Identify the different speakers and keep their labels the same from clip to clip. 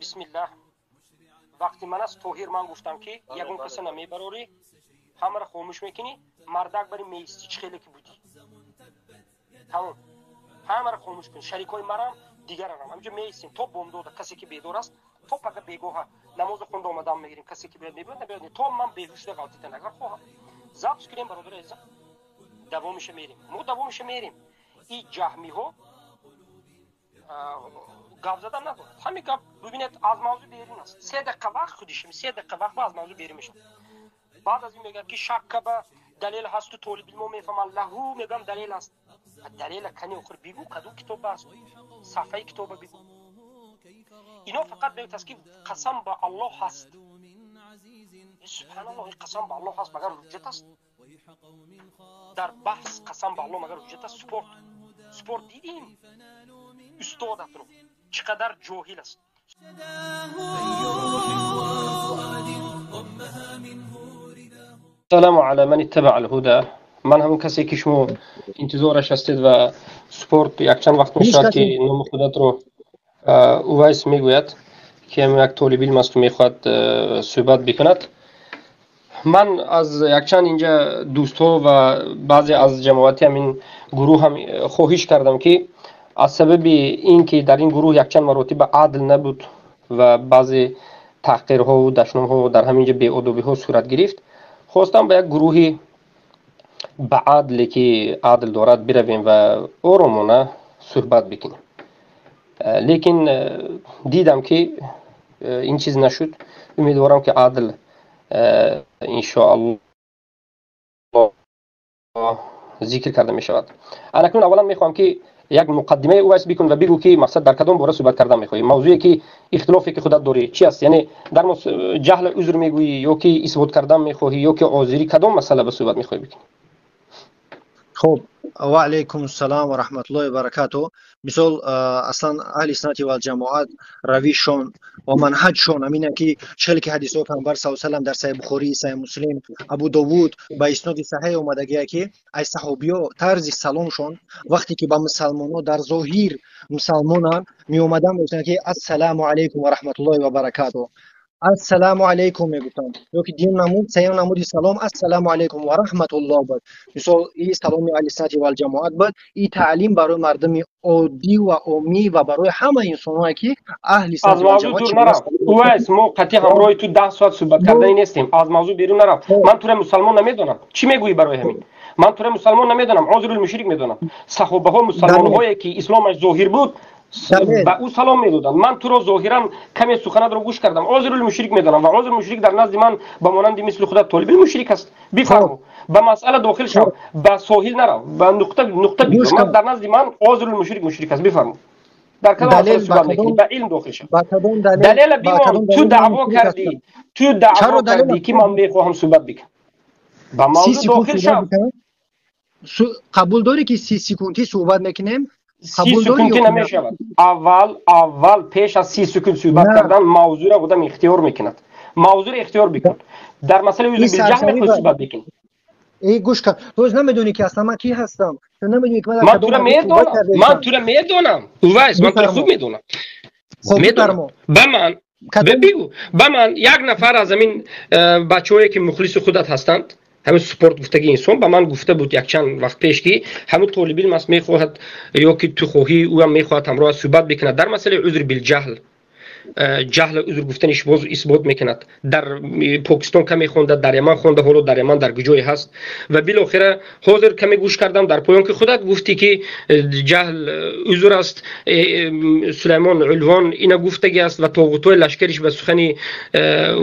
Speaker 1: Бисмиллаҳ, вақти ман аст. Тоҳир, ман гуфтам, ки ягон каса намебарорӣ, ҳамаро хомӯш мекунӣ, мардак бари меистӣ, чӣ хеле ки будӣ. Тамом, ҳамаро хомӯш кун, шарикҳои марам, дигарарам. Ҳаминҷо меистем то бомдода. Касе ки бедор аст, то пага бегоҳа намозу хонда омадам мегирем. Касе ки биёд, мебиёд, набиёд, то ман беҳуш шуда ғалтидан. Агар хоҳам, запись кунем, бародари азизам, давомиша мерем, мо давомиша мерем. И ҷаҳмиҳо гап задан надорад. Ҳамин гап, бибинед, аз мавзӯ берун аст. 3 дақиқа вақт, худишем 3 дақиқа вақт аз мавзӯ берун мешавад. Баъд аз ин мегӯяд, ки шакка ба далел ҳасту толибилмо мефаҳманд лаҳу. Мегӯям, далел аст. Далела кани, охир бигӯ, кадом китоб аст, сафҳаи китоба бигӯ. Ино фақат мегӯяд аст, ки қасам ба Аллоҳ ҳаст. Субҳаналлоҳ, қасам ба Аллоҳ ҳаст, магар ҳуҷҷат аст? Дар баҳс қасам ба Аллоҳ магар ҳуҷҷат аст? Спорт, спорт дидим устодатро, чӣ қадар ҷоҳил аст. Саламу ала ман иттабаа алҳуда. Ман ҳамон касе, ки шумо интизораш ҳастед ва спорт якчанд вақт мешавад, ки номи худатро Увайс мегӯяд, ки ҳам як толибилм асту мехоҳад суҳбат бикунад. Ман аз якчанд инҷа дӯстҳо ва баъзе аз ҷамоати ҳамин гурӯҳ ҳам хоҳиш кардам, ки аз сабаби ин ки дар ин гурӯҳ якчанд маротиба адл набуд ва баъзе таҳқирҳову дашномҳо, дар ҳамин ҷа беодобиҳо сурат гирифт, хостам ба як гурӯҳи ба адле, ки адл дорад, биравем ва оромона суҳбат бикунем. Лекин дидам, ки ин чиз нашуд. Умедворам, ки адл, иншоаллоҳ, зикр карда мешавад. Анакнун аввалан мехоҳам, ки як муқаддимаи Увайс бикун ва бигӯ, ки мақсад дар кадом бора суҳбат кардан мехоҳӣ. Мавзӯе ки ихтилофе ки худат дорӣ, чи аст? Яъне дар ҷаҳл узр мегӯӣ ё ки исбот кардан мехоҳӣ, ё ки озирӣ? Кадом масъала ба суҳбат мехоҳӣ бикунӣ?
Speaker 2: Хуб, ва алайкум ассалом ва раҳматуллоҳи ва баракату. Мисол, аслан аҳли суннати вал ҷамоат равишшон ва манҳаҷшон ҳамина, ки чхеле ки ҳадисҳои Паёмбар саллаллоҳу алайҳи васаллам дар Саҳиҳи Бухорӣ, Саҳиҳи Муслим, Абу Довуд ба исноди саҳеҳ омадагие, ки аз саҳобиё тарзи саломшон, вақте ки ба мусалмонҳо дар зоҳир мусалмонанд меомаданд, мегуфтанд, ки ассалому алайкум ва раҳматуллоҳи ва баракату, ассалому алайкум мегуфтанд. Ёки дин намуд, сеюм намуди салом ассалому алайкум ва раҳматуллоҳ буд. Мисол, и саломи аҳли суннати вал ҷамоат буд. И таълим барои мардуми оддӣ ва оммӣ ва барои ҳама инсонҳое, ки аҳли
Speaker 1: Аз мавзӯъ дур нарав, Увайс. Мо қатъи ҳамроҳи ту 10 соат суҳбат кардани нестем. Аз мавзӯъ берун нарав. Ман тура мусалмон намедонам. Чӣ мегӯӣ? Барои ҳамин ман тура мусалмон намедонам, озирул мушрик медонам. Саҳобаҳо, мусалмонҳое, ки исломаш зоҳир буд, ба ӯ салом медоданд. Ман туро зоҳиран каме суханатро гӯш кардам, озирул мушрик медонам ва озир мушрик дар назди ман ба монанди мисли худат толибил мушрик аст. Бифармо, ба масъала дохил шав, ба соҳил нарав, ба нуқта нуқта бигзор. Ман дар назди ман озирул мушрик мушрик аст. Бифармо, дар кадом масъала суҳбат мекунӣ? Ба илм дохил шав. Далела бимон. Ту даъво кардӣ, ту даъво кардӣ, ки ман мехоҳам суҳбат бикунам. Ба мавзӯъ дохил шав.
Speaker 2: Қабул дорӣ, ки 30 секундӣ суҳбат мекунем?
Speaker 1: 30 секунди намешавад. Аввал пеш аз 30 секунд суҳбат кардан мавзӯъро одам ихтиёр мекунад. Мавзӯъро ихтиёр бикун. Дар масъалаи узр билҷаҳл мехоҳӣ суҳбат бикунӣ?
Speaker 2: Эй, гӯш кун, ту намедонӣ, ки аслан ман кӣ ҳастам. Ту намедонӣ, ки
Speaker 1: ман тура медонам. Ман тура медонам, Увайс, ман тура хуб медонам, медонам. Ба ман бигӯ, ба ман як нафар аз ҳамин бачаҳое, ки мухлиси худат ҳастанд, ҳамин спорт гуфтаги инсон ба ман гуфта буд якчанд вақт пеш, ки ҳамин толибилм аст, мехоҳад, ё ки ту хоҳӣ, ӯам мехоҳад ҳамроҳ суҳбат бикунад дар масъалаи узр билҷаҳл. Ҷаҳл узр гуфтаниш боз исбот мекунад. Дар Покистон каме хонда, дар Яман хонда, ҳоло дар Яман дар куҷое ҳаст. Ва билохира ҳозир каме гӯш кардам, дар поён ки худат гуфтӣ, ки ҷаҳл узр аст, Сулаймон Улвон ина гуфтагӣ аст ва тоғутҳои лашкариш ба сухани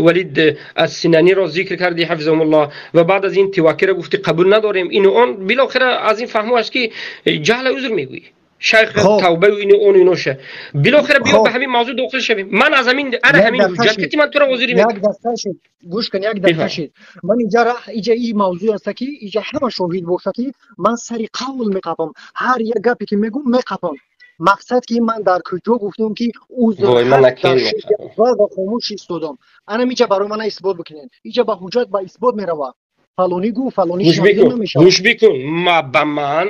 Speaker 1: Валид Ассинаниро зикр кардӣ, ҳафизаҳумуллоҳ. Ва баъд аз ин Тивакира гуфтӣ, қабул надорем, ину он. Билохира аз ин фаҳмо аст, ки ҷаҳла узр мегӯӣ. Шайх тавбаю ину он иноша. Билохира биё, ба ҳамин мавзӯъ дохил шавем. Ман аз ҳамин ана ҳамин ҳуҷҷат ки ман туро ҳозирӣ.
Speaker 2: Як дақиқа шид, гӯш кун, як дақиқа шид. Ман инҷа иҷа и мавзӯъ аст, ки иҷа ҳама шоҳид боша, ки ман сари қавл меқапам. Ҳар як гапе ки мегӯм, меқапам. Мақсад, ки ман дар куҷо гуфтам, ки узр ва хомӯш истодам? Анам иҷа барои мана исбот бикунед. Иҷа ба ҳуҷҷат, ба исбот мерава. Фалонӣ гуфт, фалонӣ.
Speaker 1: Гӯш бикун, гӯш бикун, ба ман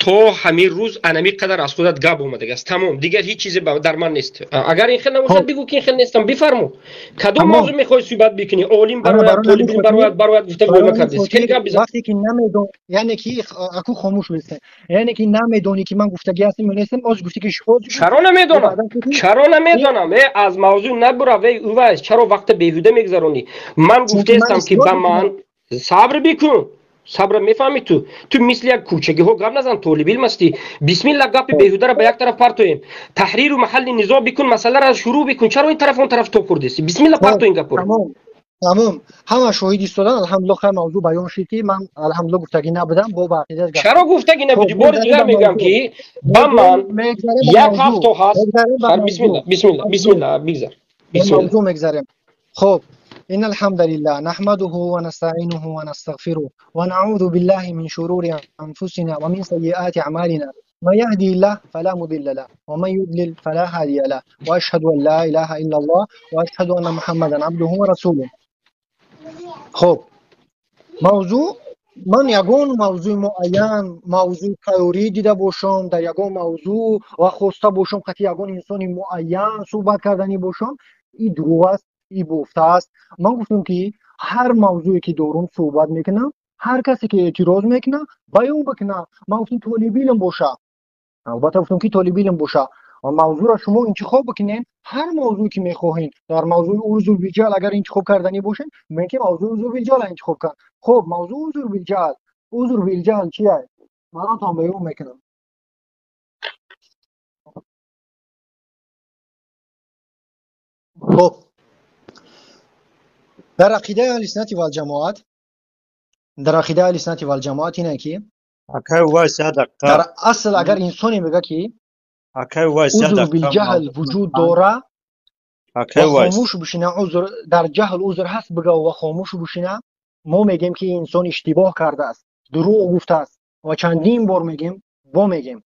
Speaker 1: То ҳамин рӯз анами қадар аз худат гап омадагааст. Тамом, дигар ҳеҷ чизе дар ман нест. Агар ин хел набошад, бигӯ ки ин хел нестам. Бифармо, кадом мавзӯъ мехоҳӣ суҳбат бикунӣ? Олим барояд, толибилм барояд, барояд гуфта гӯйма кардест. Хеле гап бизан.
Speaker 2: Вақте ки намедон, яъне ки аку хомӯш бистен, яъне ки намедонӣ ки ман гуфтагӣ ҳастем ё нестем, оз гуфтӣ ки шумо.
Speaker 1: Чаро намедонам? Чаро намедонам? Э, аз мавзӯъ набурав, эй Увайс, чаро вақта беҳуда мегузаронӣ? Ман гуфтаестам ки ба ман сабр бикун. Сабр мефаҳмӣ ту? Ту мисли як кӯчагиҳо гап назан, толибилм ҳастӣ. Бисмилла, гапи беҳударо ба як тараф партоем. Таҳриру маҳалли низоъ бикун, масъаларо шурӯъ бикун. Чаро ин тараф он тараф тоб хӯрдестӣ? Бисмилла, парто ин гапҳоро.
Speaker 2: Тамом, ҳама шоҳид истодан. Алҳамдулилла, хай, мавзӯъ баён шид ки ман алҳамдулилла гуфтагӣ набудам бо ба ақида.
Speaker 1: Чаро гуфтагӣ набудӣ? Бори дигар мегӯям ки ба ман як ҳафто ҳаст. Бисмилла, бисмилла, бисмилла, бигзар.
Speaker 2: Мавзӯъ мегзарем. Хоб, إن الحمد لله نحمده ونستعينه ونستغفره ونعوذ بالله من شرور أنفسنا ومن سيئات أعمالنا، من يهدي الله فلا مضل له ومن يضلل فلا هادي له، وأشهد أن لا إله إلا الله وأشهد أن محمدا عبده ورسوله. خب، موضوع من ягон мавзӯи муайян, мавзӯи тайёрӣ дида бошам дар ягон мавзӯъ ва хоста бошам қати ягон инсони муайян суҳбат карданӣ бошам, и дурӯғ аст, и бофта аст. Ман гуфтам ки ҳар мавзӯе ки дорум суҳбат мекунам, ҳар касе ки эътироз мекунад, баён бикунад. Ман гуфтам толибилм боша, албатта гуфтам ки толибилм боша ва мавзӯъро шумо интихоб бикунед, ҳар мавзӯе ки мехоҳед. Дар мавзӯи узр билҷаҳл агар интихоб карданӣ бошед, мумкин ки мавзӯи узр билҷаҳл интихоб кард. Хуб, мавзӯи узр билҷаҳл, узр билҷаҳл чист? Баротон баён мекунам. Хуб, дар ақидаи аҳли суннати валҷамоат, дар ақидаи аҳли суннати валҷамоат ине ки
Speaker 3: Акай Увайс, як дақиқа.
Speaker 2: Дар асл агар инсоне мега ки
Speaker 3: Акай Увайс, як
Speaker 2: узр
Speaker 3: дақиқа.
Speaker 2: билҷаҳл вуҷуд дора
Speaker 3: Акай
Speaker 2: ва
Speaker 3: Увайс.
Speaker 2: хомӯш бишина, узр дар ҷаҳл узр ҳаст бига ва хомӯш бишина, мо мегем ки инсон иштибоҳ кардааст, дурӯғ гуфтааст ва чандин бор мегем, бо мегем.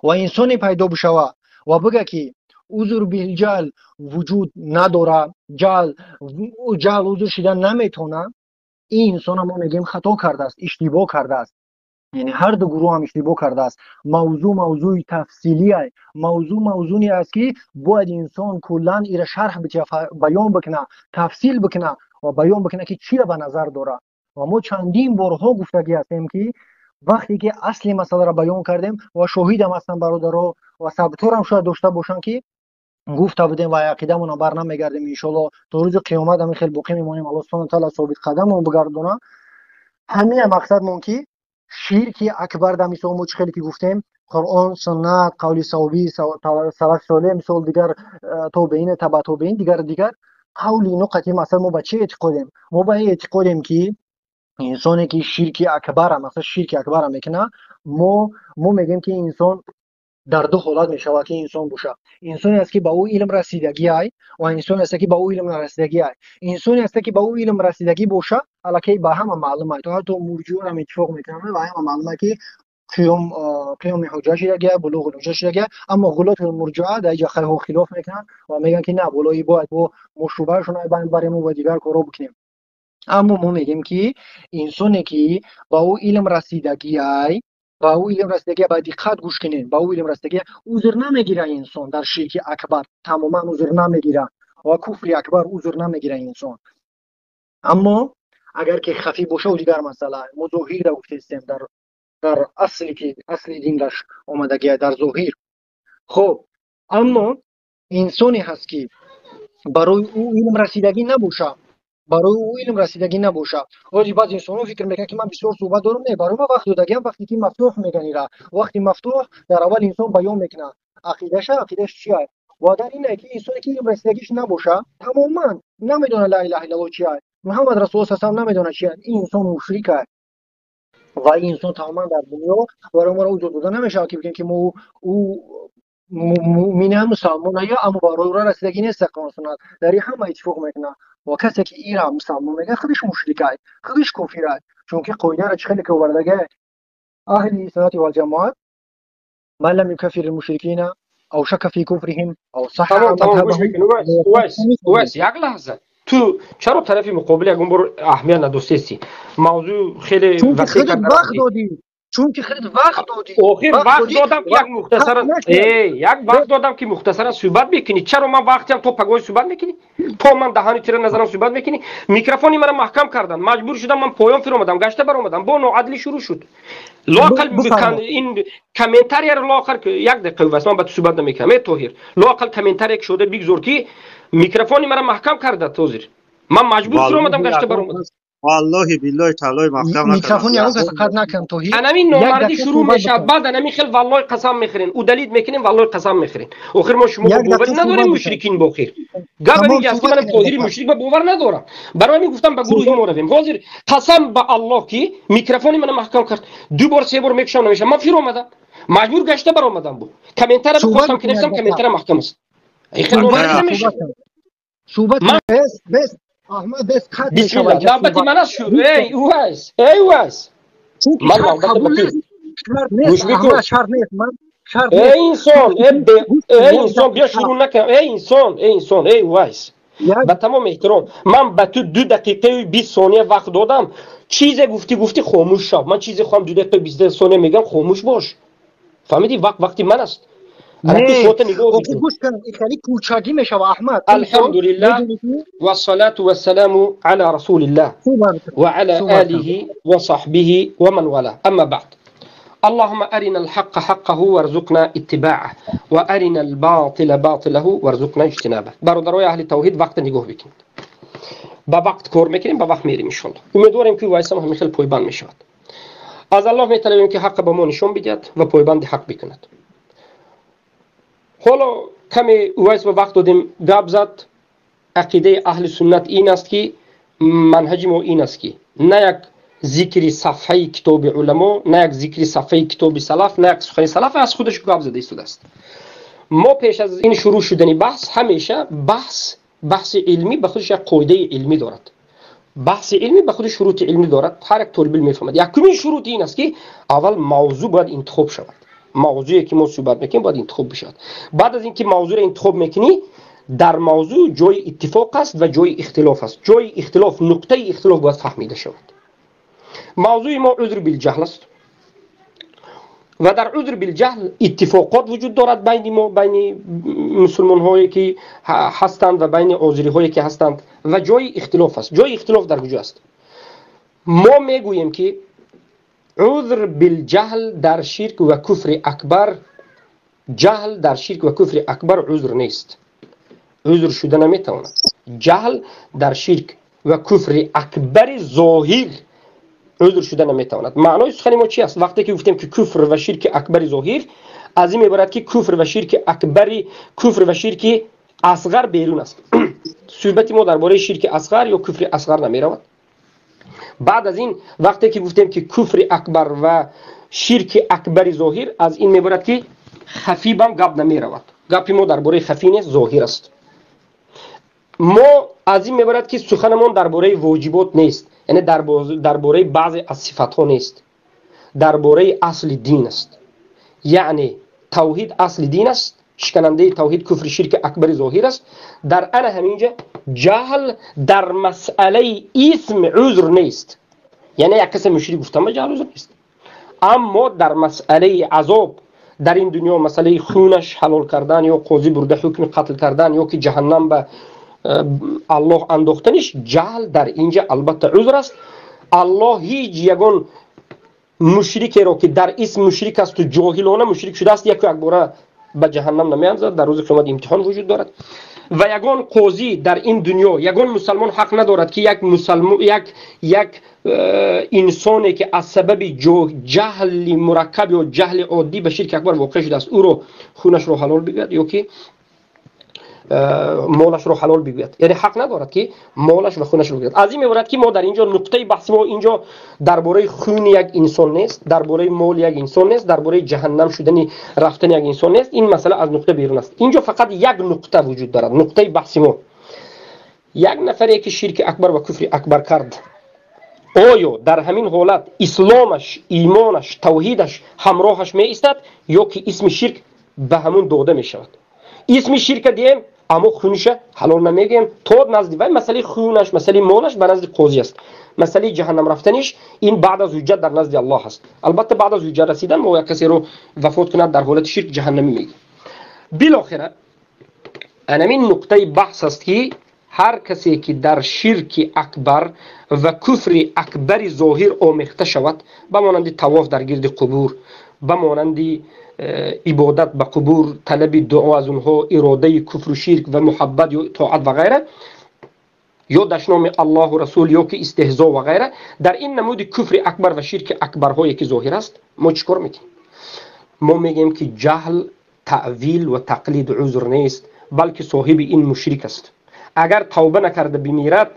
Speaker 2: Ва инсоне пайдо бишава ва бига ки узр билҷаҳл вуҷуд надора, ҷаҳл узр шида наметавона, ин инсона мо мегем хато кардааст, иштибоҳ кардааст. Яъне ҳар ду гурӯҳ ҳам иштибоҳ кардааст. Мавзӯъ мавзӯи тафсилия, мавзӯъ мавзӯне аст ки бояд инсон куллан ира шарҳ бикунад, баён бикунад, тафсил бикунад ва баён бикунад ки чиро ба назар дорад. Ва мо чандин борҳо гуфтагӣ ҳастем ки вақте ки асли масъаларо баён кардем ва шоҳидам ҳастанд бародаро ва сабторам шояд дошта бошанд ки гуфта будем ва ақидамонро бар намегардем, иншоалло то рӯзи қиёмат ҳамин хел боқӣ мемонем. Аллоҳ субҳонаҳу таала собит қадамон бигардонад. Ҳамин мақсадмон ки ширки акбар дар мисол мо чӣ хеле ки гуфтем, Қуръон, суннат, қавли савобӣ, салафи солеҳ, мисол дигар тобеин, таба тобеин, дигар дигар қавли ино қатъи масал мо ба чӣ эътиқодем? Мо ба ин эътиқодем ки инсоне ки ширки акбара, масалан ширки акбара мекунад, мо мегӯем ки инсон дар ду ҳолат мешавад ки инсон бошад. Инсоне аст ки ба ӯ илм расидагӣ ай ва инсоне аст ки ба ӯ илм нарасидагӣ ай. Инсоне аст ки ба ӯ илм расидагӣ бошад, аллакай ба ҳама маълум ай, то ҳатто мурҷиён ҳам иттифоқ мекунанд, ба ҳама маълум ай ки қиёми ҳуҷҷа шидагӣ, булуғи ҳуҷҷа шидагӣ. Аммо ғулоти мурҷиа дар инҷа хайҳо хилоф мекунанд ва мегӯянд ки на, болои бояд бо мо шубҳаашон барем ва дигар корҳо бикунем. Аммо мо мегӯем ки инсоне ки ба ӯ илм расидагӣ ай, ба ӯ илм расидагӣ, ба диққат гӯш кунед, ба ӯ илм расидагӣ, узр намегира инсон дар ширки акбар, тамоман узр намегира ва куфри акбар узр намегира инсон. Аммо агар ки хафӣ боша, ӯ дигар масъала. Мо зоҳирра гуфтестем, дар асли ки асли динраш омадагия дар зоҳир. Хоб, аммо инсоне ҳаст ки барои ӯ илм расидагӣ набоша, барои ӯ илм расидагӣ набоша. Ози баъзе инсонҳо фикр мекунанд ки ман бисёр суҳбат дорам. Не, барои ман вақт додагиам, вақте ки мафтуҳ мегӯянд ира, вақти мафтуҳ дар аввал инсон баён мекунад ақидаша, ақидаш чия. Ва дар ине ки инсоне ки илм расидагиш набоша, тамоман намедонад ла илаҳа иллаллоҳ чия, Муҳаммад расулуллоҳ саллаллоҳу намедонад чия, ин инсон мушрик аст ва ин инсон тамоман дар дунё барои моро узр дода намешавад ки бигӯем ки мо ӯ муъмина, мусалмон ая, аммо барои ӯро расидагӣ нест Қуръон суннат. Дар ин ҳама иттифоқ мекунад ва касе ки ира мусалмон мегӯяд, худаш мушрик аст, худаш кофир аст, чунки қоидаро чӣ хеле ки овардага аҳли суннати валҷамоат: ман лам юкаффир мушрикина ав шакка фи куфрихим ав саҳҳа
Speaker 1: Тамом, тамом, гӯш
Speaker 2: мазҳабаҳум.
Speaker 1: мекунӣ, Увайс, Увайс, Увайс, як лаҳза. Ту чаро тарафи муқобил ягон бор аҳамият надостести? Мавзӯъ хеле
Speaker 2: Чунки
Speaker 1: васеъ
Speaker 2: худат
Speaker 1: карда
Speaker 2: вақт
Speaker 1: рафтӣ.
Speaker 2: додӣ. Чунки хеле вақт додӣ.
Speaker 1: Охир вақт додам ки як мухтасаран, як вақт додам ки мухтасаран суҳбат мекунӣ. Чаро ман вақтиам то пагоҳи суҳбат мекунӣ? То ман даҳани тира назарам суҳбат мекунӣ? Микрофони мара маҳкам карданд. Маҷбур шудам, ман поён фиромадам, гашта баромадам. Бо ноадлӣ шурӯъ шуд. Лоақал ин комментарияро лоақал як дақиқа бас, ман ба ту суҳбат намекунам. Э Тоҳир, лоақал комментария кушода бигзор ки микрофони мара маҳкам карда ҳозир. Ман маҷбур фиромадам, гашта баромадам.
Speaker 3: Валлоҳи биллоҳи таълои маҳкам накардам.
Speaker 2: Микрофон ягон кас қат накун Тоҳир.
Speaker 1: Анамин номардӣ шурӯъ мешавад, баъд анамин хел валлоҳи қасам мехӯрен, удалить мекунем, валлоҳи қасам мехӯрен. Охир мо шумо боварӣ надорем мушрикин бохир. Гап ҳамин аст ки манам Тоҳири мушрик ба бовар надорам. Барои ҳамин гуфтам ба гурӯҳи мо равем. Ҳозир қасам ба Аллоҳ ки микрофони мана маҳкам кард. Ду бор се бор мекушам намешавам. Ман фиромадам. Маҷбур гашта баромадам бу. Комментария бихостам ки нависам, комментария маҳкам аст. Ин хел номардӣ намешавад.
Speaker 2: Суҳбат бес Аҳмад бес қат
Speaker 1: мешавад. Навбати ман аст шуд. Эй Увайс, эй Увайс. Ман навбати ба ту. Гӯш бикун.
Speaker 2: Шарт нест, ман шарт
Speaker 1: нест. Эй инсон, эй инсон, биё шурӯъ накун. Эй инсон, эй инсон, эй Увайс. Ба тамом эҳтиром, ман ба ту 2 дақиқаю 20 сония вақт додам. Чизе гуфтӣ, гуфтӣ, хомӯш шав. Ман чизе хоҳам 2 дақиқаю 20 сония мегам, хомӯш бош. Фаҳмидӣ? Вақт вақти ман аст. الحمد لله والصلاة والسلام على رسول الله وعلى آله وصحبه ومن والاه. أما بعد، اللهم أرنا الحق حقه وارزقنا اتباعه وأرنا الباطل باطله وارزقنا اجتنابه. برادرای اهل توحید وقت نگاه بکنید. با وقت کار میکنیم، با وقت میریم انشالله. امیدواریم که وایسم همین خیلی پایبند میشود. از الله میطلبیم که حق به ما نشون بدهد و پایبند حق بکند. ҳоло каме Увайс ба вақт додем, гап зад. Ақидаи аҳли суннат ин аст ки манҳаҷи мо ин аст ки на як зикри сафҳаи китоби уламо, на як зикри сафҳаи китоби салаф, на як сухани салаф аз худаш гап зада истодааст. Мо пеш аз ин шурӯъ шудани баҳс ҳамеша баҳси илмӣ ба худаш як қоидаи илмӣ дорад. Баҳси илмӣ ба худаш шурути илмӣ дорад. Ҳар як толибилм мефаҳмад. Якумин шурути ин аст ки аввал мавзӯъ бояд интихоб шавад. Мавзӯе ки мо суҳбат мекунем бояд интихоб бишавад. Баъд аз ин ки мавзӯъро интихоб мекунӣ, дар мавзӯъ ҷои иттифоқ аст ва ҷои ихтилоф аст. Ҷои ихтилоф, нуқтаи ихтилоф бояд фаҳмида шавад. Мавзӯи мо узр билҷаҳл аст ва дар узр билҷаҳл иттифоқот вуҷуд дорад байни мо, байни мусулмонҳое ки ҳастанд ва байни озириҳое ки ҳастанд ва ҷои ихтилоф аст. Ҷои ихтилоф дар куҷо аст? Мо мегӯем ки عذر بالجهل در شرک و کفر اکبر، جهل در شرک و کفر اکبر عذر نیست. عذر شده نمیتواند. جهل در شرک و کفر اکبر ظاهر عذر شده نمیتواند. معنای سخن ما چی است؟ وقتی که گفتیم که کفر و شرک اکبر ظاهر، از این عبارت که کفر و شرک اکبر، کفر و شرک اصغر بیرون است. صحبت ما درباره شرک اصغر یا کفر اصغر نمیرود. بعد از این وقتی که گفتیم که کفر اکبر و شرک اکبر ظاهر، از این میبرد که خفی بم گپ نمیرود. گپی ما درباره خفی نیست، ظاهر است. ما از این میبرد که سخنمون درباره واجبات نیست، یعنی درباره بعضی از صفات ها نیست، درباره اصل دین است. یعنی توحید اصل دین است، شکننده توحید کفر شرک اکبر ظاهر است. در انا همینجا جهل در مسئله اسم عذر نیست، یعنی یک کسی مشرک گفتم جهل عذر نیست. اما در مسئله عذاب در این دنیا، مسئله خونش حلال کردن یا قاضی برده حکم قتل کردن یا که جهنم به الله انداختنش، جهل در اینجا البته عذر است. الله هیچ یگان مشرکی را که در اسم مشرک است و جاهلانه مشرک شده است یک باره به جهنم نمیاندازد. در روز قیامت امتحان وجود دارد و یگان قاضی در این دنیا، یگان مسلمان حق ندارد که یک مسلمان، یک انسانی که از سبب جهل مرکب یا جهل عادی به شرک اکبر واقع شده است، او رو خونش رو حلال بگوید یا که مالش رو حلال بگوید. یعنی حق ندارد که مالش و خونش رو بگوید. از این میبرد که ما در اینجا نقطه بحث ما اینجا درباره خون یک انسان نیست، درباره مال یک انسان نیست، درباره جهنم شدن رفتن یک انسان نیست. این مسئله از نقطه بیرون است. اینجا فقط یک نقطه وجود دارد. نقطه بحث ما یک نفری که شرک اکبر و کفر اکبر کرد، آیا در همین حالت اسلامش، ایمانش، توحیدش همراهش می ایستد یا که اسم شرک به همون داده می شود؟ اسم شرک دیم Аммо хуниша ҳалол намегӯем то назди вай масъалаи хунаш, масъалаи молаш ба назди қозӣ аст. Масъалаи ҷаҳаннам рафтаниш ин баъд аз ҳуҷҷат дар назди Аллоҳ аст. Албатта баъд аз ҳуҷҷат расидан мо як касеро вафот кунад дар ҳолати ширк ҷаҳаннамӣ мегӯем. Билохира анамин нуқтаи баҳс аст ки ҳар касе ки дар ширки акбар ва куфри акбари зоҳир омехта шавад, ба монанди тавоф дар гирди қубур, ба монанди ибодат ба қубур, талаби дуо аз онҳо, иродаи куфру ширк ва муҳаббат ё тоат ва ғайра, ё дашноми Аллоҳу расул ё ки истеҳзо ва ғайра, дар ин намуди куфри акбар ва ширки акбарҳое ки зоҳир аст, мо чӣ кор мекунем? Мо мегӯем ки ҷаҳл, таъвил ва тақлид узр нест, балки соҳиби ин мушрик аст. Агар тавба накарда бимирад,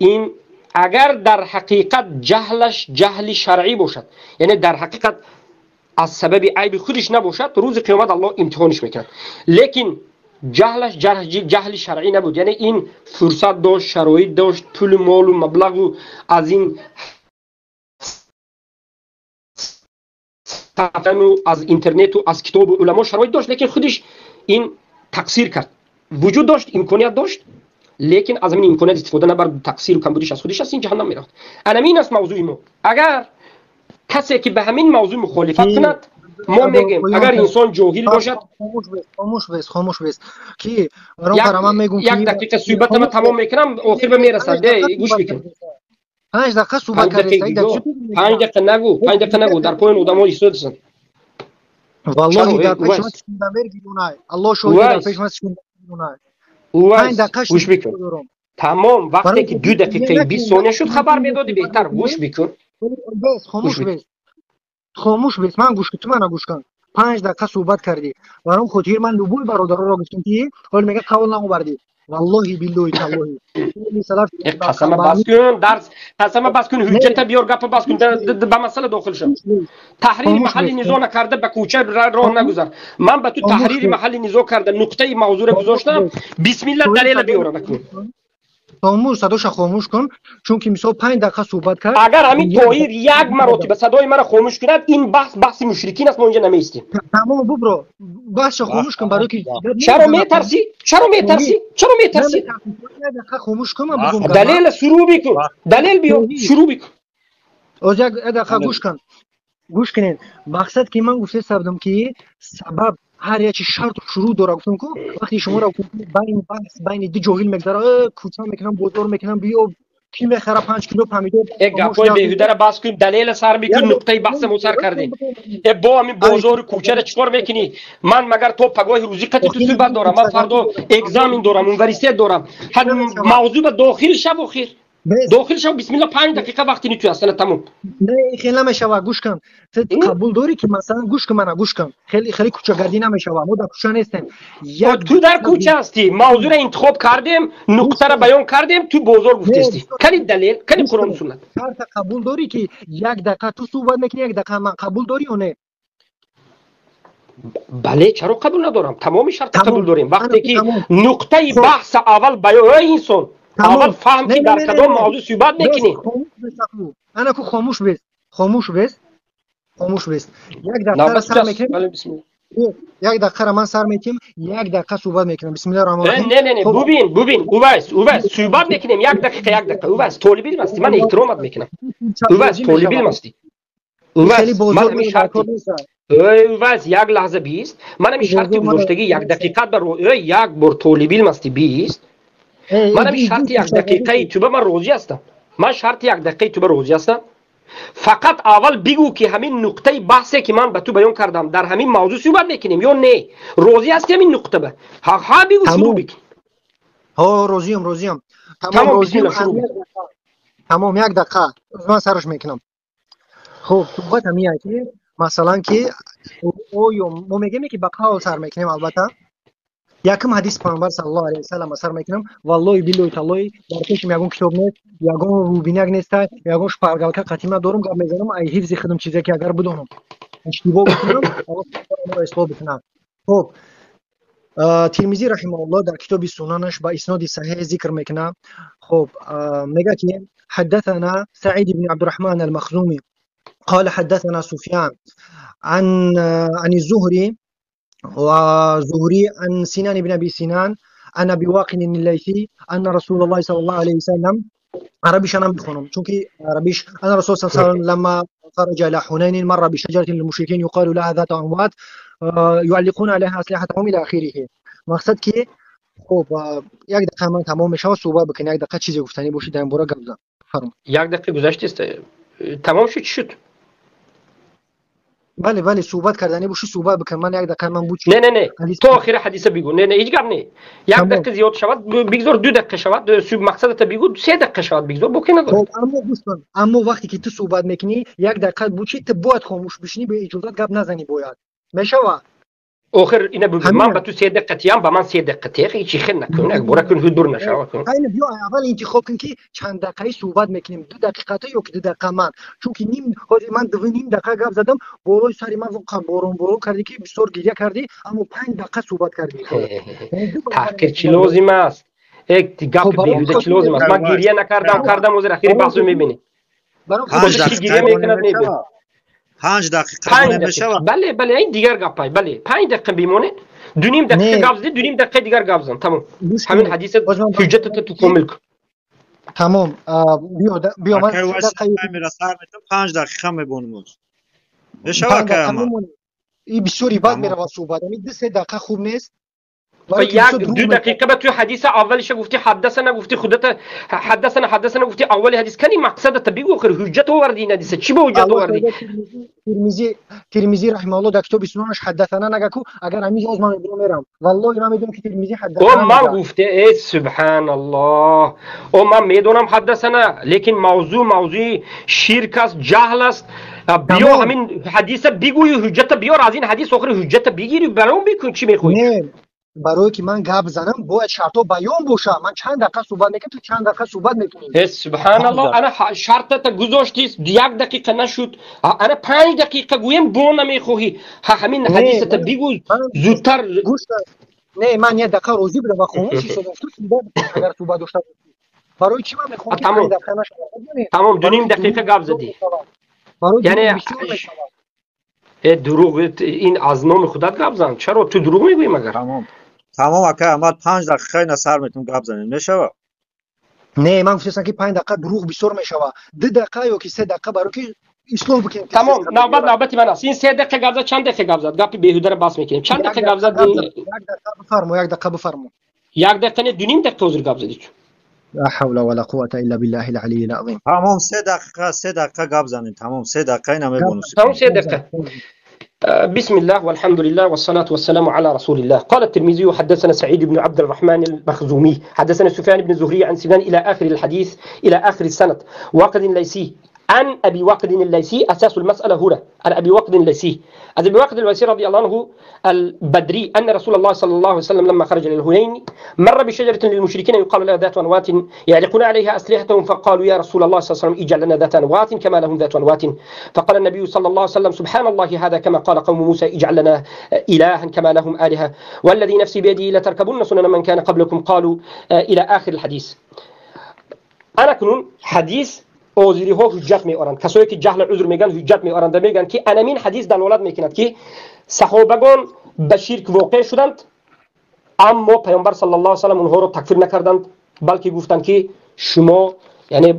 Speaker 1: ин агар дар ҳақиқат ҷаҳлаш ҷаҳли шаръӣ бошад, яъне дар ҳақиқат аз сабаби айби худиш набошад, рӯзи қиёмат Аллоҳ имтиҳониш мекунад. Лекин ҷаҳлаш ҷаҳли шаръӣ набуд, яъне ин фурсат дошт, шароит дошт, пулу молу маблағу аз ин аз интернету аз китобу уламо шароит дошт, лекин худиш ин тақсир кард. Вуҷуд дошт, имконият дошт, лекин аз ҳамин имконият истифода набард, тақсиру камбудиш аз худиш аст, ин ҷаҳаннам меравад. Анамин аст мавзӯи мо. Агар касе ки ба ҳамин мавзӯъ мухолифат кунад, мо мегӯем агар инсон ҷоҳил бошад,
Speaker 2: хомӯш бес, хомӯш бес, ки ман мегӯм
Speaker 1: як дақиқа суҳбатама тамом мекунам, охир ба мерасад. Гӯш бикун.
Speaker 2: 5 дақиқа суҳбат кардед.
Speaker 1: 5 дақиқа нагӯ, 5 дақиқа нагӯ, дар поён одамо истодасанд.
Speaker 2: Валлоҳи дар пеши ман шундамер гирунай. Аллоҳ шоҳид, дар пеши ман шундамер гирунай. 5 дақиқа
Speaker 1: гӯш бикун. Тамом, вақте ки 2 дақиқаи 20 сония шуд, хабар медодӣ, беҳтар гӯш бикун.
Speaker 2: Бес, хомӯш бес, хомӯш бес, ман гӯш ту мана гӯш кун. 5 дақиқа суҳбат кардӣ. Баром хотир ман любой бародароро гуфтам ки ҳол мега қавл наовардӣ. Валлоҳи биллоҳи таллоҳи.
Speaker 1: Қасама бас кун, дарс қасама бас кун, ҳуҷҷата биёр, гапа бас кун, ба масъала дохил шав. Таҳрири маҳалли низо накарда ба кӯча роҳ нагузар. Ман ба ту таҳрири маҳалли низо карда нуқтаи мавзӯъро гузоштам. Бисмилла далела биёра накун.
Speaker 2: Хомӯш, садоша хомӯш кун, чунки мисол 5 дақиқа суҳбат кард.
Speaker 1: Агар ҳамин тоҳир як маротиба садои маро хомӯш кунад, ин баҳс баҳси мушрикин аст, мо инҷа намеистем.
Speaker 2: Тамом, бубро, баҳсша хомӯш кун, барои ки
Speaker 1: чаро метарсӣ? Чаро метарсӣ? Чаро метарсӣ?
Speaker 2: Дақиқа хомӯш кун, ман бигӯм.
Speaker 1: Далела шурӯъ бикун, далел биёр, шурӯъ бикун.
Speaker 2: Оз як дақиқа гӯш кун, гӯш кунед. Мақсад ки ман гуфта сабдам ки сабаб ҳар як шарту шурӯъ дора. Гуфтам ку вақте шуморо байни баҳс байни ду ҷоҳил мегзара, кӯча мекунам, бозор мекунам, биё ки мехара 5 кило помидор.
Speaker 1: Гапҳои беҳударо бас кун, далела сар бикун, нуқтаи баҳса мо сар кардем. Бо ҳамин бозору кӯчаро чӣ кор мекунӣ? Ман магар то пагоҳи рӯзӣ қати ту суҳбат дорам? Ман фардо экзамен дорам, университет дорам. Мавзӯъ ба дохил шав, охир дохил шав. Бисмилла, 5 дақиқа вақти ни ту аст, тамом.
Speaker 2: Не, хеле намешава, гӯш кун. Ту қабул дорӣ ки масалан гӯш кун, мана гӯш кун. Хеле хеле кӯчагардӣ намешава. Мо дар кӯча нестем.
Speaker 1: Ту дар кӯча ҳастӣ. Мавзӯъро интихоб кардем, нуқтаро баён кардем, ту бозор гуфтестӣ. Кани далел, кани Қуръону суннат.
Speaker 2: Шарта қабул дорӣ ки 1 дақиқа ту суҳбат мекунӣ, 1 дақиқа ман, қабул дорӣ ё не?
Speaker 1: Бале, чаро қабул надорам? Тамоми шарта қабул дорем. Вақте ки нуқтаи баҳса аввал баён, эй инсон, аввал фаҳм ки дар кадом мавзӯъ суҳбат мекунӣ.
Speaker 2: Ана ку хомӯш бес, хомӯш бес, хомӯш бес. 1 дақиқа сар мекунем. 1 дақиқаро ман сар мекунем, 1 дақиқа суҳбат мекунам. Бисмиллаҳи раҳмони раҳим.
Speaker 1: Не, не, не, бубин, бубин, Увайс, Увайс, суҳбат мекунем 1 дақиқа, 1 дақиқа. Увайс, толибилм ҳастӣ, ман эҳтиромат мекунам. Увайс, толибилм ҳастӣ. Увайс, ман ҳамин шарти эй Увайс, як лаҳза бист. Ман ҳамин шарти гузоштагӣ 1 дақиқа бар эй як бор толибилм ҳастӣ бист. Ман ҳамин шарти 1 дақиқаи туба ман розӣ ҳастам. Ман шарти 1 дақиқаи туба розӣ ҳастам. Фақат аввал бигӯ ки ҳамин нуқтаи баҳсе ки ман ба ту баён кардам, дар ҳамин мавзӯъ суҳбат мекунем ё не? Розӣ ҳастӣ ҳамин нуқта ба? Ҳа, бигӯ, шурӯъ бикун.
Speaker 2: Ҳо, розиям, розиям.
Speaker 1: Тамом, бисмилла, шурӯъ.
Speaker 2: Тамом, 1 дақиқа. Ман сараш мекунам. Хуб, суҳбат ҳамин ки масалан ки оё мо мегӯем ки ба қавл сар мекунем, албатта. Якум ҳадис Паёмбар саллаллоҳу алайҳи васаллам сар мекунам. Валлоҳи биллоҳи таллоҳи дар пешам ягон китоб нест, ягон рубиняк нест, ягон шпаргалка қатима дорум, гап мезанам, ай ҳифзи худам чизе ки агар бидонам иштибоҳ бикунам, Аллоҳ ислоҳ бикунам. Хуб, Тирмизӣ раҳимаҳуллоҳ дар китоби сунанаш ба исноди саҳеҳ зикр мекунад. Хуб, мегӯяд ки ҳаддасана Саид ибни Абдурраҳман ал-Махзумӣ قال حدثنا سفيان عن الزهري وزهري عن سنان بن أبي سنان عن ابي واقد الليثي ان رسول الله صلى الله عليه وسلم، عربيش انا میخونم چونکی عربیش، ان رسول صلى الله عليه وسلم لما خرج الى حنين مر بشجره للمشركين يقال لها ذات انوات يعلقون عليها اسلحتهم الى اخره. مقصد که خب یک دقیقه من تمام میشه صحبت بکن، یک دقیقه چیزی گفتنی باشی در این باره گپ بزن. فرما.
Speaker 1: یک دقیقه گذشته است، تمام شد، چی شد؟
Speaker 2: بله بله، صحبت کردنی باشی صحبت بکن. من یک دقیقه من بود.
Speaker 1: نه نه نه، تو آخر حدیث بگو. نه نه، هیچ گپ نه. یک دقیقه زیاد شود بگذار، 2 دقیقه شود، مقصدت بگو، 3 دقیقه شود بگذار، بکی نداره.
Speaker 2: خب اما گوش کن، اما وقتی که تو صحبت میکنی یک دقیقه بود چی، تو باید خاموش بشینی، به اجازت گپ نزنی، باید میشوه.
Speaker 1: آخر اینا بگو من به تو 3 دقیقه تیم، به من 3 دقیقه تیخ هیچ خیر نکن، یک باره کن دور نشود.
Speaker 2: این بیا اول انتخاب کن که چند دقیقه صحبت میکنیم، 2 دقیقه تا یا 2 دقیقه من، چون که نیم من 2.5 دقیقه گپ زدم، بالای سر من واقعا بارون بارون کردی که بسیار گریه کردی، اما 5 دقیقه صحبت کردی.
Speaker 1: تحقیر چی لازم است؟ یک گپ بیهوده چی لازم است؟ من گریه نکردم، کردم از اخیر بحثو میبینی.
Speaker 3: 5 دقیقه
Speaker 1: میکند میبینی.
Speaker 3: 5 دقیقه میشه.
Speaker 1: بله بله، این دیگر گپای. بله 5 دقیقه بیمونه، 2.5 دقیقه گپ زدی، 2.5 دقیقه دیگر گپ زن، تمام. همین حدیث حجت تو کامل کن.
Speaker 2: تمام. بیا من
Speaker 3: 5 دقیقه میبونم. میشه که
Speaker 2: این بسیاری بد میره صحبت، یعنی 2-3 دقیقه خوب نیست.
Speaker 1: یک 2 دقیقه به تو حدیث اولش گفتی حدثنا، گفتی خودت حدثنا حدثنا، گفتی اول حدیث کنی مقصدت بگو، آخر حجت آوردی این حدیث چی به حجت آوردی؟
Speaker 2: ترمذی رحمه الله در کتاب سننش حدثنا نگه کو، اگر همین از من میرم والله من میدونم که ترمذی حدثنا.
Speaker 1: او من گفته ای سبحان الله، او من میدونم حدثنا، لیکن موضوع شرک است، جهل است. بیا همین حدیث بگوی حجت بیار، از این حدیث آخر حجت بگیری برام بکن چی میخوای.
Speaker 2: برای که من گپ زنم باید شرطا بیان باشه. من چند دقیقه صحبت میکنم، تو چند دقیقه صحبت میکنی.
Speaker 1: سبحان الله، انا شرطت گذاشتی 1 دقیقه نشد، انا 5 دقیقه گویم بو نمیخوهی. همین حدیثت بگو زودتر.
Speaker 2: گوش نه، من 1 دقیقه روزی بودم و خاموش شدم. تو صحبت اگر صحبت داشته باشی برای چی من میخوام که 5 دقیقه نشد؟
Speaker 1: تمام 2.5 دقیقه گپ زدی.
Speaker 2: یعنی
Speaker 1: دروغ، این از نام خودت گپ زن. چرا تو دروغ میگویی مگر؟
Speaker 3: تمام تمام اکا احمد 5 دقیقه نه سر میتون گپ زنیم میشوه؟
Speaker 2: نه من گفتم که 5 دقیقه دروغ بسیار میشوه، 2 دقیقه یا که 3 دقیقه برای که اصلاح بکنیم.
Speaker 1: تمام، نوبت من است. این 3 دقیقه گپ زد، چند دقیقه گپ زد؟ گپ بیهوده رو بس میکنیم. چند دقیقه گپ زد؟
Speaker 2: 1 دقیقه بفرمو، 1 دقیقه بفرمو.
Speaker 1: 1 دقیقه نه، 2.5 دقیقه حضور گپ زدی.
Speaker 2: لا حول ولا قوة الا بالله العلی العظیم.
Speaker 3: تمام 3 دقیقه، 3 دقیقه گپ زنیم. تمام 3 دقیقه نمیبونم.
Speaker 1: تمام 3 دقیقه. بسم الله والحمد لله والصلاة والسلام على رسول الله. قال الترمذي حدثنا سعيد بن عبد الرحمن المخزومي حدثنا سفيان بن زهري عن سنان إلى آخر الحديث إلى آخر السند. واقد الليثي عن أبي واقد الليثي، أساس المسألة هنا عن أبي واقد الليثي، عن أبي واقد الليثي رضي الله عنه البدري أن رسول الله صلى الله عليه وسلم لما خرج للهنين مر بشجرة للمشركين يقال لها ذات أنوات يعلقون عليها أسلحتهم، فقالوا يا رسول الله صلى الله عليه وسلم اجعل لنا ذات أنوات كما لهم ذات أنوات. فقال النبي صلى الله عليه وسلم سبحان الله هذا كما قال قوم موسى اجعل لنا إلها كما لهم آلهة، والذي نفسي بيده لتركبن سنن من كان قبلكم. قالوا إلى آخر الحديث. أنا كنون حديث озириҳо ҳуҷҷат меоранд، касое ки ҷаҳл узр мегӯянд ҳуҷҷат меоранд ва мегӯянд ки анамин ҳадис далолат мекунад ки саҳобагон ба ширк воқеъ шуданд، аммо паёмбар саллаллоҳу алайҳи васаллам онҳоро такфир накарданд، балки гуфтанд ки шумо، яъне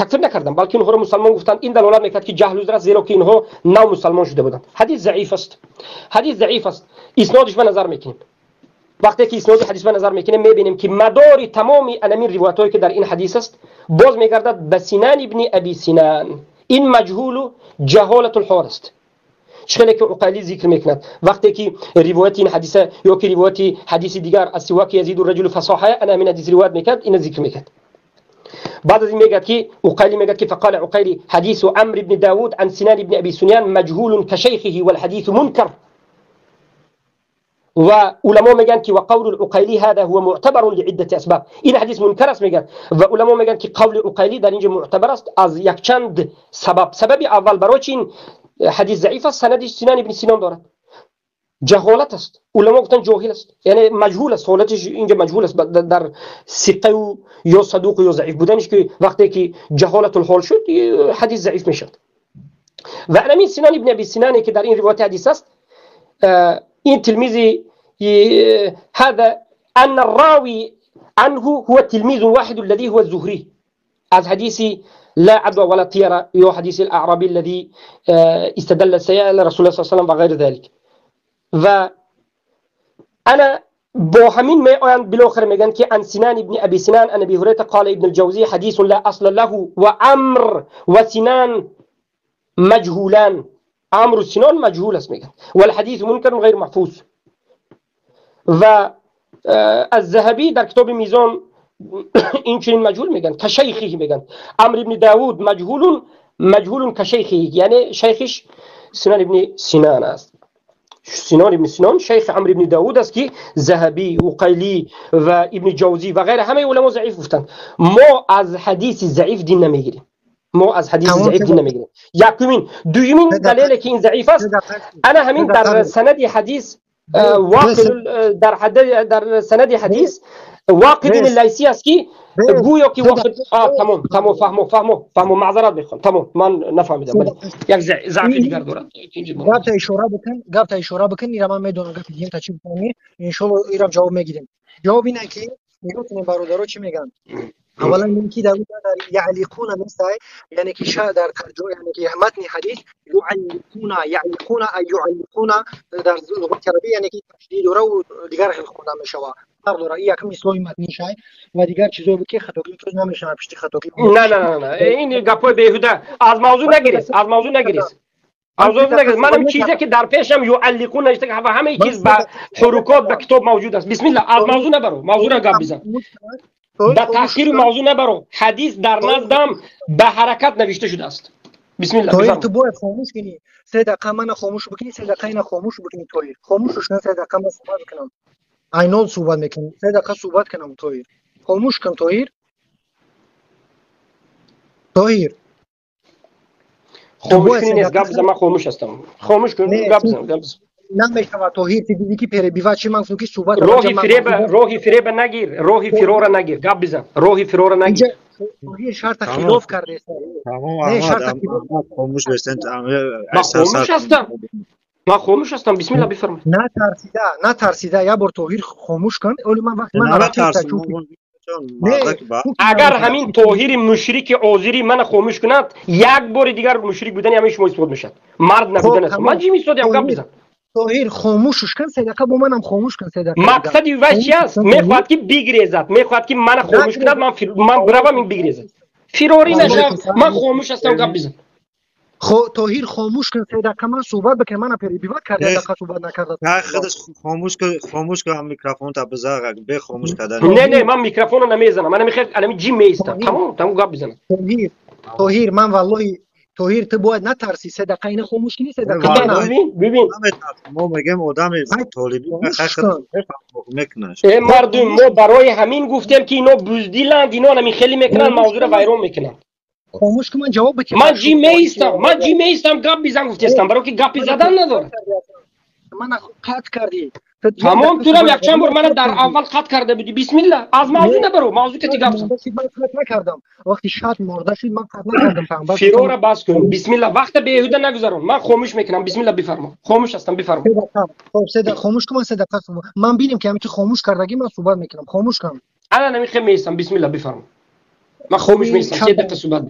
Speaker 1: такфир накарданд، балки онҳоро мусалмон гуфтанд. Ин далолат мекунад ки ҷаҳл узр аст، зеро ки инҳо нав мусалмон шуда буданд. Ҳадис заиф аст، ҳадис заиф аст. Иснодиш ба назар мекунем. вақте ки исноди ҳадис ба назар мекунем мебинем ки мадори тамоми анамин ривоятҳое ки дар ин ҳадис аст боз мегардад ба Синан ибни Аби Синан. Ин маҷҳулу ҷаҳолатул ҳол аст. чӣ хеле ки Уқайли зикр мекунад вақте ки ривояти ин ҳадиса ё ки ривояти ҳадиси дигар аз сиваки язиду раҷулу фасоҳа ана ҳамин ҳадис ривоят мекунад, ина зикр мекунад. بعد از این میگه که عقیلی میگه که فقال عقیلی حدیث عمرو بن داود عن سنان بن ابي سنان مجهول كشيخه والحديث منكر. و علماء میگن که وقول العقیلی هذا هو معتبر لعده اسباب. این حدیث منکر است میگن و علما میگن که قول عقیلی در اینجا معتبر است از یک چند سبب. سبب اول برای این حدیث ضعیف است، سندش سنان ابن سنان دارد، جهالت است. علما گفتن جاهل است، یعنی مجهول است، حالتش اینجا مجهول است در ثقه و یا صدوق یا ضعیف بودنش، که وقتی که جهالت الحال شد حدیث ضعیف میشد. و همین سنان ابن ابی سنان که در این روایت حدیث است، این تلمیذی هذا أن الراوي عنه هو تلميذ واحد الذي هو الزهري از حديث لا عدوى ولا طيرة يو حديث الأعرابي الذي استدل السيئة لرسول الله صلى الله عليه وسلم وغير ذلك. و أنا با همین می آیند بالاخره میگن که عن سنان ابن ابي سنان عن ابي هريره قال ابن الجوزي حديث لا اصل له وعمر وسنان مجهولان، عمرو سنان مجهول است میگن، والحديث منکر غیر محفوظ. و الذهبی در کتاب میزان این چنین مجهول میگن کشیخه میگن، عمرو ابن داوود مجهول مجهول کشیخه، یعنی شیخش سنان ابن سنان است. سنان ابن سنان شیخ عمرو ابن داوود است که ذهبی و قیلی و ابن جوزی و غیره همه علما ضعیف گفتند. ما از حدیث ضعیف دین نمیگیریم، ما از حدیث ضعیف دین نمیگیریم. یکمین. دومین دلیل که این ضعیف است، انا همین در سند حدیث واقع در حد در سند حدیث واقد اللیثی است که گویا که واقد تمام تمام فهمو فهمو فهمو معذرت میخوام، تمام من نفهمیدم، بله یک ضعف دیگر دارد.
Speaker 2: گفت اشاره بکن، گفت اشاره بکن، ایرا من میدونم گفت دیگه تا چی بکنی، ان شاء الله ایرا جواب میگیریم. جواب اینه که میگم برادرها چی میگن. اولا اینکه در یعلقون نیست، یعنی که شا در ترجمه، یعنی که متن حدیث یعلقون، یعلقون ای یعلقون در لغت عربی یعنی که تشدید داره و دیگر خیلی خونده میشه فرق داره. این یکم اصلاح متنی شای و دیگر چیزا که خطاگی تو نمیشه پشت خطاگی.
Speaker 1: نه نه نه نه این گپای بیهوده، از موضوع نگیرید، از موضوع نگیرید، از موضوع نگیرید. منم چیزی که در پیشم یعلقون نوشته و همه چیز با حرکات به کتاب موجود است. بسم الله، از موضوع نبرو، موضوع را گپ بزن، به تأخیر موضوع نبرو. حدیث در نزدم به حرکت نوشته شده است. بسم الله.
Speaker 2: توی تو باید خاموش کنی، 3 دقیقه من خاموش بکنی، 3 دقیقه اینا خاموش بکنی. توی خاموشش نه، 3 دقیقه من صحبت کنم، اینال صحبت میکنم، 3 دقیقه صحبت کنم. توی خاموش کن، توی توی
Speaker 1: خاموش کنی نیست، گپ بزن. من خاموش هستم، خاموش کن، گپ بزن، گپ بزن.
Speaker 2: نمیشه توحید دیدی که پیره بیوا چی من گفتم که صحبت
Speaker 1: روحی فریب، روحی فریب نگیر، روحی فرار نگیر، گپ بزن، روحی فرار نگیر.
Speaker 2: توحید شرط خلاف کرده است.
Speaker 3: تمام احمد خاموش بشن.
Speaker 1: من خاموش هستم، من خاموش هستم. بسم الله بفرمایید.
Speaker 2: نه ترسیده، نه ترسیده، یا بار توحید خاموش کن. ولی من وقت من
Speaker 1: اگر همین توحید مشرک آذری من خاموش کند، یک بار دیگر مشرک بودن همین شما اثبات میشد، مرد نبودن است. من چی میسودم گپ بزن.
Speaker 2: توحید خاموشش کن 3 دقیقه، با منم خاموش کن 3 دقیقه.
Speaker 1: مقصد وای چی است؟ میخواد که بگریزد، میخواد که من خاموش کند، من بروم این بگریزد. فراری نشم، من خاموش هستم گپ بزن.
Speaker 2: خو توحید خاموش کن 3 دقیقه من صحبت بکنم، من پیری بیوت کرده دقیقه صحبت نکرده.
Speaker 3: نه خودش خاموش کن، خاموش کن میکروفون تا بزار به خاموش کردن.
Speaker 1: نه نه من میکروفون رو نمیزنم، من میخوام الان جیم میستم. تمام تمام گپ بزنم.
Speaker 2: توحید توحید من والله توحید تو باید نترسی، 3 دقیقه اینا خاموش کنی، 3 دقیقه.
Speaker 1: ببین ببین
Speaker 3: ما میگم آدم طالبی میکنه.
Speaker 1: ای مردم ما برای همین گفتیم که اینا بزدلند، اینا همین خیلی میکنن، موضوع رو وایران میکنن.
Speaker 2: خاموش کن من جواب بده.
Speaker 1: من جی میستم، من جی میستم گپ بزن گفتم، برای که گپ زدن نداره.
Speaker 2: من قطع کردی.
Speaker 1: تمام تو هم یک چند بار من در اول قطع کرده بودی. بسم الله، از موضوع نبرو، موضوع که گپ زن.
Speaker 2: من قطع نکردم، وقتی شات مرده شد من قطع نکردم. پیامبر
Speaker 1: فرار باز کن. بسم الله، وقت بیهوده نگذارون، من خاموش میکنم. بسم الله بفرما، خاموش هستم بفرما.
Speaker 2: خب 3 دقیقه خاموش کن، من 3 دقیقه من ببینم که همین تو خاموش کردگی من صحبت میکنم. خاموش کن.
Speaker 1: الان نمیخوام میستم. بسم الله بفرما، من خاموش میستم. 3 دقیقه صحبت.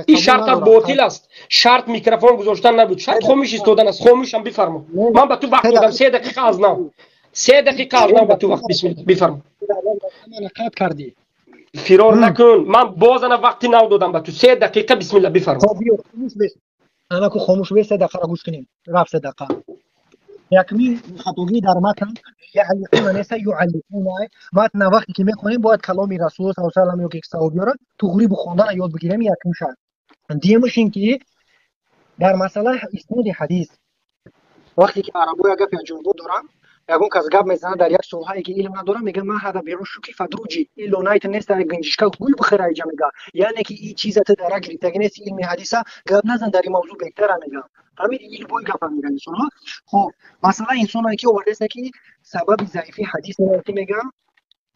Speaker 1: این شرط باطل است. شرط میکروفون گذاشتن نبود، شرط خاموش ایستادن است. خاموشم بفرما. من به تو وقت دادم 3 دقیقه از نو، 3 دقیقه از نو به تو وقت. بسم الله بفرما.
Speaker 2: من قطع کردی،
Speaker 1: فرار نکن. من باز انا وقتی نو دادم به تو 3 دقیقه. بسم الله بفرما.
Speaker 2: خب بیا خاموش بس، انا کو خاموش بس 3 دقیقه گوش کنیم. رفت 3 دقیقه. یکمی خطوگی در متن یعلقون نیست، یعلقون متن وقتی که میخونیم باید کلامی رسول صلی الله علیه و سلم یا که صحابی را تغری بخوندن یاد بگیریم. یکم شد دیمش این که در مسئله اسناد حدیث وقتی که عربو یک گپ جنبو دارن، یگون کس گپ میزنه در یک سوالهایی که علم نداره، میگه من هذا بیعشکی فدروجی ایلو نایت نیست در گنجشکا گوی بخیر ایجا میگه، یعنی که این چیزا ته درک گرفتگی نیست علم حدیثا گپ نزن در این موضوع بهتره میگه. فهمیدی؟ این بوی گپ میگن انسان ها. خب مثلا انسان که آورده است که سبب ضعیفی حدیث که میگم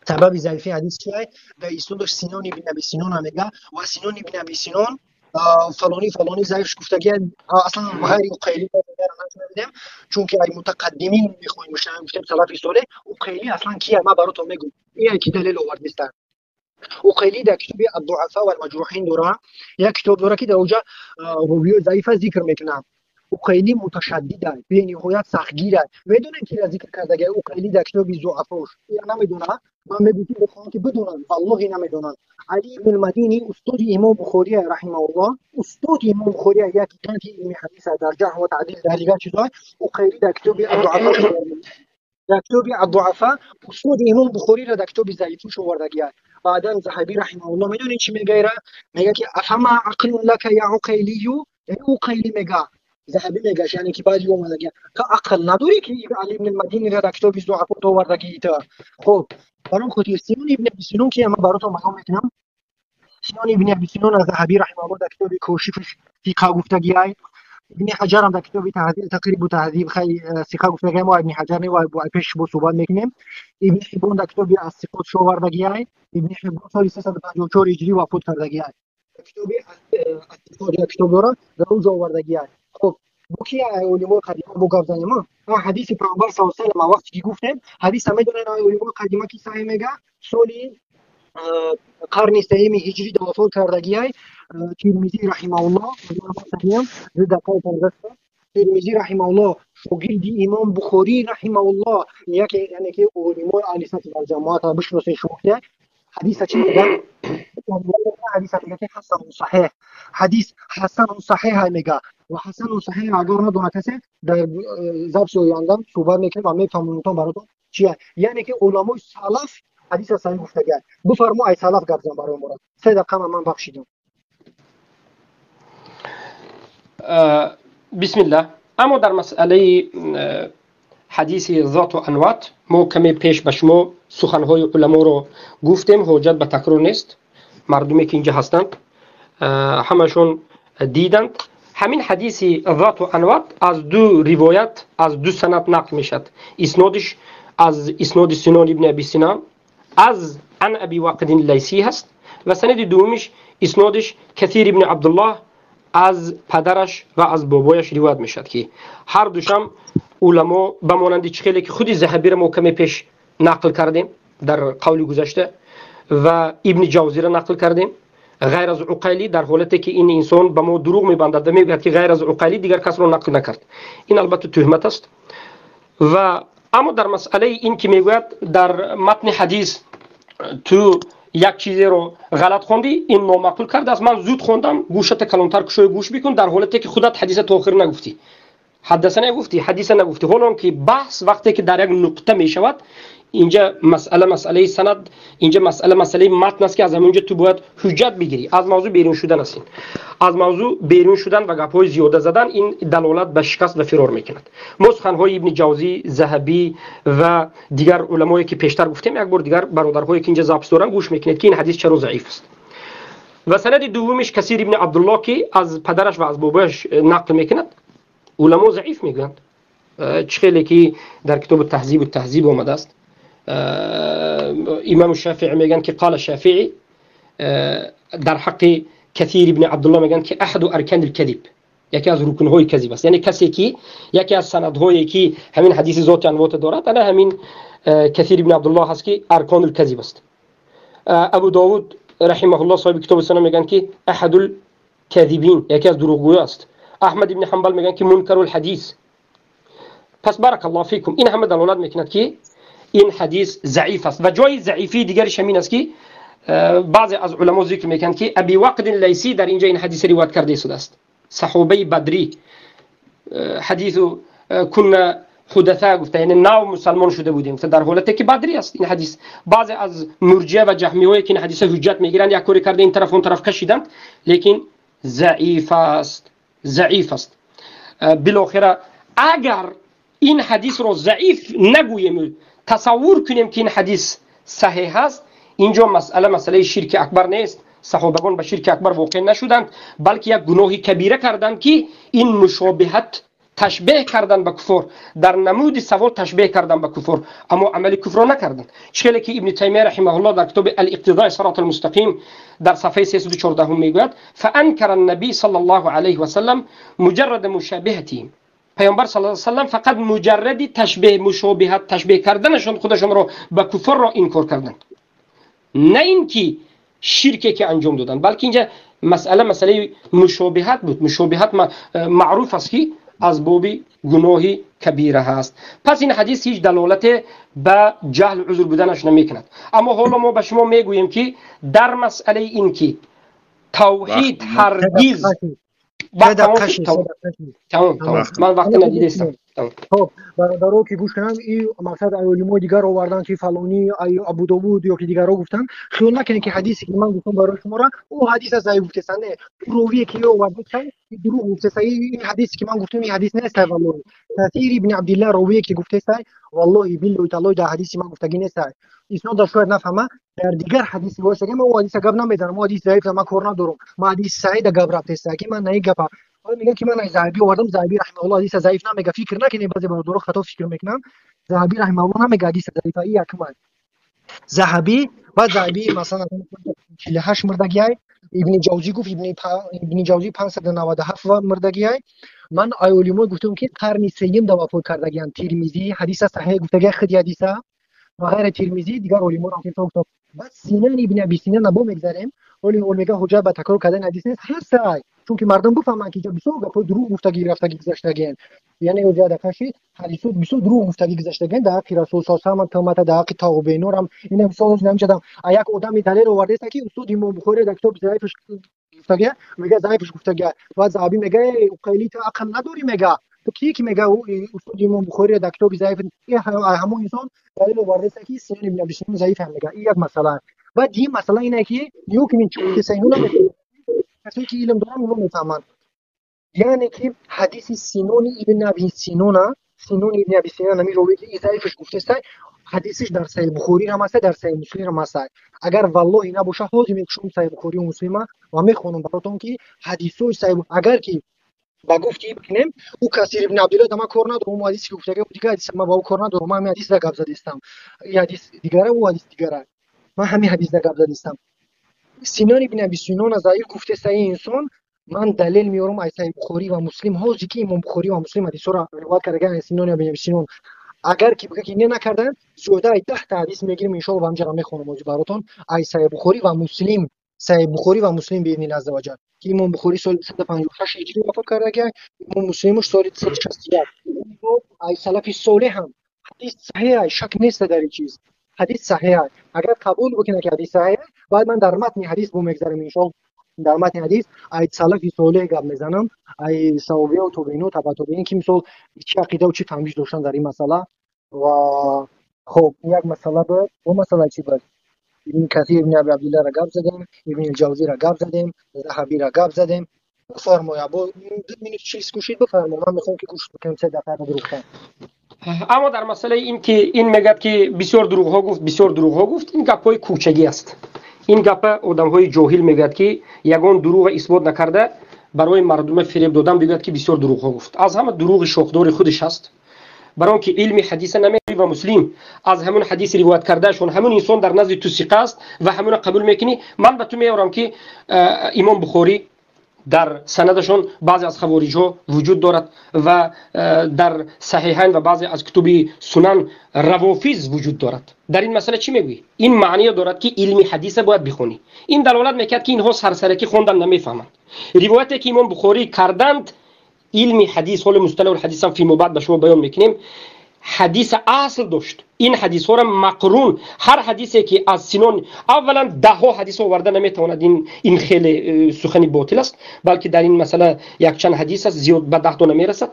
Speaker 2: سبب ضعیفی حدیث چیه؟ در اسنادش سینان ابن ابی سینان میگه و سینان ابن ابی سینان Фалонӣ фалонӣ заифш гуфтагӣ аслан ғайри Уқайлӣ нашунидем, чунки ай мутақаддимин мехоҳем бишнавем, гуфтем салафи солеҳ. Уқайлӣ аслан кия? Ман баротон мегӯм, ие ки далел овардиста. Уқайлӣ дар китоби Аддуафа валмаҷрӯҳин дора, як китоб дора, ки дар оҷа ровиёи заифа зикр мекунад. Уқайлӣ муташаддида, бениҳоят сахтгира. Медонем, ки зикр кардаги Уқайлӣ дар китоби зуафош? Я намедона. Ман мегӯм, ки мехоҳам, ки бидонанд, валлоҳи намедонанд. Али ибн Мадини устоди Имом Бухория раҳимауллоҳ, устоди Имом Бухория, як гиганти илми ҳадиса дар ҷарҳ ва таъдил, дар дигар чизҳо. Уқайлӣ дар китоби Аддуафа, дар китоби Аддуафа устоди Имом Бухориро дар китоби заифуш овардагиаст. Баъдан Заҳабӣ раҳимауллоҳ медонед чӣ мега? Мега, ки афама ақлун лака я Уқайлию, яъне Уқайли мега, Заҳабӣ мегаш, яъне ки баъди омадагӣ ту ақл надорӣ, ки Али ибн Мадиниро дар китоби зуафо овардагии ту. Хуб, баром хотир Синон ибн Аби Синон, ки ман баротон баён мекунам, Синон ибн Аби Синон аз Заҳабӣ раҳимауллоҳ дар китоби Кошифш сиқа гуфтагиай. Ибни Ҳаҷарам дар китоби Таҳзиб, Тақрибу Таҳзиб хай сиқа гуфтагиай. Мо Ибни Ҳаҷар не, пеш бо суҳбат мекунем. Ибни Ҳиббон дар китоби Ассиқот овардагиай. Ибни Ҳиббон соли 354 ҳиҷрӣ вафот кардагиай. Китоби Ассиқот як китоб дорад, дар он ҷо овардагиай. Хуб, бо ки олимои қадима бо гап занем? Ҳадиси Паёмбар саллаллоҳу алайҳи васаллам вақте ки гуфтем, ҳадиса медонед, олимои қадима ки саҳеҳ мега? Соли қарни сеюми ҳиҷрӣ вафот кардагиай Тирмизӣ раҳимауллоҳ. Тирмизӣ раҳимауллоҳ шогирди Имом Бухорӣ раҳимауллоҳ, яке, яъне ки олимои аҳли суннати валҷамоат бишносед шумо. Ҳадиса чӣ мега? Ҳадиса мега, ки ҳасанун саҳеҳ, ҳадис ҳасанун саҳеҳ мега. Ва ҳасанун саҳеҳ агар надона касе, дар записи оянда суҳбат мекунем ва мефаҳмонам баротон чия. Яъне ки уламои салаф ҳадиса саҳеҳ гуфтагианд. Бифармо, ай салаф гап зан барои мора. 3 дақиқа ман бахшидам.
Speaker 1: Бисмиллаҳ. Аммо дар масъалаи ҳадиси зоту анват мо каме пеш ба шумо суханҳои уламоро гуфтем, ҳоҷат ба такрор нест. Мардуме ки инҷа ҳастанд, ҳамашон диданд. Ҳамин ҳадиси зоту анват аз ду ривоят, аз ду санад нақл мешавад. Иснодиш аз исноди Синон ибни Аби Синан аз ан Аби Вақидин Лайсӣ ҳаст ва санади дуввумиш иснодиш Касир ибни Абдуллоҳ аз падараш ва аз бобояш ривоят мешавад, ки ҳар душам уламо ба монанди чӣ хеле ки худи Заҳабиро мо каме пеш нақл кардем дар қавли гузашта ва Ибни Ҷавзиро нақл кардем, ғайр аз Уқайлӣ, дар ҳолате ки ин инсон ба мо дурӯғ мебандад ва мегӯяд, ки ғайр аз Уқайлӣ дигар касро нақл накард. Ин албатта тӯҳмат аст. Ва аммо дар масъалаи ин ки мегӯяд, дар матни ҳадис ту як чизеро ғалат хондӣ, ин номаъқул кардааст. Ман зуд хондам, гӯшата калонтар кушои, гӯш бикун. Дар ҳолате ки худат ҳадиса то охир нагуфтӣ, ҳаддаса нагуфтӣ, ҳадиса нагуфтӣ. Ҳолон ки баҳс вақте ки дар як нуқта мешавад, инҷа масъала масъалаи санад, инҷа масъала масъалаи матн аст, ки аз ҳаминҷо ту бояд ҳуҷҷат бигирӣ. Аз мавзӯъ берун шудан аст ин. Аз мавзӯъ берун шудан ва гапҳои зиёда задан, ин далолат ба шикаст ва фирор мекунад. Мо суханҳои Ибни Ҷавзӣ, Заҳабӣ ва дигар уламое ки пештар гуфтем, як бор дигар бародарҳое ки инҷа запись доранд, гӯш мекунед, ки ин ҳадис чаро заиф аст. Ва санади дуввумиш Касир ибни Абдуллоҳ, ки аз падараш ва аз бобояш нақл мекунад, уламо заиф мегӯянд. Чӣ хеле ки дар китоби Таҳзибу Таҳзиб омадааст, имому Шафиӣ мегӯянд, ки қала Шафиӣ, дар ҳаққи Касир ибни Абдуллоҳ мегӯянд, ки аҳаду аркани лкадиб, яке аз рукнҳои казиб аст. Яъне касе ки яке аз санадҳое ки ҳамин ҳадиси зоти анвота дорад, ана ҳамин Касир ибни Абдуллоҳ ҳаст, ки аркону лказиб аст. Абу Довуд раҳимаҳуллоҳ, соҳиби китоби сунан, мегӯянд, ки аҳадул кадибин, яке аз дурӯғгӯё аст. Аҳмад ибни Ҳамбал мегӯянд, ки мункарул ҳадис. Пас баракаллоҳу фикум, ин ҳама далолат мекунад, ки ин ҳадис заиф аст. Ва ҷои заифии дигариш ҳамин аст, ки баъзе аз уламо зикр мекунанд, ки Аби Вақдин Лайсӣ дар инҷа ин ҳадиса ривоят карда истодааст, саҳобаи бадрӣ. Ҳадису кунна ҳудаса гуфта, яъне нав мусалмон шуда будем, дар ҳолате ки бадрӣ аст ин ҳадис. Баъзе аз мурҷия ва ҷаҳмиҳое ки ин ҳадиса ҳуҷҷат мегиранд, як коре карда, ин тараф, он тараф кашиданд, лекин заиф аст, заиф аст. Билохира, агар ин ҳадисро заиф нагӯем, тасаввур кунем, ки ин ҳадис саҳеҳ аст, инҷо масъала масъалаи ширки акбар нест. Саҳобагон ба ширки акбар воқеъ нашуданд, балки як гуноҳи кабира карданд, ки ин мушобиҳат Ташбеҳ кардан ба куфор, дар намуди савол ташбеҳ кардан ба куфор, аммо амали куфрро накарданд. Чӣ ки Ибни Таймия раҳимаҳуллоҳ дар китоби Ал-Иқтидои Сирот ал-Мустақим дар сафҳаи 314 мегӯяд: фаанкара an-наби саллаллоҳу алайҳи васаллам муҷаррада мушабиҳатиҳим. Паёмбар саллаллоҳу алайҳи васаллам фақат муҷарради ташбеҳ, мушобиҳат, ташбеҳ карданашон худашонро ба куфрро инкор карданд, на ин ки ширке ки анҷом доданд, балки инҷа масъала масъалаи мушобиҳат буд. Мушобиҳат маъруф аст ки аз боби гуноҳи кабира ҳаст. Пас ин ҳадис ҳеҷ далолате ба ҷаҳл узр буданаш намекунад. Аммо ҳоло мо ба шумо мегӯем ки дар масъалаи ин ки тавҳид ҳаргиз тамом, ман вақт надидестам.
Speaker 2: Хоб, бародаро ки гӯш кунанд, ин мақсад олимои дигар оварданд ки фалонӣ, Абудовуд ё ки дигарро гуфтанд. Хиёл накунед ки ҳадисе ки ман гуфтам барои шуморо, ӯ ҳадис аз заиф гуфтесан. Не, ровие ки овардесан дурӯғ гуфтеса. Ин ҳадисе ки ман гуфтам, ин ҳадис нест. Валлоҳи, Касир ибни Абдилла ровие ки гуфтеса, валлоҳи биллоҳи тааллоҳи дар ҳадиси ман гуфтагӣ нест. Иснодаш шояд нафаҳма, дар дигар ҳадис ривоят шуда. Ман ӯ ҳадиса гап намезанам, ӯ ҳадис заиф, ман кор надорам. Ман ҳадиси саҳиҳ гап рафтеса ки ман на ин гапа. Мегӯям ки ман аз Заҳабӣ овардам, Заҳабӣ раҳимаҳуллоҳ ҳадиса заиф намега. Фикр накунед, баъзе бародаро хато фикр мекунанд. Заҳабӣ раҳимаҳуллоҳ намега ҳадиса заифа. Ин якум аст. Заҳабӣ, баъд Заҳабӣ масалан 48 мурдагиай, Ибни Ҷавзӣ гуфт, Ибни Ҷавзӣ 597 мурдагиай. Ман ай олимой гуфтам ки қарни сеюм да вафот кардагианд. Тирмизӣ ҳадиса саҳеҳ гуфтагиай, худи ҳадиса ва ғайра Тирмизӣ, дигар олиморо гуфтам. Баъд Синан ибни Аби Синан набо мегзарем. Оли ол мега ҳуҷҷат ба такрор кардани ҳадис нест, ҳаст, чунки мардум бифаҳманд ки инҷа бисёр гапҳои дурӯғ гуфтагӣ рафтагӣ гузаштагианд. Яъне ҳуҷҷат кашид, ҳадисо бисёр дурӯғ гуфтагӣ гузаштагианд дар ҳаққи Расул саллаллоҳу алайҳи васаллам, туҳмата дар ҳаққи тобеинорам. Ина мисол намешадам, а як одами далел овардааст ки устоди Имом Бухорӣ дар китоби заифаш гуфтагия, мега заифаш гуфтагия. Баъд Заҳабӣ мега: уқайли, ту ақл надорӣ, мега, ту кие ки мега устоди Имом Бухорӣ дар китоби заиф? Ҳамон инсон далел овардааст ки Синан ибни Аби Синан заиф ҳам мега. Ин як масъала. Баъд дигар масъала ине ки нигоҳ кунед чӣ гуфтеса, ино намефаҳманд, касое ки илм доранд, оно мефаҳманд. Яъне ки ҳадиси Синони ибни Аби Синона, Синони ибни Аби Синон, ҳамин ровие ки заифаш гуфтеста, ҳадисиш дар Саҳиҳ Бухорӣ ҳам ҳаста, дар Саҳиҳ Муслим ҳам ҳаста. Агар валлоҳи набоша, ҳозир мекушам Саҳиҳ Бухорию Муслима ва мехонам баротон ки ҳадисҳои саҳиҳ. Агар ки ба гуфти бикунем, ӯ Касир ибни Абдулло да ман кор надорам, ӯ ҳадисе ки гуфтага, дигар ҳадис ман ба ӯ кор надорам. Ман ҳамин ҳадисра гап задистам. Ин ҳадис дигара, ӯ ҳадис дигара, ман ҳамин ҳадисра гап задистам. Синон ибни Аби Синона заиф гуфтеса ин инсон. Ман далел меорам аз Саҳиҳ Бухорӣ ва Муслим, ҳозир ки Имом Бухорӣ ва Муслим ҳадисҳоро ривоят кардагаан Синони ибни Аби Синон. Агар ки бигӯ ки не, накардан, зиёда ай 10 та ҳадис мегирем, иншоалло, ба ҳамҷара мехонам ҳозир баротон ай Саҳиҳ Бухорӣ ва Муслим, Саҳиҳ Бухорӣ ва Муслим биидниллаҳи азза ваҷал, ки Имом Бухорӣ соли 256 ҳиҷрӣ вафот кардагиа, Имом Муслимуш соли 261. Ай салафи солеҳ ҳам ҳадис саҳеҳ, шак нест дар ин чиз, ҳадис саҳеҳ. Агар қабул бикунад ки ҳадис саҳеҳ, баъд ман дар матни ҳадис бо мегзарам, иншоалло. Дар матни ҳадис ай салафи солеҳ гап мезанам, ай саҳобия тобеино, таба тобеин, ки мисол чӣ ақидаву чӣ фаҳмиш доштан дар ин масъала. Ва хоб, як масъала буд. Бо масъала чӣ буд? Ибни Касир ибни Аби Абдилларо гап задем, Ибни Ҷавзиро гап задем, Заҳабиро гап задем. Бифармоя, бо 2 минут 40 кӯшид, бифармо. Ман мехоҳам ки гӯш бикунем, 3 дақиқа дурӯғ.
Speaker 1: Аммо дар масъалаи ин ки ин мегӯяд ки бисёр дурӯғҳо гуфт, бисёр дурӯғҳо гуфт, ин гапҳои кӯчагӣ аст. Ин гапа одамҳои ҷоҳил мегӯяд ки ягон дурӯға исбот накарда, барои мардума фиреб додан бигӯяд ки бисёр дурӯғҳо гуфт. Аз ҳама дурӯғи шохдори худаш аст, барон ки илми ҳадиса намеи ва Муслим аз ҳамун ҳадиси ривоят кардаашон, ҳамун инсон дар назди ту сиқа аст ва ҳамуна қабул мекунӣ. Ман ба ту меорам ки Имом Бухорӣ дар санадашон баъзе аз хавориҷҳо вуҷуд дорад ва дар Саҳиҳайн ва баъзе аз кутуби сунан равофиз вуҷуд дорад. Дар ин масъала чӣ мегӯӣ? Ин маъния дорад ки илми ҳадиса бояд бихонӣ. Ин далолат мекард ки инҳо сарсаракӣ хондан намефаҳманд. Ривояте ки Имом Бухорӣ карданд, илми ҳадис, ҳоли мусталаҳул ҳадисам фимо баъд ба шумо баён мекунем, ҳадиса асл дошт. Ин ҳадисҳоро мақрун, ҳар ҳадисе ки аз Синон, аввалан даҳҳо ҳадис оварда наметавонад. Ин хеле сухани ботил аст, балки дар ин масъала якчанд ҳадис аст, зиёд ба 10 то намерасад.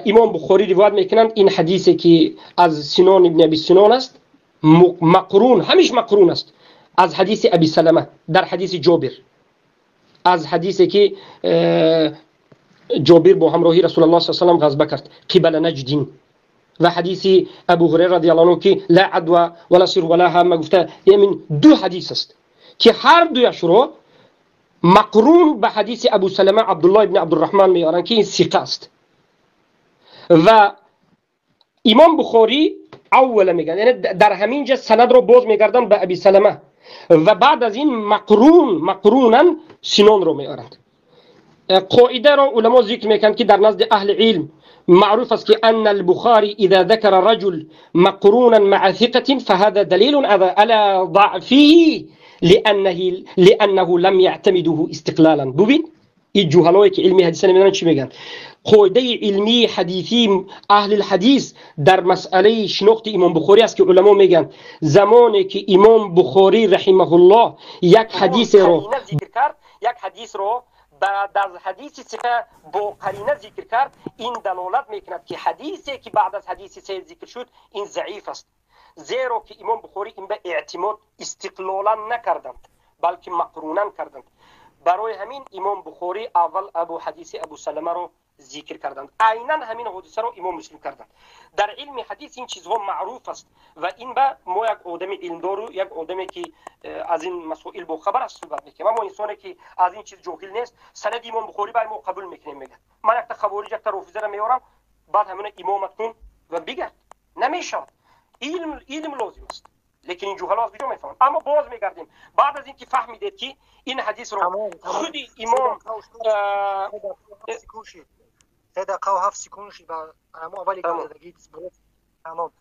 Speaker 1: Имом Бухорӣ ривоят мекунанд, ин ҳадисе ки аз Синон ибни Аби Синон аст, мақрун, ҳамиш мақрун аст аз ҳадиси Аби Салама, дар ҳадиси Ҷобир, аз ҳадисе ки Ҷобир бо ҳамроҳи Расулаллоҳ с салам ғазба кард қибала Наҷдин, ва ҳадиси Абу Ҳурайра радиаллоҳу анҳу ки ла адва вала сир вала ҳама гуфта. Ямин ду ҳадис аст ки ҳар дуяшро мақрун ба ҳадиси Абу Салама Абдуллоҳ ибни Абдурраҳман меоранд ки ин сиқа аст. و امام بخاری اول میگن، یعنی در همین جا سند رو باز میگردن به ابی سلمه و بعد از این مقرونا سنان رو میارند. قاعده رو علما ذکر میکنند که در نزد اهل علم معروف است که ان البخاری اذا ذكر رجل مقرونا مع ثقة فهذا دلیل على ضعفه لانه لم يعتمده استقلالا. ببین این جهلایی که علمی حدیث نمیدونن چی میگن. قاعده علمی حدیثی اهل الحدیث در مسئله شناخت امام بخاری است که علما میگن زمانی که امام بخاری رحمه الله یک حدیث رو ذکر کرد، یک حدیث رو بعد از حدیث سه با قرینه ذکر کرد، این دلالت میکند که حدیثی که بعد از حدیث سه ذکر شد این ضعیف است، زیرا که امام بخاری این به اعتماد استقلالا نکردند بلکه مقرونا کردند. برای همین امام بخاری اول ابو حدیث ابو سلمه رو ذکر کردند. عینا همین حادثه رو امام مسلم کردند. در علم حدیث این چیزها معروف است و این به ما یک آدم علمدار و یک آدمی که از این مسائل با خبر است صحبت میکنیم. اما انسانی که از این چیز جاهل نیست، سند امام بخاری برای ما قبول میکنیم، میگه من یک تا خوارج یک تا رافضه رو میارم بعد همون امامت کن و بگرد. نمیشود. علم لازم است، لیکن این جهلا از کجا میفهمند؟ اما باز میگردیم بعد از اینکه فهمیدید که این حدیث رو خود امام
Speaker 2: 3 دقیقه و 7 секунд شد. با اما اولی گفتگی تمام.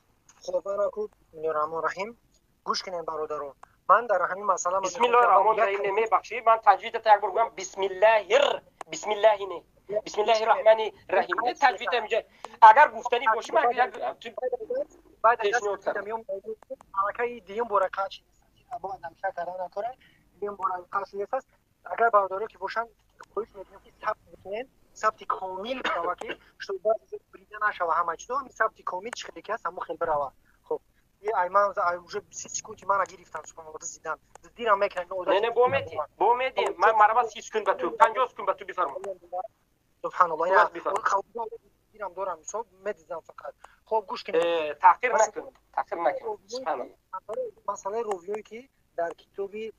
Speaker 2: خب برای بسم الله الرحمن الرحیم گوش کنین برادران. من در همین مسئله
Speaker 1: بسم الله الرحمن الرحیم نمیبخشید، من تجوید تا یک بار گفتم بسم الله بسم الله نه بسم الله الرحمن الرحیم تجوید اینجا اگر گفتنی باشه من یک
Speaker 2: بعد از میام حرکه دیم برکات با نمشه کردن کنه دیم برکات است. اگر برادران که باشن کوشش میکنیم که ثبت بکنن، ثبت کامل برای که شو بریده نشوه همه چیز، همین ثبت کامل چه که هست همون خیلی برای. خب یه ایمان уже 30 секунд мана гирифтан субҳаналлоҳ зидан дирам мекунам.
Speaker 1: Не бо меди ман марава 30 секунд ба ту 50 секунд ба ту бифармо.
Speaker 2: Субҳаналлоҳ дирам дорам мисол медизам фақат. Хоб гӯш кунед,
Speaker 1: таъхир накун, таъхир накун. Субҳаналлоҳ.
Speaker 2: Масъалаи ровиёе ки дар китоби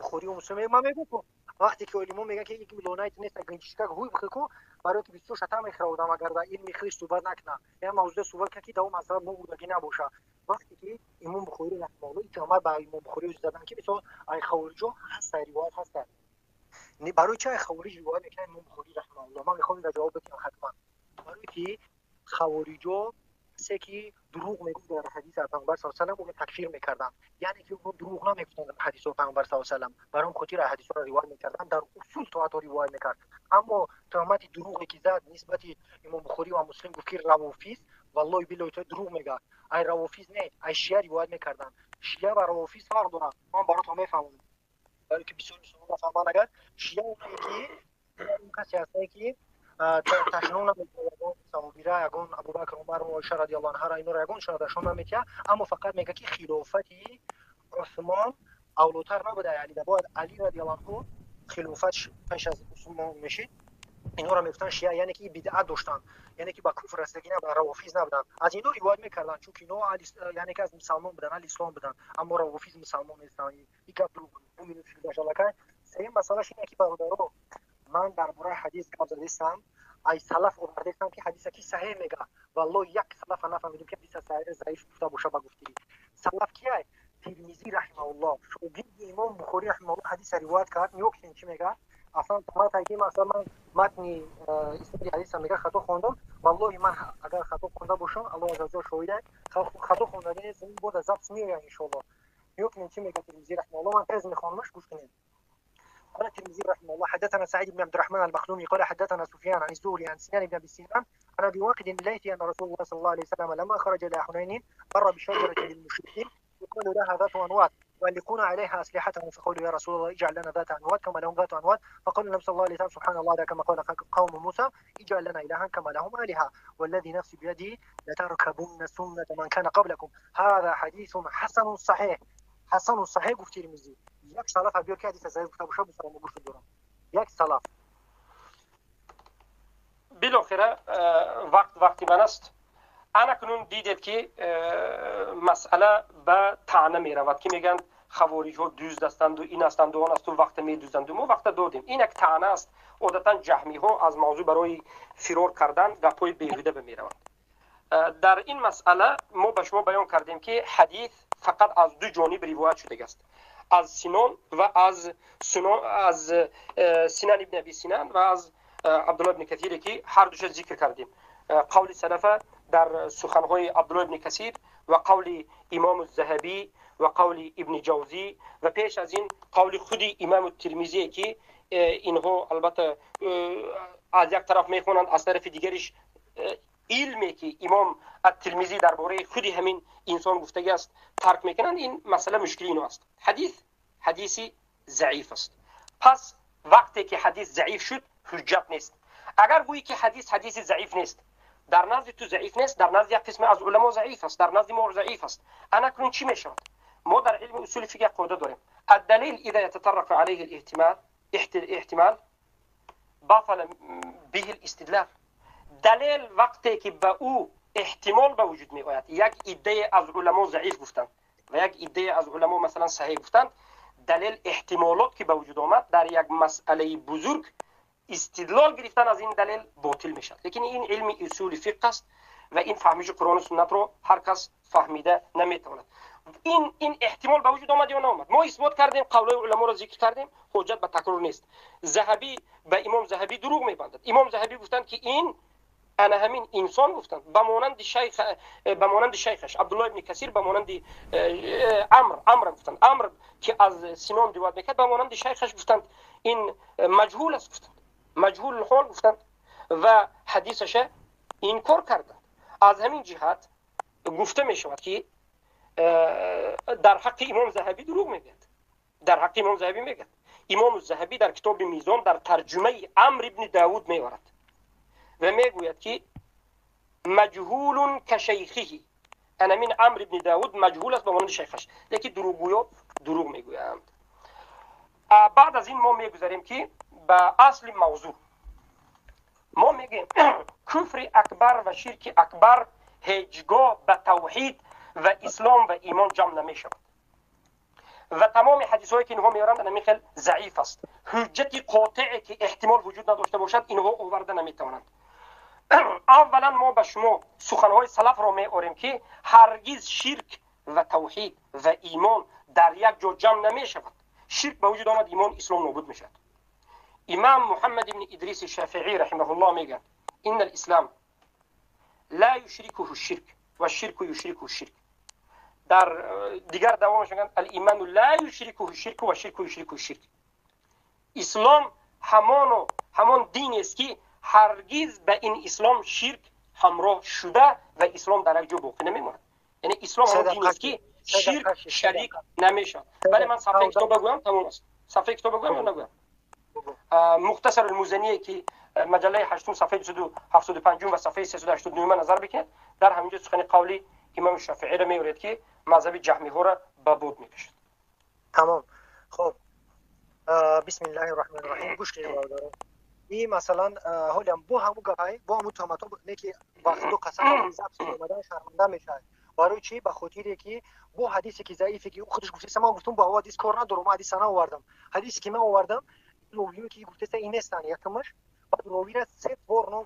Speaker 2: Бухорӣ ва Муслим ман мегӯям вақте ки олимо мегӯянд ки ин лонаи нест ганҷишка ҳуй бихӯ барои ки бисёр шатам мехӯрад одам агар дар илми худаш суҳбат накунад, яъне мавзӯъ суҳбат кунад ки дар он масъала мо будагӣ набошад. Вақте ки имом Бухорӣ раҳмауллоҳ иттиҳомат ба имом Бухорӣ задан ки мисол ай хавориҷо ҳаст, ривоят ҳаст, барои чӣ ай хавориҷ ривоят мекунад имом Бухорӣ раҳмауллоҳ? Ман мехоҳам инро ҷавоб بدم ҳатман. барои ки хавориҷо کسی که دروغ میگفت در حدیث پیامبر صلی الله علیه و سلم اون تکفیر میکردن، یعنی که اون دروغ نمیگفتن در حدیث پیامبر صلی الله علیه و سلم، برام خاطر حدیث را روایت میکردن، در اصول تا حتی روایت میکرد. اما تهمت دروغی که زد نسبت امام بخاری و مسلم گفت که روافیز، والله بالله دروغ میگه. ای روافیز نه، ای شیعه روایت میکردن. شیعه و روافیز فرق دارن، من براتون میفهمم برای که بسیار مسلمان نفهمن. اگر شیعه اونایی که اون کسی هستن که تشنون نمی‌کنه صحابی‌ها یگون ابوبکر عمر و عایشه رضی الله عنها را اینا را یگون شون تشنون نمی‌کنه، اما فقط میگه که خلافت عثمان اولوتر نبوده، یعنی باید علی رضی الله عنه خلافت پیش از عثمان میشید. اینا را میگفتن شیعه، یعنی که بدعت داشتن، یعنی که با کفر رسیدگی نبودن، روافیز نبودن. از اینا روایت میکردن چون اینا یعنی که از مسلمان بودن، اهل اسلام بودن، اما روافیز مسلمان نیستن. این گپ دروغ بود. سوم مسئله اینه که برادرها من درباره حدیث گپ زدم، ای سلف آوردم که حدیث کی صحیح میگه، والله یک سلف نفهمیدم که حدیث صحیح ضعیف گفته باشه. با گفتی سلف کیه؟ ترمذی رحمه الله، شاگرد امام بخاری رحمه الله حدیث روایت کرد. نیوکسین چی میگه؟ اصلا تا که مثلا من متن اسناد حدیث میگه خطا خوندم، والله من اگر خطا خونده باشم الله عز وجل شاهده، خطا خوندن نیست، این بود ضبط میاد ان شاء الله. نیوکسین چی میگه ترمذی رحمه الله؟ من تز میخوامش، گوش کنید. قال الترمذي رحمه الله حدثنا سعيد بن عبد الرحمن المخلومي قال حدثنا سفيان عن الزهري عن سنان بن ابي سنان عن ابي واقد الليثي ان رسول الله صلى الله عليه وسلم لما خرج الى حنين مر بشجره للمشركين يقال لها ذات انواط يعلقون عليها اسلحتهم، فقالوا يا رسول الله اجعل لنا ذات انواط كما لهم ذات انواط، فقال النبي صلى الله عليه وسلم سبحان الله هذا كما قال قوم موسى اجعل لنا الها كما لهم الهه والذي نفسي بيده لتركبن سنه من كان قبلكم. هذا حديث حسن صحيح، حسن صحيح گفت ترمذی. یک سلف بیار که حدیث صحیح گفته باشه بسرم گوش دارم. یک سلف.
Speaker 1: بالاخره وقت وقتی من است. انا کنون دیدید که مسئله به طعنه می رود که میگن Хавориҷҳо дузд ҳастанду, ин ҳастанду, он асту, вақта медузданду. Мо вақта додем. Ин як таъна аст. Одатан ҷаҳмиҳо аз мавзӯъ барои фирор кардан гапҳои беҳуда бимераванд. Дар ин масъала мо ба шумо баён кардем, ки ҳадис фақат аз ду ҷониб ривоят шудагааст: аз Синон ва аз Синан ибн Аби Синан ва аз Абдулло ибни Касире, ки ҳар душа зикр кардем. Қавли салафа дар суханҳои Абдулло ибни Касир ва қавли Имому Заҳабӣ ва қавли Ибни Ҷавзӣ ва пеш аз ин қавли худи Имому Тирмизие, ки инҳо албатта аз як тараф мехонанд, аз тарафи дигариш илме, ки Имом Аттирмизӣ дар бораи худи ҳамин инсон гуфтагӣ аст, тарк мекунанд. Ин масъала мушкили ино аст. Ҳадис ҳадиси заиф аст. Пас вақте ки ҳадис заиф шуд, ҳуҷҷат нест. Агар гӯӣ, ки ҳадис ҳадиси заиф нест, дар назди ту заиф нест, дар назди як қисме аз уламо заиф аст, дар назди мо заиф аст. Ана акнун чӣ мешавад? Мо дар илми усули фиқҳ як қоида дорем: الدليل إذا يتطرق عليه الاحتمال احتمال بطل به الاستدلال. دلیل وقتی که به او احتمال به وجود می آید، یک عده از علما ضعیف گفتند و یک عده از علما مثلا صحیح گفتند، دلیل احتمالات که به وجود آمد، در یک مسئله بزرگ استدلال گرفتن از این دلیل باطل می شود. لیکن این علم اصول فقه است و این فهمش قرآن و سنت رو هر کس فهمیده نمیتواند. این احتمال به وجود آمد یا نامد، ما اثبات کردیم، قول علما را ذکر کردیم، حجت به تکرار نیست. ذهبی به امام ذهبی دروغ میبندد. امام ذهبی گفتند که این انا همین انسان، گفتند به مانند شیخش عبدالله ابن کثیر، به مانند عمر، عمر گفتند، عمر که از سینان روایت میکرد، به مانند شیخش گفتند این مجهول است، گفتند مجهول الحال گفتند و حدیثش انکار کردند. از همین جهت گفته می شود که در حق امام ذهبی دروغ میگوید. در حق امام ذهبی میگوید. امام ذهبی در کتاب میزان در ترجمه عمرو ابن داود میورد و میگوید که مجهول كشيخه. انا من عمرو ابن داود مجهول است به مانند شیخش. لیکن دروغگویا دروغ میگویند. بعد از این ما میگذاریم که به اصل موضوع. ما میگیم کفر اکبر و شرک اکبر هیچگاه به توحید و اسلام و ایمان جمع نمیشود و تمام حدیث هایی که اینها میارند همین خیلی ضعیف است. حجت قاطعی که احتمال وجود نداشته باشد، اینها آورده نمیتوانند. اولا ما به شما سخنهای سلف را میآوریم که هرگز شرک و توحید و ایمان در یک جا جمع نمیشود. شرک به وجود آمد، ایمان، اسلام نابود میشود. امام محمد بن ادریس الشافعی رحمه الله میگن: ان الاسلام لا يشركه الشرك والشرك يشركه الشرك. در دیگر دوامش میگن: الایمان لا يشركه الشرك والشرك يشركه الشرك. اسلام همان دین است که هرگز به این اسلام شرک همراه شده و اسلام در یک جا باقی نمیماند. یعنی اسلام همان دین است که شرک شریک نمیشود. ولی من صفحه کتاب بگویم تمام است. صفحه کتاب بگویم یا نگویم؟ مختصر المزنیه که مجله 8 صفحه 275 و صفحه 389 نظر بکنید، در همینجا سخن قولی امام شافعی را میورید که مذهب جهمی ها را به بود میکشد.
Speaker 2: تمام. خب، بسم الله الرحمن الرحیم. گوش کنید برادران. این مثلا حالا бо ҳаму гапай, бо ҳаму туҳматҳо не ки ба Худо қасам забт омадан шарманда мешавад. Барои чӣ? Ба хотире ки бо ҳадисе ки заифе ки худаш гуфтеса, ман гуфтам ба ҳадис кор надорам, ман ҳадиса наовардам. Ҳадисе ки ман овардам, ровиё ки гуфтеса ин нестанд якумаш. Баъд ровира се бор ном,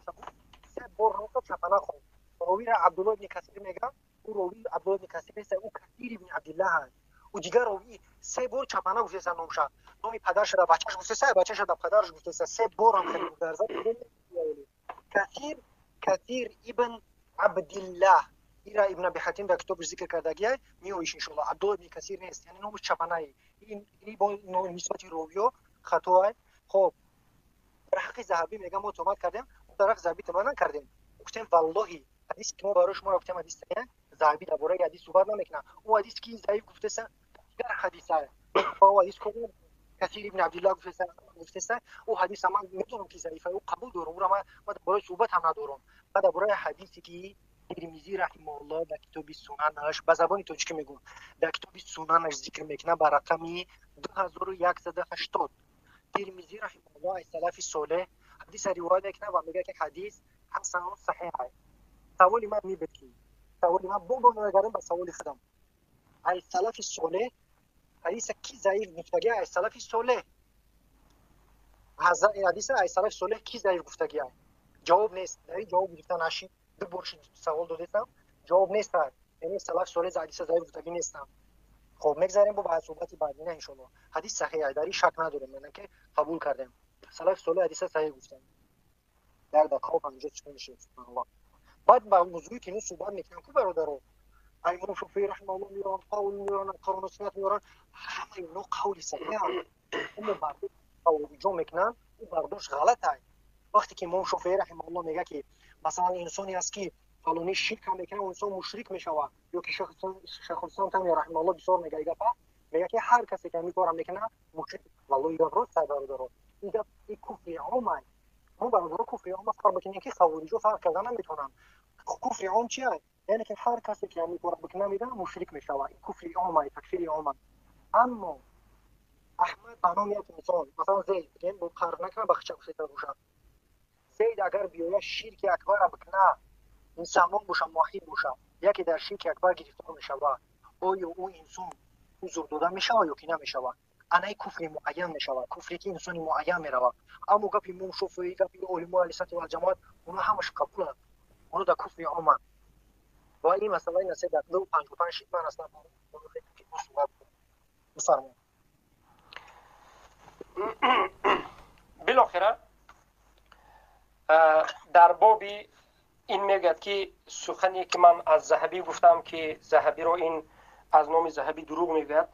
Speaker 2: се бор ном чапана хонд. Ровира Абдулло ибни Касир мегӯяд, ӯ рови Абдулло ибни Касир нест, ӯ Касир ибни Абдуллаҳ аст. Ӯ дигар рови се бор чапана гуфтеса номша, номи падарша да бачаш гуфтеса, бачаша да падараш гуфтеса, се борам хеле гуфтарза. Касир, Касир ибн Абдиллаҳ. Ира Ибн Аби Ҳатим дар китобаш зикр кардагиай, меоиш иншоалло. Абдулло ибни Касир нест, яъне номаш чапанаи. Ин бо нисбати ровиё хатоай. Хоб, дар ҳаққи Заҳабӣ мегам мо туҳмат кардем, дар ҳаққи Заҳабӣ туҳмат накардем. Гуфтем валлоҳи ҳадисе ки мо барои шумо гуфтем ҳадис заҳабӣ дар бораи ҳадис суҳбат намекунад. Ӯ ҳадис ки заиф гуфтеса, дигар ҳадиса ӯ ҳадис Касир ибн Абдуллоҳ гуфтеса, ӯ ҳадиса ман медонам ки заифа, ӯ қабул дорам, ӯро ман дар бораи суҳбат ҳам надорам. Ман дар бораи ҳадисе ки Тирмизӣ раҳимауллоҳ дар китоби Сунанаш, ба забони тоҷикӣ мегӯям, дар китоби Сунанаш зикр мекунад ба рақами 2180. Тирмизӣ раҳимауллоҳ аз салафи солеҳ ҳадиса ривоят мекунад ва мегӯяд ки ҳадис ҳасану саҳиҳ аст. Саволи ман мебуд ки саволи ман бо мегардам ба саволи худам: аз салафи солеҳ Ҳадиса ки заиф гуфтагӣ ай салафи солеҳ? Ҳадиса ай салафи солеҳ ки заиф гуфтагӣ ай? Ҷавоб нест. Дар ҷавоб гирифта нашид. Ду бор савол додетам, ҷавоб нест. Яъне салаф солеҳ ҳадиса заиф гуфтагӣ нестам. Хоб, мегзарем бо ба суҳбати баъдина иншоаллоҳ. Ҳадис саҳеҳ ай, дар ин шак надорем, яъне ки қабул кардем. Салафи солеҳ ҳадиса саҳеҳ гуфтанд. 1 дақиқа 50 секунд шуд, субҳаналлоҳ. Баъд ба мавзӯе ки суҳбат мекунам ку, бародаро, имом Шофеӣ раҳимаҳуллоҳ меоранд, қавл меоранд, Қуръону суннат меоранд, ҳамаи ино қавли саҳеҳ, аммо бардошт ҷо мекунанд, ӯ бардошт ғалат ай. Вақте ки имом Шофеӣ раҳимаҳуллоҳ мегӯяд, ки масалан инсоне аст, ки фалонӣ ширк ҳам мекунад, инсон мушрик мешавад, ё ки Шайхулислом Таймия раҳимаҳуллоҳ бисёр мегӯяд гапа, мегӯяд, ки ҳар касе ки ҳамин корро мекунад, мушрик. Валлоҳи, гап рост ай, бародаро, ин гап ин куфри ом ай. Мо, бародаро, куфри ом фарқ бикунем, ки хавориҷо фарқ карда наметавонанд. Куфри ом чи ай? Яъне ки ҳар касе ки ҳамин корро бикунад, меда мушрик мешавад. Ин куфри ом ай, такфири ом ай. Аммо Аҳмад ба номи як инсон, масалан Зейд бигем, бо қарр накунад, бахча гуфта бошад, Зейд агар биёяд, ширки акбарро бикунад, мусалмон боша, муваҳҳид боша, яке дар ширки акбар гирифтор мешавад, оё ӯ инсон узр дода мешавад ё ки намешавад? Анаи куфри муайян мешавад, куфре ки инсони муайян меравад. Аммо гапи имом Шофеӣ, гапи олимои аҳли суннати валҷамоат, оно ҳамаш қабуланд, оно дар куфри оманд. Ва ин масъалаи насе дар 2:55 шид. Ман аслан суҳбат бифармоед.
Speaker 1: Билохира дар боби ин мегӯяд, ки сухане ки ман аз Заҳабӣ гуфтам, ки Заҳабиро ин аз номи Заҳабӣ дурӯғ мегӯяд,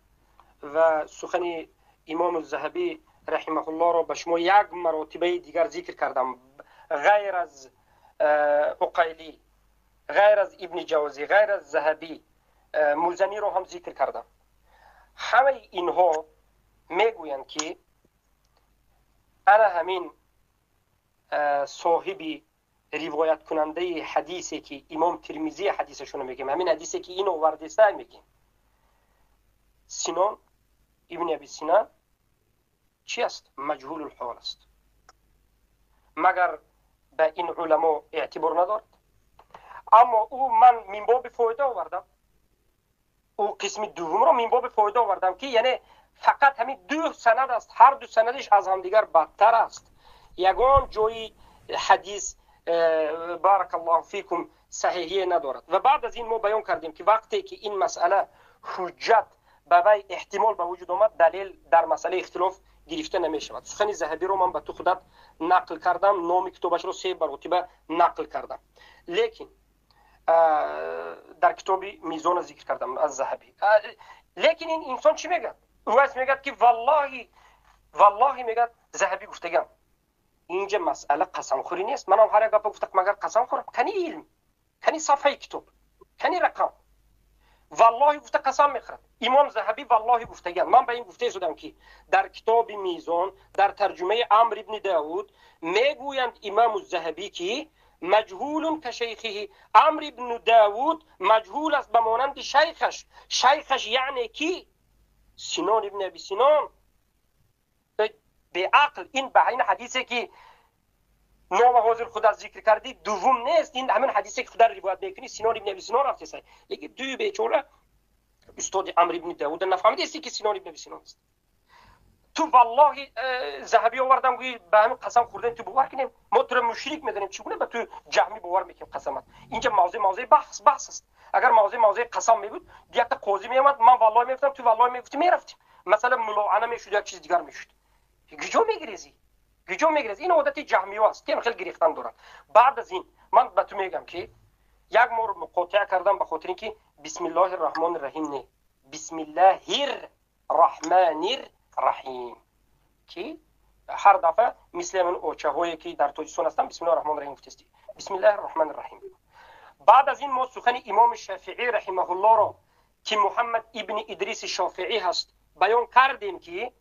Speaker 1: ва сухани имому Заҳабӣ раҳимаҳуллоҳро ба шумо як маротибаи дигар зикр кардам. Ғайр аз Уқайлӣ, ғайр аз Ибни Ҷавзӣ, ғайр аз Заҳабӣ, Музаниро ҳам зикр кардам. Ҳамаи инҳо мегӯянд, ки ана ҳамин соҳиби ривояткунандаи ҳадисе, ки имом Тирмизӣ ҳадисашонро мегӯем, ҳамин ҳадисе, ки ин овардеста, мегӯем, Синон ибни Аби Синан чи аст? Маҷҳулулҳол аст. Магар ба ин уламо эътибор надорад? Аммо ӯ ман минбоби фоида овардам, ӯ қисми дуввумро минбоби фоида овардам, ки яъне фақат ҳамин ду санад аст, ҳар ду санадиш аз ҳамдигар бадтар аст. Ягон ҷои ҳадис, баракаллоҳу фикум, саҳиҳие надорад. Ва баъд аз ин мо баён кардем, ки вақте ки ин масъала ҳуҷҷат ба вай эҳтимол ба вуҷуд омад, далел дар масъалаи ихтилоф гирифта намешавад. Сухани Заҳабиро ман ба ту худат нақл кардам, номи китобашро се маротиба нақл кардам, лекин дар китоби Мизона зикр кардам аз Заҳабӣ. Лекин ин инсон чӣ мегӯяд? Увайс мегӯяд, ки валлоҳи, валлоҳи, мегӯяд, Заҳабӣ гуфтагам. Инҷа масъала қасамхӯрӣ нест. Манам ҳар як гапа гуфта, магар қасам хӯрам? Кани илм, кани сафҳаи китоб, кани рақам? Валлоҳи гуфта қасам мехӯрад. Имом Заҳабӣ валлоҳи гуфтагиам. Ман ба ин гуфта шудам, ки дар китоби Мизон дар тарҷумаи Амр ибни Давуд мегӯянд имому Заҳабӣ, ки маҷҳулун кашайхиҳи, Амр ибну Давуд маҷҳул аст ба монанди шайхаш. Шайхаш яъне ки Синон ибни Аби Синон. Беақл, ин ба ин ҳадисе, ки нома ҳозир худа зикр кардӣ, дуввум нест. Ин ҳамин ҳадисе, ки худа ривоят мекунӣ, Синон ибни Аби Синон рафтеса. Лекин дуи бечора устоди Амр ибни Давуда нафаҳмидести, ки Синон ибни Аби Синон аст. Ту валлоҳи Заҳабӣ овардам, гӯи ба ҳамин қасам хӯрдани ту бовар кунем? Мо туро мушрик медонем, чӣ гуна ба ту ҷаҳмӣ бовар мекунем қасамат? Инҷа мавзеъ мавзеи баҳс аст. Агар мавзеъ мавзеи қасам мебуд, якта қозӣ меомад, ман валлоҳи мегуфтам, ту валлоҳи мегуфтӣ, мерафтем, масалан, мулоана мешуд, як чиз дигар мешуд. Гиҷо мегирезӣ, гиҷо мегирезӣ? Ин одати ҷаҳмиё аст, ки хеле гирехтан дорад. Баъд аз ин ман ба ту мегӯям, ки як мор муқотиа кардам ба хотири ин ки бисмиллоҳи раҳмони раҳим не, бисмиллаҳир раҳманир раҳим, ки ҳар дафъа мисли ҳамин очаҳое, ки дар Тоҷикистон ҳастанд, бисмиллоҳи раҳмони раҳим гуфтести, бисмиллаҳи раҳмани раҳим. Баъд аз ин мо сухани имоми Шафиӣ раҳимаҳуллоҳро, ки Муҳаммад ибни Идриси Шофиӣ ҳаст, баён кардем, ки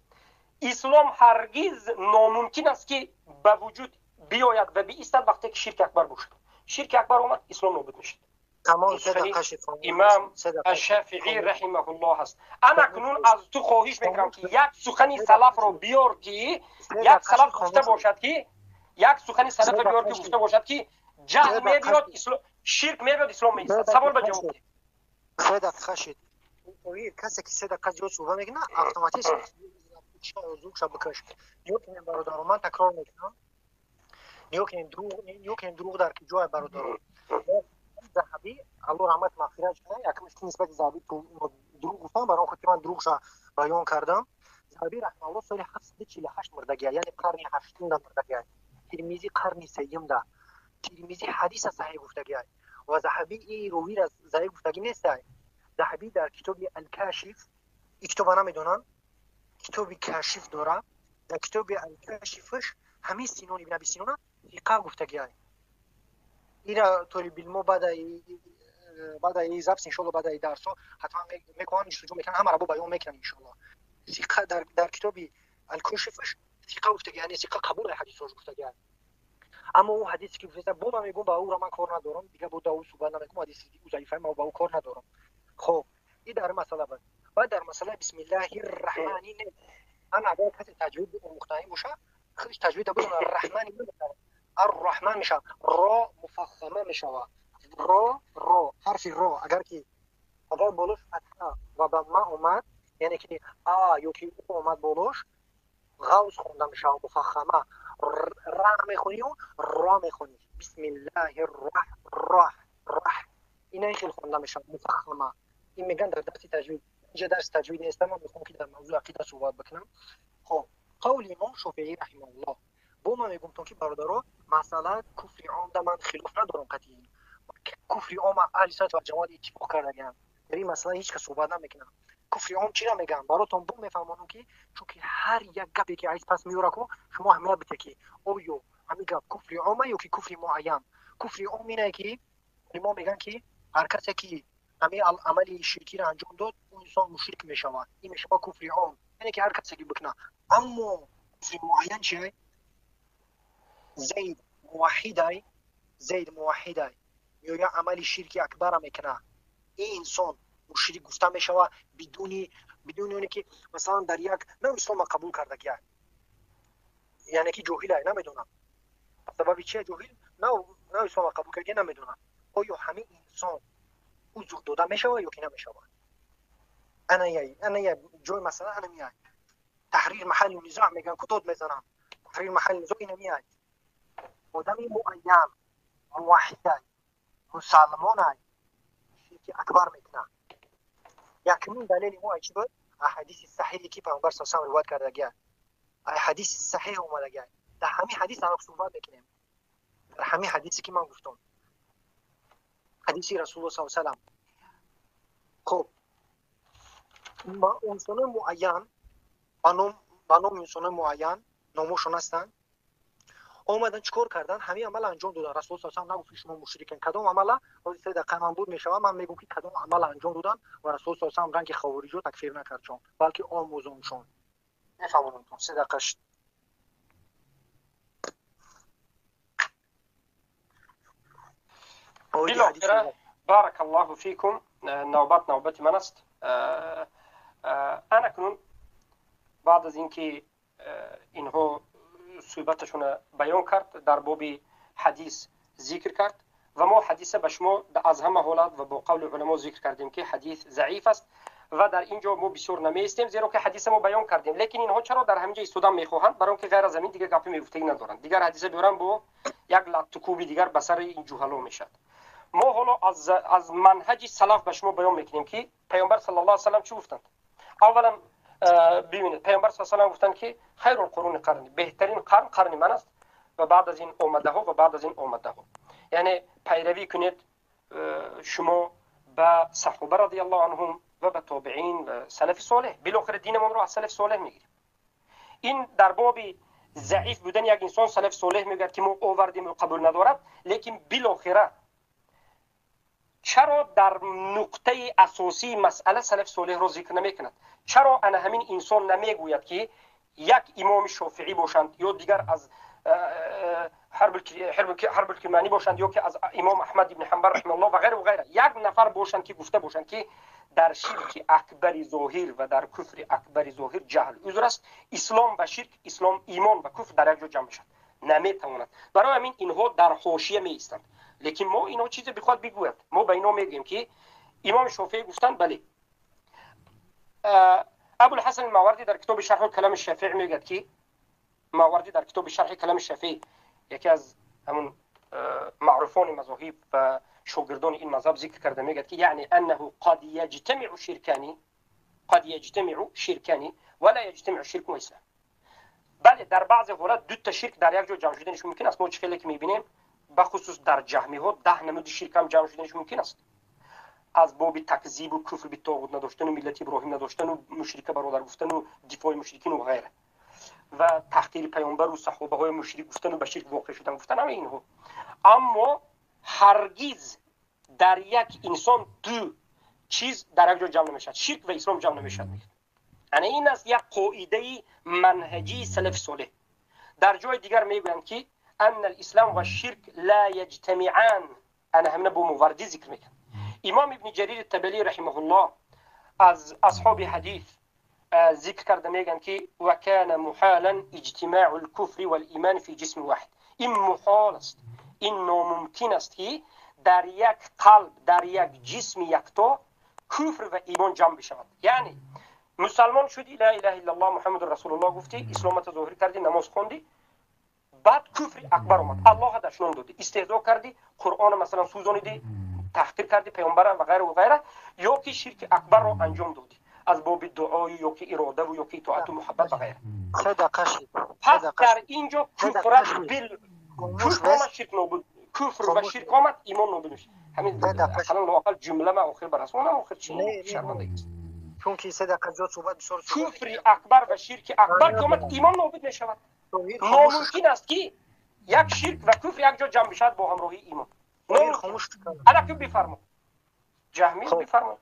Speaker 1: ислом ҳаргиз номумкин аст, ки ба вуҷуд биёяд ва биистад, вақте ки ширки акбар бошад. Ширки акбар омад, ислом нобуд мешавад. Имам Шафиӣ раҳимаҳуллоҳ аст. Ана акнун аз ту хоҳиш мекунам, ки як сухани салафро биёр, ки як салаф гуфта бошад, ки як сухани салафро биёр, ки гуфта бошад, ки ҷаҳл мебиёд, ширк мебиёд, ислом меистад. Савол ба ҷавоб.
Speaker 2: 3 дақиқа шид. Касе ки 3 дақиқа зиёд суҳбат мекунад, автоматически зугша бикаш. Нигоҳ кунем, бародаро, ман такрор мекунам. Нигоҳ кунем, нигоҳ кунем, дурӯғ дар ки ҷой, бародаро. Заҳабӣ, Аллоҳ раҳмат мағфират кунад, якумш ки нисбати Заҳабӣ дурӯғ гуфтам, барои он хотир ман дурӯғша баён кардам. Заҳабӣ раҳмааллоҳ соли 748 мурдагия, яъне қарни ҳаштумда мурдагия. Тирмизӣ қарни сеюмда. Тирмизӣ ҳадиса саҳеҳ гуфтагия ва Заҳабӣ ин ровира заиф гуфтагӣ нестай. Заҳабӣ дар китоби Алкашиф, ин китоба намедонам, китоби Кашиф дора, дар китоби Алкашифаш ҳамин Синон ибн Аби Синона сиқа гуфтагия. Ира толибилмо баъдаи запись, иншоалло, баъдаи дарсҳо ҳатман мекунам, ҷустуҷӯ мекунам, ҳамаро бо баён мекунам, иншоалло. Сиқа дар китоби Алкошифаш сиқа гуфтагия, яъне сиқа қабул ҳадисҳош гуфтагия. Аммо ӯ ҳадисе ки гуфта, бо ман мегӯм, ба ӯра ман кор надорам, дига бо ӯ суҳбат намекунам, ҳадиси ӯ заифа, ман ба ӯ кор надорам. Хоб, ин дар масъала буд. Баъд дар масъалаи бисмиллаҳи рраҳмани не, ан агар касе таҷвид омӯхтанӣ боша, худаш таҷвида бидонад, раҳмани намешавад, арраҳман мешавад, ро муфаххама мешавад. Ро, ро, ҳарфи ро агар ки агар болош фатҳа ва ба ма омад, яъне ки а ё ки у омад болош, ғавз хонда мешавад, муфаххама. Ра мехонию ро мехонӣ, бисмиллаҳи раҳ, раҳ, раҳ, ина хел хонда мешавад, муфаххама. Ин меган дар дарси таҷвид. Инҷа дарси таҷвид нест, ман мехоҳам ки дар мавзӯи ақида суҳбат бикунам. Хоб, қавли имом Шофеӣ раҳимауллоҳ. Бо ман мегӯм то ки бародаро, масъала куфри ом да ман хилоф надорам қатъи. Куфри ом аҳли суннат ва ҷамоат иттифоқ кардагианд. Дар ин масъала ҳеҷ кас суҳбат намекунад. Куфри ом чиро мегӯям? Баротон бо мефаҳмонам, ки чунки ҳар як гапе ки айз пас меёра, ку шумо аҳамият бидиҳед, ки оё ҳамин гап куфри ома ё ки куфри муайян. Куфри ом ине ки олимо мегӯянд, ки ҳар касе ки ҳамин амали ширкиро анҷом дод, ӯ инсон мушрик мешавад. Ин мешавад куфри ом, яъне ки ҳар касе ки бикунад. Аммо куфри муайян чие? Зайд муваҳҳидай, Зайд муваҳҳидай, меоя амали ширки акбара мекунад, ин инсон мушрик гуфта мешавад, бидуни оне ки масалан дар як нав ислома қабул кардагия, яъне ки ҷоҳилай, намедонам сабаби чия ҷоҳил, нав ислома қабул кардагия, намедонам, оё ҳамин инсон узр дода мешавад ё ки намешавад. Ана я ҷои масъала, ана миай таҳрир маҳалли низоъ мегӯянд, ку дод мезанам, таҳрир маҳалли низоъ ина миай. Одами муайян муваҳҳидай, мусалмонай, ширки акбар мекунад. Якумин далели мо ай чӣ буд? Ҳадиси саҳиҳе ки Пайғамбар са салам ривоят кардагия, ай ҳадиси саҳиҳ омадагия. Дар ҳамин ҳадис анок суҳбат мекунем, дар ҳамин ҳадисе ки ман гуфтам, ҳадиси Расулулло са салам. Хоб, инсонои муайян ба номи инсонои муайян, номошон ҳастанд, омадан, чӣ кор кардан? Ҳамин амала анҷом додан. Расул са салам нагуфт, ки шумо мушрикен. Кадом амала? Ҳозир 3 дақиқа ман буд мешавад, ман мегӯм, ки кадом амала анҷом додан ва Расул са салам ранги хавориҷо такфир накардшон, балки омӯзоншон. Мефаҳмонам, 3 дақиқа.
Speaker 1: Билохира, баракаллоҳу фикум, навбат навбати ман аст. Анакнун баъд аз ин ки инҳо суҳбаташона баён кард, дар боби ҳадис зикр кард ва мо ҳадиса ба шумо аз ҳама ҳолат ва бо қавли уламо зикр кардем, ки ҳадис заиф аст ва дар ин ҷо мо бисёр намеистем, зеро ки ҳадиса мо баён кардем. Лекин инҳо чаро дар ҳамин ҷо истодан мехоҳанд? Барои он ки ғайр аз ҳамин дигар гапи мегуфтагӣ надоранд. Дигар ҳадиса биёрам, бо як латтукуби дигар ба сари ин ҷуҳало мешавад. Мо ҳоло аз манҳаҷи салаф ба шумо баён мекунем, ки Паёмбар саллаллоҳу алайҳи васаллам чӣ гуфтанд. Аввалан бибинед, Паёмбар саллаллоҳу алайҳи гуфтанд, ки хайрул қуруни қарни, беҳтарин қарн қарни ман аст ва баъд аз ин омадаҳо ва баъд аз ин омадаҳо. Яъне пайравӣ кунед шумо ба саҳоба радиаллоҳу анҳум ва ба тобеин ва салафи солеҳ. Билохира динамонро аз салафи солеҳ мегирем. Ин дар боби заиф будани як инсон салафи солеҳ мегӯяд, ки мо овардем, ӯ қабул надорад. Лекин билохира чаро дар нуқтаи асосии масъала салафи солеҳро зикр намекунад? Чаро ана ҳамин инсон намегӯяд, ки як имоми Шофиӣ бошанд ё дигар аз Ҳарбулкирманӣ бошанд ё ки аз имом Аҳмад ибни Ҳанбал раҳимауллоҳ ва ғайра ва ғайра, як нафар бошанд, ки гуфта бошанд, ки дар ширки акбари зоҳир ва дар куфри акбари зоҳир ҷаҳл узр аст, ислом ва ширк, ислом, имон ва куфр дар як ҷо ҷамъ мешавад? Наметавонад. Барои ҳамин инҳо дар ҳошия меистанд. Лекин мо инҳо чизе бихоҳад бигӯяд, мо ба инҳо мегӯем, ки имоми Шофеӣ гуфтанд, бале. Абулҳасан Мавардӣ дар китоби Шарҳу Калами Шафеъ мегӯяд, ки Мавардӣ дар китоби Шарҳи Калами Шафеъ, яке аз ҳамун маъруфони мазоҳиб ва шогирдони ин мазҳаб зикр карда мегӯяд, ки яъне аннаҳу қад яҷтамиъу ширкани, қад яҷтамиъу ширкани ва ла яҷтамиъу ширку ва ислом. Бале, дар баъзе ҳолат дута ширк дар як ҷо ҷамъ шуданаш мумкин аст. Мо чӣ хеле ки мебинем, бахусус дар ҷаҳмиҳо 10 намуди ширк ҳам ҷамъ шуданаш мумкин аст. Аз боби такзибу куфр битоғут надоштану миллати Иброҳим надоштану мушрика бародар гуфтану дифои мушрикину ғайра ва таҳқири паёмбару саҳобаҳои мушрик гуфтану ба ширк воқеъ шудан гуфтан, ҳамаи инҳо. Аммо ҳаргиз дар як инсон ду чиз дар як ҷо ҷамъ намешавад, ширк ва ислом ҷамъ намешавад. Ана ин аст як қоидаи манҳаҷии салафи солеҳ. Дар ҷои дигар мегӯянд, ки анна алислам ва ширк ла яҷтамиан. Ана ҳамина бо Мувардӣ зикр мекунад. Имом Ибни Ҷарир Табалӣ раҳимаҳуллоҳ аз асҳоби ҳадис зикр карда мегӯянд, ки ва кана муҳалан иҷтимоу лкуфри валиман фи ҷисми воҳид. Ин муҳол аст, ин номумкин аст, ки дар як қалб, дар як ҷисми якто куфр ва имон ҷамъ бишавад. Яъне мусалмон шуди, ла илаҳа иллаллоҳ Муҳаммадур расулуллоҳ гуфтӣ, исломата зоҳир кардӣ, намоз хондӣ, баъд куфри акбар омад, Аллоҳа дашном додӣ, истеҳзо кардӣ, Қуръона масалан сӯзонидӣ, таҳқир кардӣ паёмбара ва ғайра ва ғайра, ё ки ширки акбарро анҷом додӣ аз боби дуою ё ки иродаву ё ки итоату муҳаббат ва ғайра. Пас дар ин ҷо куфрат бил куфр омад, ширк нобуд, куфр ва ширк омад, имон нобуд мешавад. Ҳамин ақаллан лоақал ҷумла ма охир барасонам, охир чи шармандагӣ аст.
Speaker 2: Чунки 3 дақиқа зиёд суҳбат бисёр.
Speaker 1: Куфри акбар ва ширки акбар ки омад, имон нобуд мешавад. Номумкин аст, ки як ширк ва куфр як ҷо ҷамъ бишавад бо ҳамроҳии имон. Алаку бифармо, Ҷаҳмӣ, бифармо.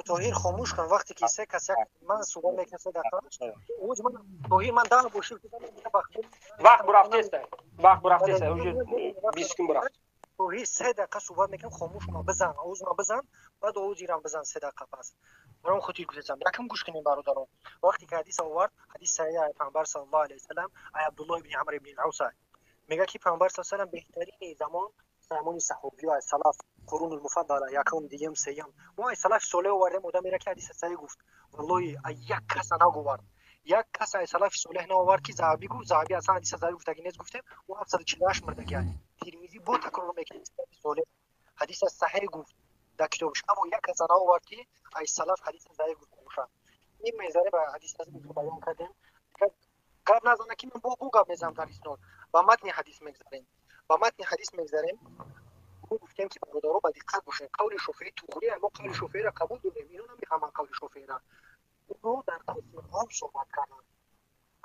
Speaker 2: Тоҳир, хомӯш кун. Вақте ки се кас як ман суҳбат мекунам 3 дақиқа, Тоҳир, ман даҳ боши.
Speaker 1: Вақт бурафтеста, вақт бурафтеста, уже 20 секунд бурафт.
Speaker 2: Тоҳир, 3 дақиқа суҳбат мекунам, хомӯш кун, бизан овоз ма, бизан, баъд овоз ирам бизан 3 дақиқа. Пас баром хотир гузаштам. Якам гӯш кунем, бародарон. Вақте ки ҳадис овард, ҳадис саҳиҳ, паёмбар саллаллоҳу алайҳи васаллам, ай Абдуллоҳ ибни Амр ибни Ас мега, ки паёмбар саллаллоҳу алайҳи васаллам беҳтарини замон, замони саҳобиё, аз салаф, қурунул муфаддала, якум, дуюм, сеюм. Мо ай салафи солеҳ овардем одамеро, ки ҳадиси саҳиҳ гуфт. Валлоҳи, ай як каса наговард, як кас ай салафи солеҳ наовард, ки Заҳабӣ гуфт. Заҳабӣ аслан ҳадиса заҳиб гуфтаги нест, гуфтем, ӯ 748 мурдаги. Тирмизӣ бо такрор мекунад, солеҳ ҳадиса саҳиҳ гуфт дар китобаш, аммо як каса наовард, ки ай салаф ҳадиса заҳиб гуфта бошад. Ин мезаре ба ҳадис баён кардем. Гап назана, ки ман бо гап мезанам дар иснод. Ба матни ҳадис мегзарем, ба матни ҳадис мегзарем. Мо гуфтем, ки бародаро, ба диққат бошед, қавли Шофеӣ туғрӣ. Мо қавли Шофеиро қабул дорем, ино намефаҳманд қавли Шофеиро. Оно дар кофирҳо суҳбат карданд,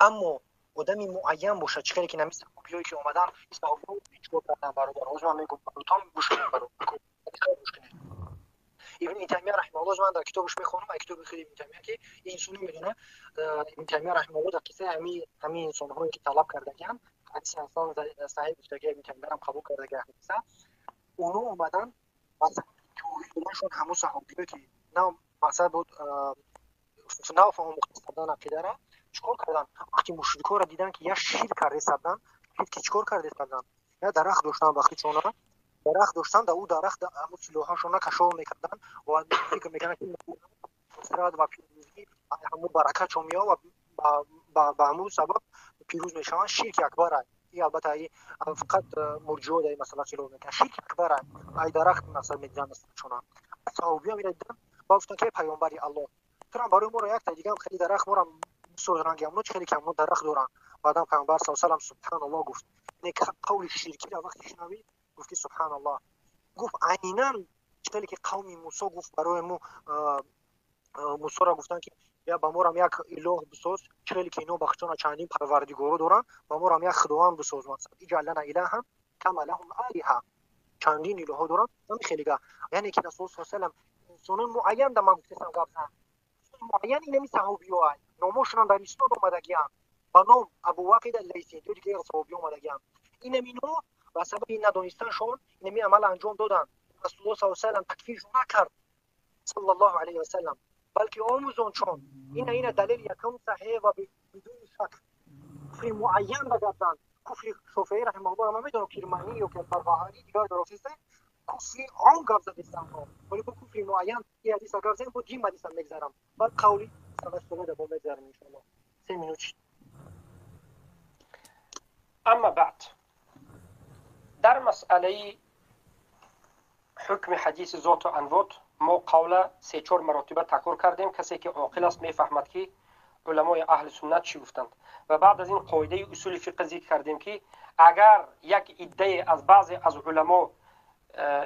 Speaker 2: аммо одами муайян бошад, чӣ хеле ки нами саҳобиёе ки омадан, саҳобиҳо чикор карданд, бародар? Ҳозир ман мегӯм, баротон гӯш кунед, гӯш кунед. Ибни Таймия раҳимауллоҳ, ман дар китобаш мехонам, ай китоби худи Ибни Таймия, ки инсоно медонад. Ибни Таймия раҳимауллоҳ дар қиссаи ҳамин инсонҳое ки талаб кардагианд, ҳадиси аслан саҳиҳ гуфтаги, Ибни Таймияам қабул кардаги ҳадиса. Оно омаданд ба ҷоҳилашон, ҳамун саҳобиё, ки на мақсад буд, нав омӯхта ақидара, чикор карданд? Вақти мушрикҳоро дидан, ки як ширк кардесабдан, ки чикор кардесабдан? Як дарахт доштанд, вақти чона дарахт доштанд, да ӯ дарахт ҳамун силоҳашона кашол мекарданд ва фикр мекарданд, ки нусрат ва пирӯзӣ ҳамун баракатшон меояд ва ба ҳамун сабаб пирӯз мешаванд. Ширки акбар и албатта, фақат мурҷио дар ин масъала хилоф мекунанд. Ширки акбар ай дарахт мақсад медиданд чона. Саҳобиё мера дидан ва гуфтанд, ки паёмбари Аллоҳ, турам барои моро якта дигам хеле дарахт морам бисоз, ранги ҳамно, чӣ хеле ки ҳамно дарахт доранд. Баъдан паёмбар са салам субҳаналлоҳ гуфт. Қавли ширкиро вақте шунавид, гуфт, ки субҳаналлоҳ гуфт, айнан чӣ хеле ки қавми Мусо гуфт барои мо, Мусоро гуфтанд, ки я ба морам як илоҳ бисоз, чӣ хеле ки ино бахчона чандин парвардигоро доранд, ба морам як худованд бисоз, мақсад иҷал лана илаҳан кама лаҳум алиҳа, чандин илоҳо доранд, ҳамин хелига. Яъне ки Расул са салам инсонои муайян да ман гуфтесам гап зан, муайян инами саҳобиё номошонам дар иснод омадагианд, ба ном Абувақид Аллайси ё дигар саҳобиё омадагианд. Инамино ба сабаби надонистаншон инами амал анҷом доданд. Расулуллоҳ са салам такфиршон накард, саллаллоҳу алайҳи васалам, балки омӯзон. Чон ина далели якум саҳеҳ ва бидуни шак куфри муайян ба гап зан. Куфри Шофеӣ раҳимаҳуллоҳ ман медонам, Кирманӣ ё ки Барбаҳарӣ дигар дорофиста. Куфри ом гап задистам, вале бо куфри муайян и ҳадиса гап задем, бо дим ҳадиса мегзарам, баъд қавли салаф солеҳ бо мегзарам, иншоаллоҳ. 3 минут.
Speaker 1: اما بعد، در مسئله حکم حدیث ذات و انوات ما قول 3-4 مراتبه تکرار کردیم. کسی که عاقل است میفهمد که علمای اهل سنت چی گفتند. و بعد از این قاعده اصول فقه ذکر کردیم که اگر یک عده از بعضی از علما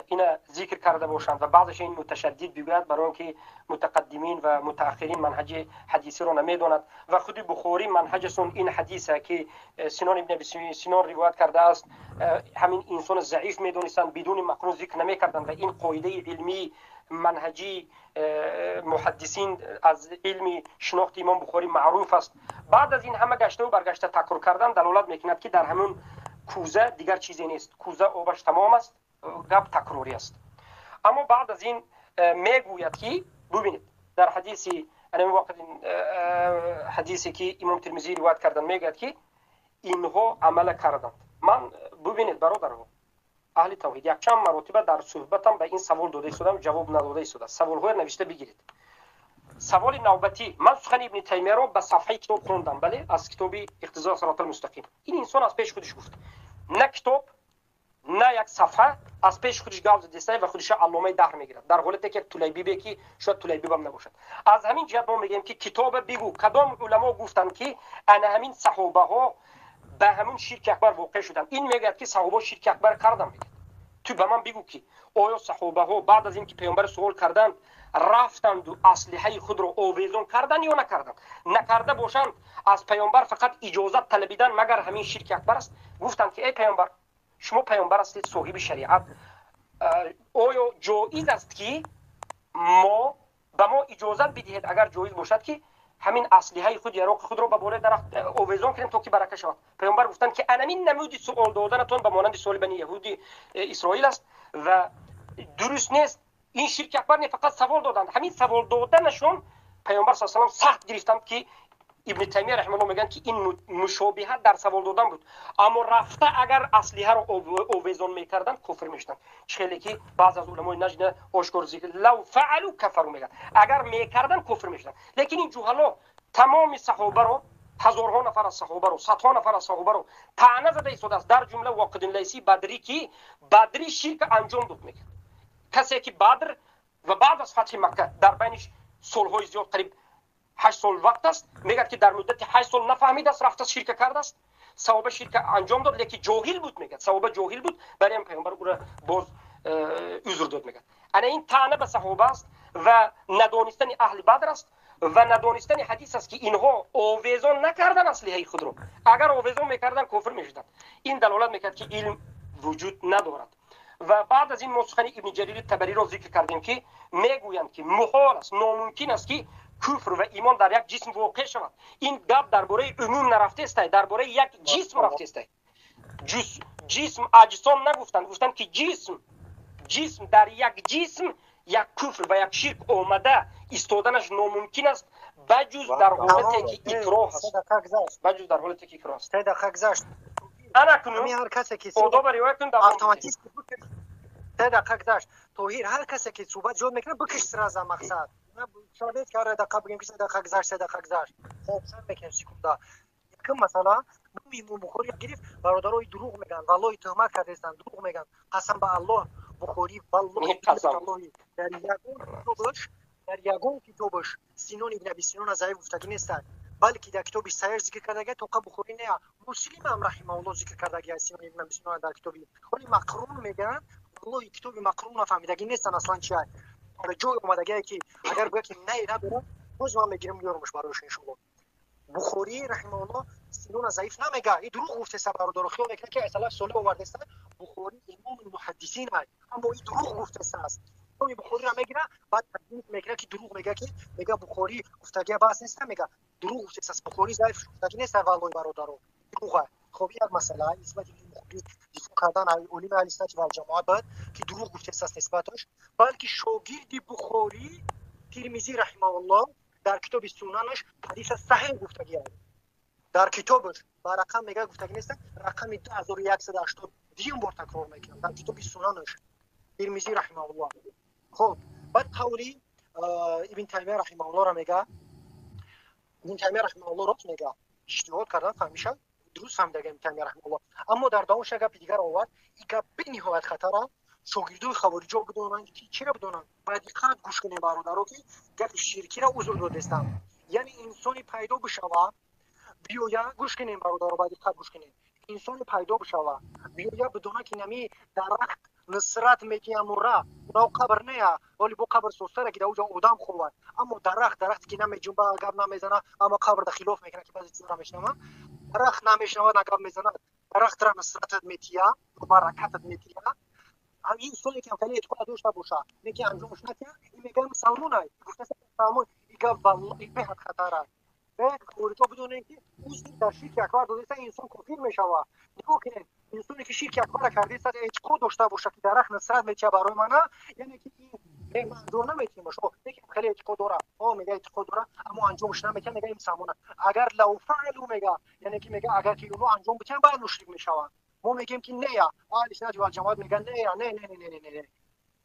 Speaker 1: اینا ذکر کرده باشند و بعضش این متشدد بگوید، برای اینکه متقدمین و متأخرین منهج حدیثی رو نمیدوند و خود بخاری منهجشون این حدیثه که سنان ابن ابی سنان روایت کرده است، همین انسان ضعیف میدونستند، بدون مقرون ذکر نمیکردند. و این قاعده علمی منهجی محدثین از علم شناخت امام بخاری معروف است. بعد از این همه گشته و برگشته تکرار کردن دلالت میکند که در همون کوزه دیگر چیزی نیست، کوزه آبش تمام است، گپ تکراری است. اما بعد از این میگوید که ببینید در حدیثی حدیثی که امام ترمذی روایت کردن، میگوید که اینها عمل کردند. من ببینید برادرها اهل توحید، یک چند مراتبه در صحبتم به این سوال داده شدم، جواب نداده شده. سوال‌های نوشته بگیرید. سوال نوبتی، من سخن ابن تیمیه را به صفحه کتاب خوندم، بله، از کتاب اقتضاء صراط المستقیم. این انسان از پیش خودش گفت، نه کتاب نه یک صفحه، از پیش خودش گپ زده و خودش علامه دهر میگیرد، در حالتی که یک طلیبی که شاید طلیبی هم نباشد. از همین جهت ما میگیم که کتاب بگو کدام علما گفتند که انا همین صحابه ها به همون شرک اکبر واقع شدند. این میگه که صحابه شرک اکبر کردن. میگه تو به من بگو که آیا صحابه ها بعد از اینکه پیامبر سوال کردند رفتند و اسلحه خود را آویزون کردند یا نکردند؟ نکرده باشند از پیامبر فقط اجازه طلبیدن، مگر همین شرک اکبر است؟ گفتند که ای پیامبر، شما پیامبر هستید، صاحب شریعت، آیا جایز است که ما به ما اجازه بدهید اگر جایز باشد که همین اسلحه خود یراق خود را به بالای درخت آویزون کنیم تا که برکه شود؟ پیامبر گفتند که انمین نمود سوال دادنتون به مانند سوال بنی یهودی اسرائیل است و درست نیست. این شرک اکبر نه، فقط سوال دادند. همین سوال دادنشون پیامبر صلی الله علیه و سلم سخت گرفتند که ابن تیمیه رحمه الله میگن که این مشابهت در سوال دادن بود، اما رفته اگر اسلحه را آویزون میکردند کفر میشدند. چه که بعض از علمای نجد آشکار ذکر لو فعلوا کفروا میگن، اگر میکردن کفر میشدند. لیکن این جهلا تمام صحابه رو، هزارها نفر از صحابه رو، صدها نفر از صحابه رو طعنه زده ایستاده است، در جمله واقد لیثی بدری که بدری شرک انجام داد. میگه کسی که بدر و بعد از فتح مکه در بینش سالهای زیاد، قریب 8 سال وقت است، میگه که در مدت 8 سال نفهمید است، رفت شرک کرده است، ثواب شرک انجام داد، لیکن جاهل بود. میگه ثواب جاهل بود، برای این پیامبر او را باز عذر داد. میگه انا این طعنه به صحابه است و ندانستن اهل بدر است و ندانستن حدیث است که اینها آویزان نکردن اسلحه خود رو، اگر آویزان میکردن کفر میشدند. این دلالت میکرد که علم وجود ندارد. و بعد از این ما سخن ابن جریر طبری را ذکر کردیم که میگویند که محال است، ناممکن است که کفر و ایمان در یک جسم واقع شود. این گپ درباره عموم نرفته است، درباره یک جسم رفته است. جسم اجسام نگفتند، گفتند که جسم در یک جسم یک کفر و یک شرک آمده ایستادنش ناممکن است، بجز در حالتی که اکراه است. بجز در حالتی که اکراه است.
Speaker 2: 3 دقیقه گذشت.
Speaker 1: انا کنم
Speaker 2: هر کسی که
Speaker 1: آداب روایت کن
Speaker 2: اتوماتیک 3 دقیقه گذشت. توهیر هر کسی که صحبت زیاد میکنه بکش سر مقصد. شاید که هر دقیقه بگیم که 3 دقیقه گذشت، 3 دقیقه گذشت. خب سر میکنیم سکوندا. یکم مثلا نومی بخاری گرفت، برادرای دروغ میگن، والله تهمت کردن، دروغ میگن. قسم به الله بخاری والله الله در یگون کتابش، در یگون کتابش سینون ابن ابی سینون ضعیف گفتگی نیست، بلکه در کتاب سیر ذکر کرده تو بخاری نه، مسلم هم رحمه الله ذکر کرده سینون ابن ابی سینون در کتابی. ولی مقرون میگن، والله کتاب مقرون نفهمیدگی نیستن اصلا چیه. در جای اومدگی که اگر بگه که نه نداره، باز من میگیرم میارمش براش ان شاء الله. بخاری رحمه الله سینون ضعیف نمیگه، این دروغ گفته است برادر، خیال میکنه که اصلا سوال آورده است. بخاری امام المحدثین است، اما این دروغ گفته است. اون بخاری را میگیره بعد تبدیل میکنه که دروغ میگه، که میگه بخاری گفتگی باز نیست، میگه دروغ گفته است، بخاری ضعیف گفتگی نیست والله برادر، دروغه. خب یک مسئله نسبت به بخاری دفاع کردن علم اهل سنت و جماعت بعد که دروغ گفته است نسبتش، بلکه شاگرد بخاری ترمذی رحمه الله در کتاب سننش حدیث صحیح گفتگی است. در کتابش با رقم میگه گفتگی نیست، رقم 2180 دیم بار تکرار میکنه در کتاب سننش. Тирмизӣ раҳимаҳуллоҳ. Хуб, баъд қавли Ибн Таймия раҳимаҳуллоҳро мега. Ибн Таймия раҳимаҳуллоҳ рост мега, иҷтиҳод кардан фаҳмиша дуруст фаҳмида Ибн Таймия раҳимаҳуллоҳ, аммо дар давомаш як гапи дигар овард. Ин гап бениҳоят хатара. Шогирдои хавориҷо бидонанд ки чира бидонанд, ба диққат гӯш кунем бародаро, ки гапи ширкира узр додестам. Яъне инсоне пайдо бишава биёя, гӯш кунем бародаро, ба диққат гӯш кунем, инсоне пайдо бишава биёя бидона ки нами дарахт нусрат метиямура, унав қабр нея, вале бо қабр состара ки дар уҷа одам ховад, аммо дарахт, дарахте ки намеҷунба, гап намезана, аммо қабрда хилоф мекунад, ки баъзе чизро мешунавам, дарахт намешунавад, на гап мезанад, дарахтра нусратат метия, баракатат метия. Ин инсоне ки хеле эътиқод дошта боша, не ки анҷомаш накунад, ин мегӯяд мусалмонай, гуфтаст мусалмон. Ин гап валлоҳи беҳад хатар аст. Хориҷо бидонем ки узр дар ширки акбар додеста, инсон кофир мешавад. Нигоҳ кунед, инсоне ки ширки акбара кардеста, эътиқод дошта боша ки дарахт нусрат метиҳад барои мана, яъне ки ин ман анҷом наметиҳем, лекин хеле эътиқод дора, мега эътиқод дора, аммо анҷомаш наметиҳад, мега ин мусалмон. Агар лав фаълу мега, яъне ки мега агар ки онҳо анҷом битиҳанд, баъд мушрик мешаванд. Мо мегӯем ки нея, аҳли суннати вал ҷамоат мегӯянд нея, не, не, не, не, не, не.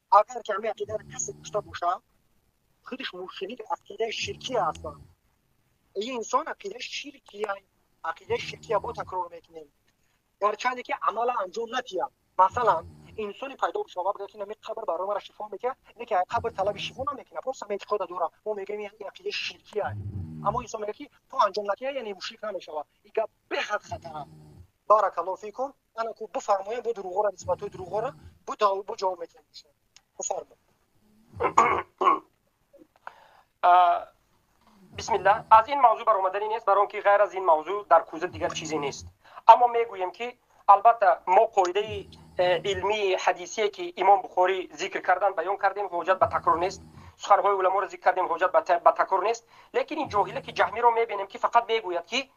Speaker 2: Агар ки ҳамин ақидаро касе дошта боша, худаш мушрик, ақидаи ширкия аст. Ин инсон ақидаи ширкия, ақидаи ширкия бо такрор мекунем, гарчанде ки амала анҷом натиҳад. Масалан, инсоне пайдо бишава бигӯяд ки нами қабр барои мара шифо метиҳад, не ки қабр талаби шифо намекунад, просто ҳамин эътиқода дорам, мо мегӯем ин ақидаи ширкия. Аммо инсон мегӯяд ки то анҷом натиҳад, яъне мушрик намешавад. Ин гап беҳад хатар аст. Баракаллоҳу фикум. Ана ку бифармоем, бо дурӯғора, нисбатҳои дурӯғора бо ҷавоб метиҳем. Бифармо.
Speaker 1: Бисмиллаҳ. Аз ин мавзӯъ баромаданӣ нест, барои он ки ғайр аз ин мавзӯъ дар кӯза дигар чизе нест. Аммо мегӯем ки албатта мо қоидаи илмии ҳадисие ки имом Бухорӣ зикр кардан баён кардем, ҳоҷат ба такрор нест. Суханҳои уламоро зикр кардем, ҳоҷат ба такрор нест. Лекин ин ҷоҳиле ки ҷаҳмиро мебинем ки фақат мегӯяд ки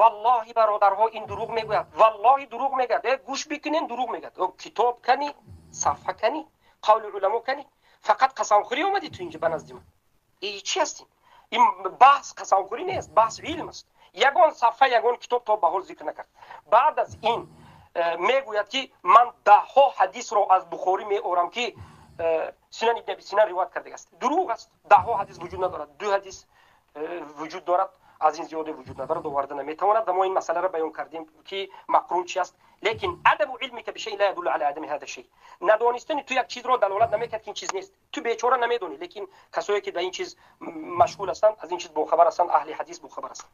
Speaker 1: валлоҳи бародарҳо ин дурӯғ мегӯяд, валлоҳи дурӯғ мегӯяд, гӯш бикунен, дурӯғ мегӯяд, китоб кани, сафҳа кани, қавли уламо кани, фақат қасамхӯрӣ омадӣ ту инҷа ба назди ман. И чӣ ҳастин? Ин баҳс қасамхӯрӣ нест, баҳс илм аст. Ягон сафҳа, ягон китоб то ба ҳол зикр накард. Баъд аз ин мегӯяд ки ман даҳҳо ҳадисро аз Бухорӣ меорам ки Синан ибн Аби Синан ривоят кардааст. Дурӯғ аст, даҳҳо ҳадис вуҷуд надорад, ду ҳадис вуҷуд дорад, аз ин зиёде вуҷуд надорад, оварда наметавонад. Ва мо ин масъаларо баён кардем ки мақрун чи аст. Лекин адаму илмика бишайъин ла ядуллу ала адами ҳаза шай. Надонистани ту як чизро далолат намекард ки ин чиз нест. Ту бечора намедонӣ, лекин касое ки ба ин чиз машғул ҳастанд, аз ин чиз бохабар ҳастанд, аҳли ҳадис бохабар ҳастанд.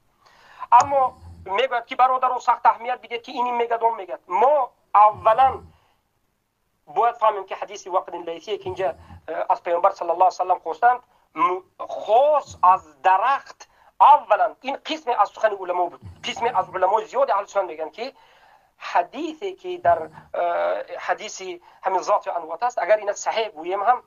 Speaker 1: Аммо мегӯяд ки бародаро сахт аҳамият бидиҳед ки ин мегӯяд, он мегӯяд. Мо аввалан бояд фаҳмем ки ҳадиси вақдин лайсие ки инҷа аз паёмбар саллаллоҳу алайҳи васаллам хостанд, хос аз дарахт. Аввалан ин қисме аз сухани уламо буд. Қисме аз уламои зиёди аҳли суннат мегӯянд ки ҳадисе ки дар ҳадиси ҳамин зоти анвот аст, агар ина саҳеҳ гӯем ҳам,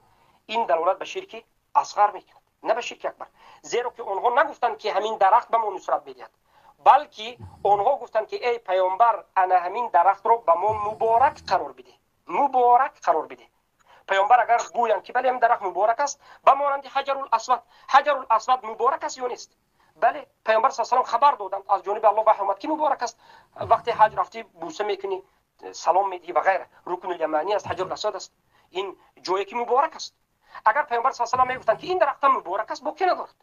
Speaker 1: ин далолат ба ширки асғар мекунад, на ба ширки акбар. Зеро ки онҳо нагуфтанд ки ҳамин дарахт ба мо нусрат медиҳад, балки онҳо гуфтанд ки эй паёмбар, ана ҳамин дарахтро ба мо муборак қарор бидеҳ, муборак қарор бидеҳ. Паёмбар агар гӯянд ки бале ҳамин дарахт муборак аст, ба монанди ҳаҷарул асвад, ҳаҷарул асвад муборак аст ё нест? Бале, паёмбар саллаллоҳу алайҳи васаллам хабар доданд, аз ҷониби Аллоҳ ваҳй омад ки муборак аст. Вақте ҳаҷ рафтӣ бӯса мекунӣ, салом медиҳӣ ва ғайра. Рукнул яманӣ аст, ҳаҷарул асвад аст, ин ҷое ки муборак аст. Агар паёмбар саллаллоҳу алайҳи васаллам мегуфтанд ки ин дарахтам муборак аст, боқӣ надорад.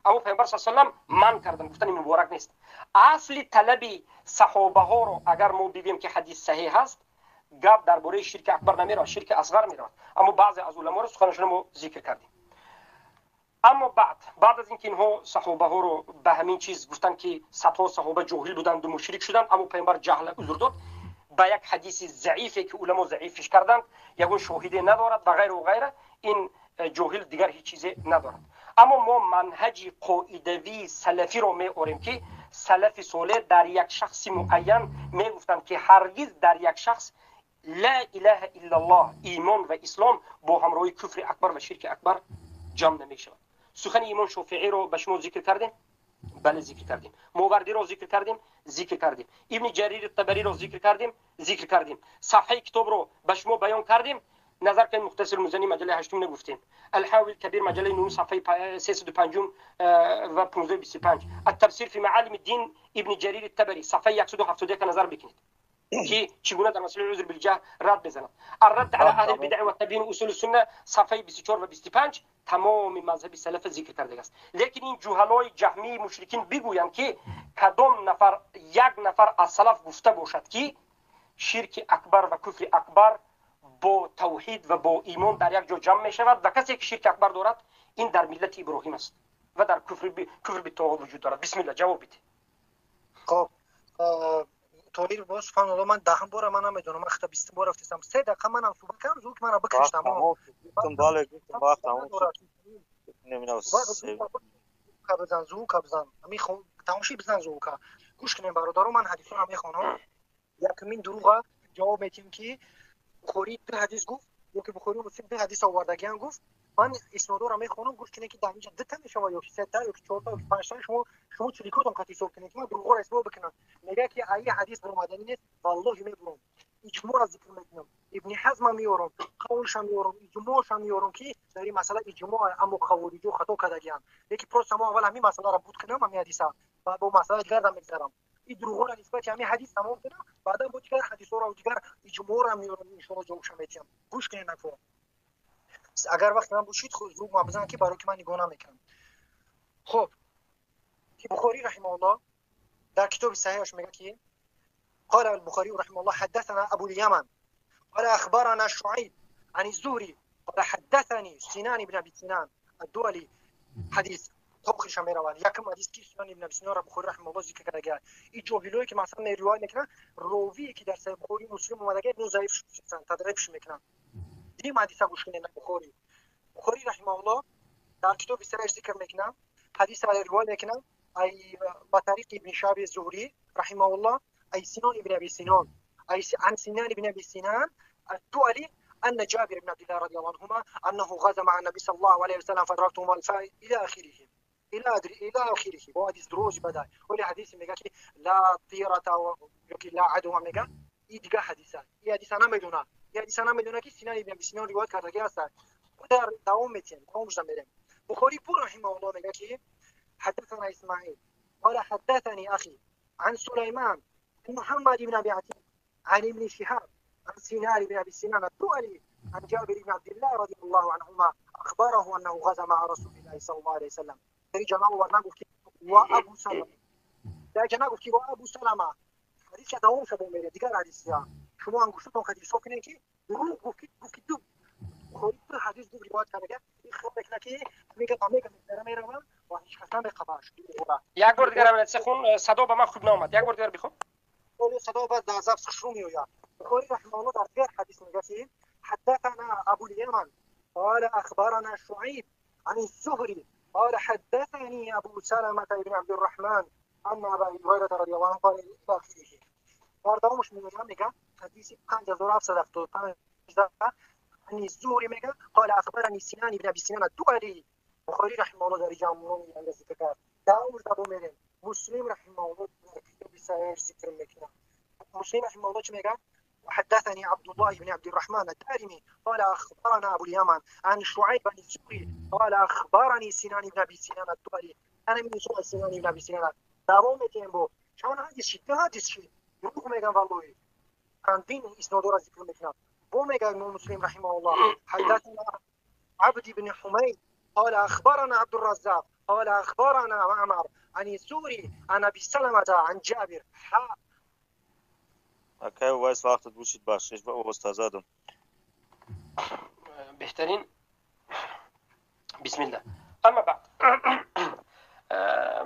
Speaker 1: Аммо паёмбар саллаллоҳу алайҳи васаллам манъ карданд, гуфтанд ин муборак нест. Асли талаби саҳобаҳоро агар мо бигӯем ки ҳадис саҳеҳ аст, гап дар бораи ширки акбар намеравад, ширки асғар меравад. Аммо баъзе аз уламоро суханашонро мо зикр кардем. Аммо баъд аз ин ки инҳо саҳобаҳоро ба ҳамин чиз гуфтанд ки садҳо саҳоба ҷоҳил буданд, мушрик шуданд, аммо паёмбар ҷаҳла узр дод ба як ҳадиси заифе ки уламо заифиш карданд, ягон шоҳиде надорад ва ғайру ғайра, ин ҷоҳил дигар ҳеҷ чизе надорад. Аммо мо манҳаҷи қоидавии салафиро меорем ки салафи солеҳ дар як шахси муайян мегуфтанд ки ҳаргиз дар як шахс ла илаҳа иллаллоҳ, имон ва ислом бо ҳамроҳии куфри акбар ва ширки акбар ҷамъ намешавад. Сухани имом Шофеиро ба шумо зикр кардем? Бале, зикр кардем. Мовардиро зикр кардем? Зикр кардем. Ибни Ҷарири Табариро зикр кардем? Зикр кардем. Сафҳаи китобро ба шумо баён кардем? Назар кунед, Мухтасир Музани маҷаллаи ҳаштум нагуфтем, Алҳавил Кабир маҷаллаи нуҳум сафҳаи 305 ва 1525, Аттафсир фи маалими дин Ибни Ҷарири Табари сафҳаи 171 назар бикунед. ки чӣ гуна дар масъалаи узр билҷаҳл рад мезанад. Аррад ала аҳли бидъ ва табйин усул сунна, сафҳаи 24 ва 25, тамоми мазҳаби салаф зикр кардааст. Лекин ин ҷуҳалои ҷаҳмии мушрикин бигӯянд, ки кадом нафар, як нафар аз салаф гуфта бошад, ки ширки акбар ва куфри акбар бо тавҳид ва бо имон дар як ҷо ҷамъ мешавад ва касе ки ширки акбар дорад, ин дар миллати Иброҳим аст ва дар куфр битоғут вуҷуд дорад. Бисмилла, ҷавоб бидеҳ.
Speaker 2: Хоб, Тоҳир, боз субҳаналлоҳ, ман даҳум бора, ман намедонам, ман хата 20-ум бора гуфтам, 3 дақиқа манам суҳбат кардам, звук мана бикаш, тамом.
Speaker 3: Бале, гуфтам, вақт тамом.
Speaker 2: Бизан, звука бизан, тамоши бизан, звука. Гӯш кунем, бародаро, ман ҳадисонро мехонам. Якумин дурӯға ҷавоб метиҳем, ки Бухорӣ ду ҳадис гуфт ёки Бухорию Муслим ду ҳадис овардагиан гуфт. Ман иснодоро мехонам, гӯш кунем, ки дар инҷа дута мешавад ёки сета ёки чорта ёки панҷта. Шумо чиликотон қат ҳисоб кунем, ки ман дурӯғоро исбот бикунам. Мегӯяд, ки аи ҳадис буромаданӣ нест. Валлоҳи, мебурам, иҷмоъро зикр мекунам, Ибни Ҳазма меорам, қавлша меорам, иҷмоъша меорам, ки дар ин масъала иҷмоъ, аммо хавориҷо хато кардагианд. Леки просто мо аввал ҳамин масъаларо буд кунам, ҳамин ҳадиса, баъд бо масъалаи дигар мегзарам. Ин дурӯғоро нисбати ҳамин ҳадис тамом кунам, баъдан бо дигар ҳадисҳоро, дигар иҷмоъро меорам, иншоалло, ҷавобша метиҳам. Гӯш кунед, нафо, агар вақте ман бошид, звук ма бизан, ки барои ки ман нигоҳ намекунам. Хоб, ки Бухорӣ раҳимауллоҳ дар китоби саҳиҳаш мегӯяд, ки قال البخاري رحمه الله: حدثنا أبو اليمن قال أخبرنا شعيب عن الزهري قال حدثني سنان بن أبي سنان الدولي. حديث توخش میروند. یکم حدیث که سنان ابن ابی سنان را بخاری رحمه الله ذکر کرده. این جاهلایی که مثلا روایت میکنن، راوی که در صحیح بخاری مسلم اومده، اینو ضعیف تضعیفش میکنن. دیم حدیث گوش کنید. بخاری رحمه الله در کتاب سرش ذکر میکنه، حدیث را روایت میکنه ای بطریق ابن شهاب الزهري رحمه الله، أي سنان ابن أبي سنان، أي عن سنان بن أبي سنان الدؤلي أن جابر بن عبد الله رضي الله عنهما أنه غزا مع النبي صلى الله عليه وسلم فأدركتهم الفاء إلى آخره، إلى آخره. وحديث دروج بدا ولی حدیث میگه که لا طیرة و لا عدوى. میگه این دیگه حدیثه، این حدیث نمیدونه، این حدیث نمیدونه که سینان ابن ابی سینان روایت کرده است. در دوام میتیم، دوامش میریم. بخاری پور رحمه الله میگه که حدثنا اسماعیل قال حدثني اخي عن سليمان عن محمد بن ابي عتيق عن ابن شهاب عن سنان بن ابي سنان الدؤلي عن جابر بن عبد الله رضي الله عنهما اخبره انه غزا مع رسول الله صلى الله عليه وسلم. در جناب ورنا گفت و ابو سلمة، در جناب گفت و ابو سلمة. حدیث دوم شد میره دیگر حدیث. شما انگشتتون خیلی حساب کنید که دروغ گفت، گفت دو بخاری دو حدیث دو روایت کرده. این خب میکنه که میگه میگه میره و هیچ کس نمیخواد.
Speaker 1: یک بار دیگر هم خون، صدا به من خوب نامد، یک بار دیگر بخون.
Speaker 2: صدا بعد در ضبط شروع میآید. بخاری رحمه الله در دیگر حدیث میگه که حدثنا ابو اليمن قال اخبرنا شعيب عن الزهري قال حدثني ابو سلمة بن عبد الرحمن ان ابا هريره رضي الله عنه قال الى اخره. در دومش میگه حدیث 5775 عن الزهري میگه قال اخبرني سنان بن ابي سنان الدؤلي. بخاری رحمه الله در جامعه میگه ذکر کرد. دومش دوم میریم. مسلم رحمه الله در کتاب صحیح ذکر میکنه. مسلم رحمه الله چه میگه؟ وحدثني عبد الله بن عبد الرحمن الدارمي قال أخبرنا أبو اليمن عن شعيب بن الزهري قال أخبرني سنان بن أبي سنان الدؤلي. أنا من سوء سنان بن أبي سنان. دوام میتیم. چون حدیث شد، ده حدیث شد، دروغ میگن. والله چندین اسناد را ذکر میکنم. بو میگه مسلم رحمه الله: حدثنا عبد بن حميد قال أخبرنا عبد الرزاق قال أخبرنا معمر عن الزهري عن أبي سلمة عن جابر حا
Speaker 3: Акай Увайс, вақтат бушид, бахшиш ба овозта задам.
Speaker 1: Беҳтарин. Бисмилла. Амма баъд,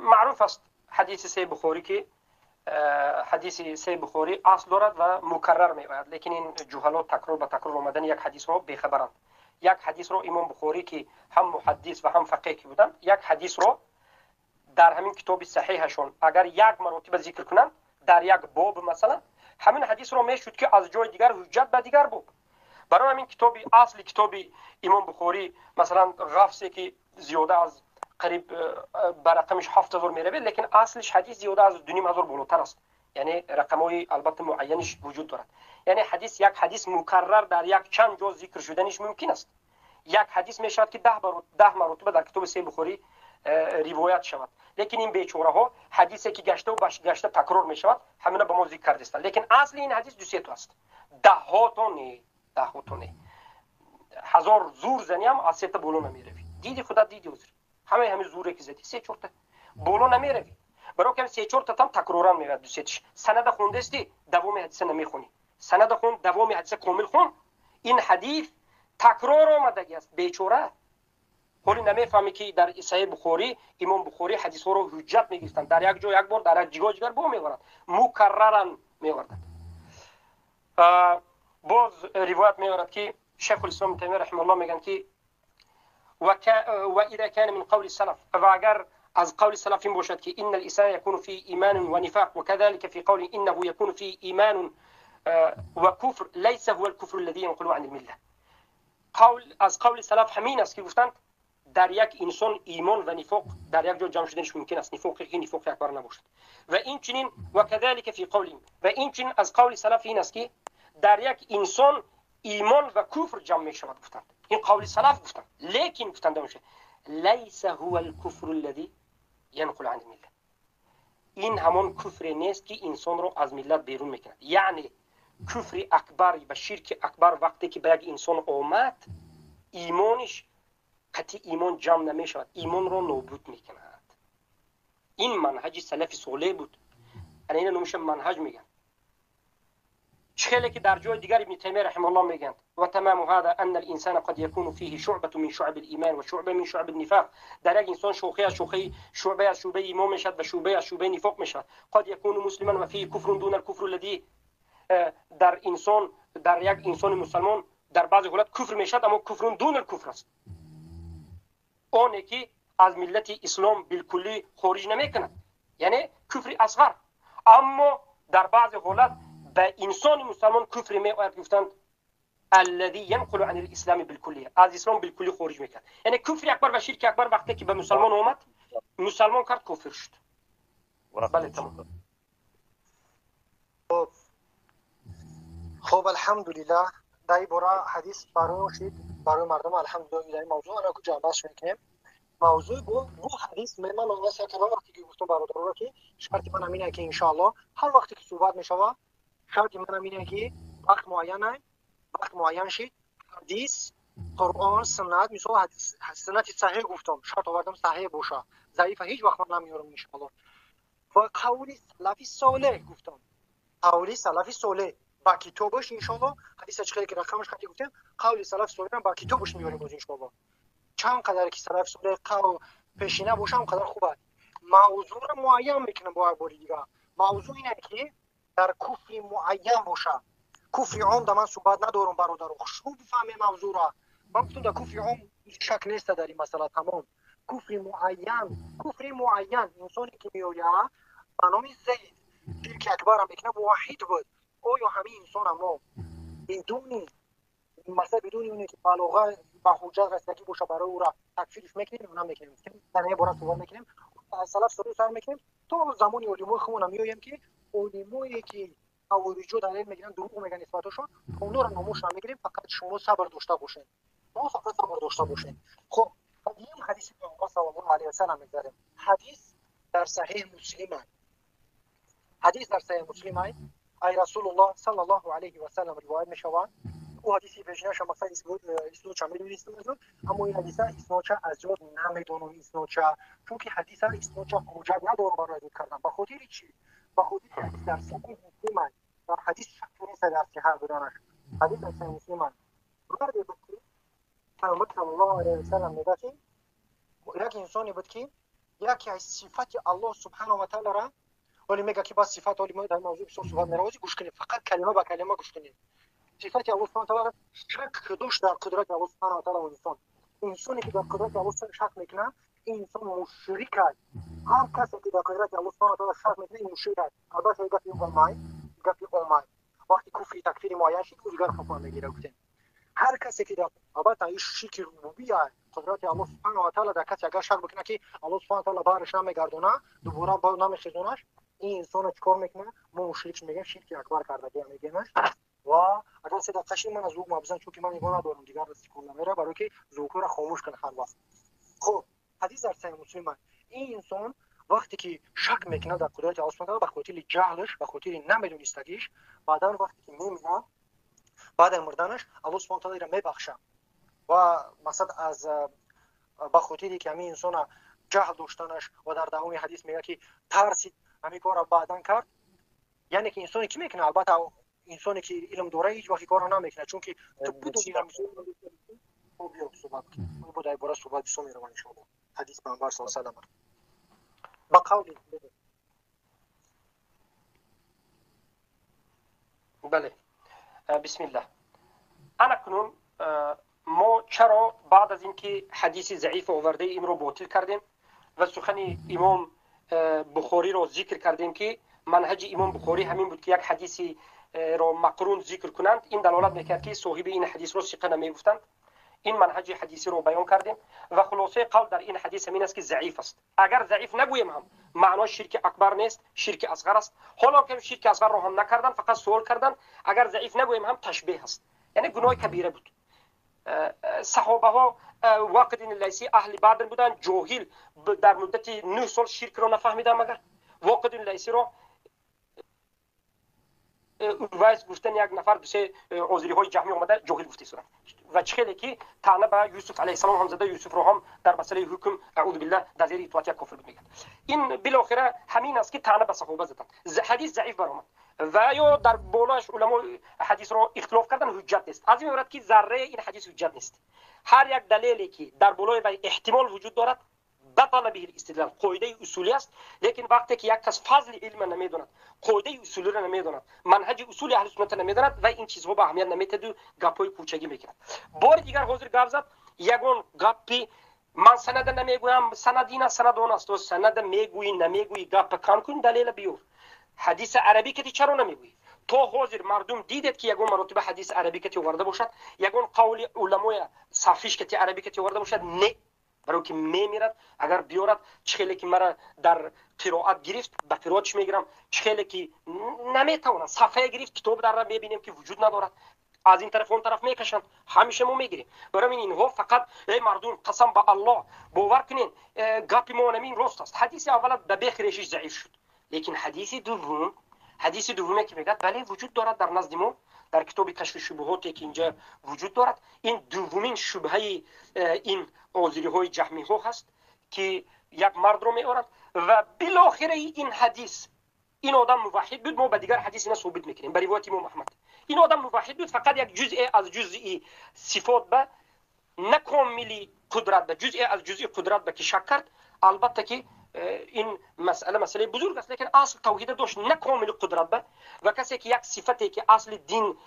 Speaker 1: маъруф аст ҳадиси се Бухорӣ, ки ҳадиси се Бухорӣ асл дорад ва мукаррар меояд, лекин ин ҷуҳало такрор ба такрор омадани як ҳадисро бехабаранд. Як ҳадисро имом Бухорӣ, ки ҳам муҳаддис ва ҳам фақеҳ ки буданд, як ҳадисро дар ҳамин китоби саҳиҳашон агар як маротиба зикр кунанд дар як боб, масалан, ҳамин ҳадисро мешуд, ки аз ҷои дигар ҳуҷҷат ба дигар боб. Барои ҳамин китоби асли, китоби имом Бухорӣ, масалан, Ғафсе, ки зиёда аз қариб ба рақамиш 7000 меравед, лекин аслиш ҳадис зиёда аз 2500 болотар аст, яъне рақамҳои албатта муайяниш вуҷуд дорад. Яъне ҳадис, як ҳадис мукаррар дар як чанд ҷо зикр шуданиш мумкин аст. Як ҳадис мешавад, ки 10 маротиба дар китоби се Бухорӣ. ривоят шавад. Лекин ин бечораҳо ҳадисе ки гаштаву гашта такрор мешавад, ҳамина ба мо зикр кардистанд. Лекин асли ин ҳадис 2-3 то аст, даҳҳо то не, даҳҳо то не. Ҳазор зур заниам аз сета боло намеравӣ. Диди худат, диди ҳозир ҳамаи ҳамин зуре ки задӣ, 3-4 та боло намеравӣ. Барои кам 3-4 та там такроран меояд, 2-3 тиш. Санада хондасти, давоми ҳадиса намехонӣ. Санада хон, давоми ҳадиса комил хон. Ин ҳадис такрор омадагӣ аст, бечора. Ҳоли намефаҳмӣ, ки дар Саҳеҳ Бухорӣ имом Бухорӣ ҳадисҳоро ҳуҷҷат мегирифтанд. Дар як ҷо як бор, дар як ҷигоҳ дигар бо меоварад, мукарраран меовардад. Боз ривоят меорад, ки шайхулислом Таймия раҳимауллоҳ мегӯянд, ки وإذا كان من قول السلف، ва агар аз қавли салаф ин бошад, ки إن الإنسان يكون فيه إيمان ونفاق، وكذلك في قول إنه يكون فيه إيمان وكفر، ليس هو الكفر الذي ينقل عن الملة. قول аз қавли салаф ҳамин аст, ки гуфтанд, дар як инсон имон ва нифоқ дар як ҷо ҷамъ шуданаш мумкин аст, нифоқе ки нифоқи акбар набошад. Ва инчунин وكذلك في قول، ва инчунин аз қавли салаф ин аст, ки дар як инсон имон ва куфр ҷамъ мешавад, гуфтанд. Ин қавли салаф гуфтанд. Лекин гуфтанд, ليس هو الكفر الذي ينقل عن الملة، ин ҳамон куфре нест, ки инсонро аз миллат берун мекунад. Яъне куфри акбар ва ширки акбар вақте ки ба як инсон омад, имониш қатъи имон ҷамъ намешавад, имонро нобуд мекунад. Ин манҳаҷи салафи солеҳ буд. Ана ина номиша манҳаҷ мегӯянд. Чӣ хеле ки дар ҷои дигар Ибни Таймия раҳимауллоҳ мегӯянд: وتمام هذا أن الإنسان قد يكون فيه شعبة من شعب الإيمان وشعبة من شعب النفاق. Дар як инсон шохе аз шохаи, шуъбае аз шуъбаи имон мешавад ва шуъбае аз шуъбаи нифоқ мешавад. قد يكون مسلما وفيه كفر دون الكفر الذي، дар инсон, дар як инсони мусалмон дар баъзе ҳолат куфр мешавад, аммо كفر دون الكفر аст, оне ки аз миллати ислом билкуллӣ хориҷ намекунад, яъне куфри асғар. Аммо дар баъзе ҳолат ба инсони мусалмон куфре меояд, гуфтанд, الذي ينقل عن الإسلام بالكلية، аз ислом билкуллӣ хориҷ мекард. Яъне куфри акбар ва ширки акбар вақте ки ба мусалмон омад, мусалмон кард, кофир шуд. Бале, тамом.
Speaker 2: Хоб, алҳамдулиллаҳ, дар ин бора ҳадис барои шид барои мардум. Алҳамдулиллаҳ, дар ин мавзӯъ ана ку ҷамъбаст мекунем. Мавзӯи бу ҳадис ман оғоз кардам, вақте ки гуфтам бародароро, ки шарти ман ҳамин ки иншоаллоҳ ҳар вақте ки суҳбат мешава, шарти ман ҳамине, ки вақт муайян, вақт муайян шид, ҳадис, Қуръон, суннат, мисол суннати саҳеҳ гуфтам, шарт овардам саҳеҳ боша, заифа ҳеҷ вақт ман намеёрам иншоаллоҳ. Ва қавли салафи солеҳ гуфтам, қавли салафи солеҳ ба китобаш иншоаллоҳ. Ҳадиса чӣ хеле ки рақамаш хати гуфтем, қавли салафи солеҳ ба китобаш меёрем боз иншоаллоҳ. Чанд қадар ки салафи солеҳ қавл пешина боша, ҳам қадар хуб аст. Мавзӯъро муайян мекунам бо як бори дигар. Мавзӯъ ине, ки дар куфри муайян боша. Куфри ом да ман суҳбат надорам, бародаро, хушрӯ бифаҳмем мавзӯъро. Ман гуфтам, дар куфри ом шак неста дар ин масъала, тамом. Куфри муайян, куфри муайян, инсоне ки меояд ба номи Зайд ширки акбарам мекунад, муваҳҳид буд, оё ҳамин инсона мо бидуни масалан, бидуни оне ки балоға ба ҳуҷҷат расидагӣ боша, барои ӯра такфирш мекунем ё намекунем? Дар ин бора суҳбат мекунем, аз салаф солеҳ сар мекунем то замони олимои худмона меоем, ки олимое ки хавориҷо далел мегиранд, дурӯғ мегӯянд нисбаташон, онҳоро номошро мегирем. Фақат шумо сабр дошта бошед, шумо фақат сабр дошта бошед. Хоб, дуюм ҳадиси Паёмбар саллаллоҳу алайҳи васаллам мегзарем. Ҳадис дар Саҳеҳ Муслим аст, ҳадис дар Саҳеҳ Муслим аст. Ай Расулуллоҳ саллаллоҳу алайҳи васаллам ривоят мешавад. Ӯ ҳадиси пешинаша мақсад иснодша медонистам, аммо ин ҳадиса иснодша аз ёд намедонам иснодша, чунки ҳадиса иснодша ҳуҷҷат надорам барои аз ёд кардан. Ба хотири чӣ? Ба хотири ҳадис дар Саҳеҳ Муслим аст дар ҳадис шак нест дар сиҳат буданаш. Ҳадис дар Саҳеҳ Муслим аст. Марде буд, ки Паёмбар саллаллоҳу алайҳи васаллам мегӯяд, ки як инсоне буд, ки яке аз сифати Аллоҳ субҳанаҳу ва таолара вале мега, ки бас сифат оли мо дар мавзӯи бисёр суҳбат меравози. Гӯш кунед, фақат калима ба калима гӯш кунед. Сифати Аллоҳ субҳанаҳу ва таолара шак дошт дар қудрати Аллоҳ субҳанаҳу ва таола. Инсоне ки дар қудрати Аллоҳ шак мекунад, ин инсон мушрик аст. Ҳар касе ки дар қудрати Аллоҳ субҳанаҳу ва таола шак мекунад, ин мушрик аст. Албатта, гапи омай, гапи омай, вақти куфри такфири муайян шид, ӯ дигар ҳукм мегирад, гуфтем. Ҳар касе ки албатта ин ширки рубубия, қудрати Аллоҳ субҳанаҳу ва таола дар касе агар шак бикунад, ки Аллоҳ субҳанаҳу ва таола бараш намегардонад, дубора намехезонаш, ин инсонро чӣ кор мекунад? Мо мушрик мегӯем, ширки акбар кардагия мегӯемаш. Ва агар 3 дақиқа шид, ман аз звук мабизан, чунки ман нигоҳ надорам, дигар секунда мера, барои ки звукҳоро хомӯш кун ҳар вақт. Хуб. Ҳадис дар Саҳеҳ Муслим. Ин инсон вақте ки шак мекунад дар қудрати Аллоҳ субҳонаҳу ва таъоло ба хотири ҷаҳлаш, ба хотири намедонистагиш, баъдан вақте ки мемирад, баъд аз мурданаш Аллоҳ субҳонаҳу ва таъоло иро мебахшад. Ва мақсад аз ба хотире ки ҳамин инсона ҷаҳл доштанаш ва дар давоми ҳадис мегӯяд ки тарсид ҳамин корро баъдан кард. Яъне ки инсоне чӣ мекунад? Албатта инсоне ки илм дора ҳеҷ вақт корро намекунад, чунки ту бидони биё суҳбат бо дар бора суҳбат бисёр меравад иншоаллоҳ. Ҳадис Паёмбар саллаллоҳу алайҳи васаллам ба қавли
Speaker 1: Бале, бисмиллаҳ. Анакнун мо чаро баъд аз ин ки ҳадиси заиф овардаи инро ботил кардем ва сухани имом Бухориро зикр кардем, ки манҳаҷи имом Бухорӣ ҳамин буд, ки як ҳадисиро мақрун зикр кунанд, ин далолат мекард, ки соҳиби ин ҳадисро сиқа намегуфтанд. Ин манҳаҷи ҳадисиро баён кардем ва хулосаи қавл дар ин ҳадис ҳамин аст, ки заиф аст. Агар заиф нагӯем ҳам, маъно ширки акбар нест, ширки асғар аст. Ҳоло ки ширки асғарро ҳам накарданд, фақат суол карданд. Агар заиф нагӯем ҳам, ташбеҳ аст, яъне гуноҳи кабира буд. Саҳобаҳо Воқидин Лайси аҳли Бадр буданд, ҷоҳил, дар муддати 9 сол ширкро нафаҳмиданд. Магар Воқидин Лайсиро Увайс гуфтан як нафар дусе озириҳои ҷаҳмӣ омада ҷоҳил гуфта истоданд. Ва чӣ хеле ки таъна ба Юсуф алайҳиссалом ҳам зада, Юсуфро ҳам дар масъалаи ҳукм, аъузу биллаҳ, дар зери итоат як кофир буд мегӯяд. Ин билохира ҳамин аст, ки таъна ба саҳоба заданд. Ҳадис заиф баромад ва ё дар болоаш уламо ҳадисро ихтилоф кардан, ҳуҷҷат нест. Аз ин мебарад, ки зарраи ин ҳадис ҳуҷҷат нест. Ҳар як далеле ки дар болои вай эҳтимол вуҷуд дорад, батала биҳи истидлол, қоидаи усулӣ аст. Лекин вақте ки як кас фазли илма намедонад, қоидаи усулиро намедонад, манҳаҷи усули аҳли сунната намедонад ва ин чизҳо ба аҳамият наметаду гапҳои кӯчагӣ мекунад. Бори дигар ҳозир гап зад, ягон гапи ман санада намегӯям, санад ин аст, санад он аст. Санада мегӯӣ, намегӯӣ, гапа кам кун, далела биёр. Ҳадиси арабӣ кати чаро намегӯӣ? То ҳозир мардум дидед, ки ягон маротиба ҳадиси арабӣ кати оварда бошад, ягон қавли уламоя сафиш кати арабӣ кати оварда бошад? Не, барои ки мемирад агар биёрад. Чӣ хеле ки мара дар қироат гирифт, ба қироатш мегирам. Чӣ хеле ки наметавонад сафҳая гирифт, китоб дарра мебинем, ки вуҷуд надорад, аз ин тараф он тараф мекашанд, ҳамеша мо мегирем. Барои ин инҳо фақат эй мардум, қасам ба Аллоҳ, бовар кунен, гапи мо намин рост аст. Ҳадиси аввала ба бехи решиш заиф шуд, лекин ҳадиси дуввум, ҳадиси дуввуме ки мегӯяд, бале, вуҷуд дорад дар назди мо, дар китоби Кашфи шубуҳоте ки инҷа вуҷуд дорад. Ин дуввумин шубҳаи ин озириҳои ҷаҳмиҳо ҳаст, ки як мардро меоранд ва билохираи ин ҳадис ин одам муваҳид буд. Мо ба дигар ҳадис ина собит мекунем, ба ривояти имом Аҳмад ин одам муваҳид буд, фақат як ҷузъе аз ҷузъи сифот ба на комили қудрат, ба ҷузъе аз ҷузъи қудрат ба ки шак кард. Албатта ки ин масъала масъалаи бузург аст, лекин асл тавҳида дошт, на комили қудрат ба. Ва касе ки як сифате ки асли дин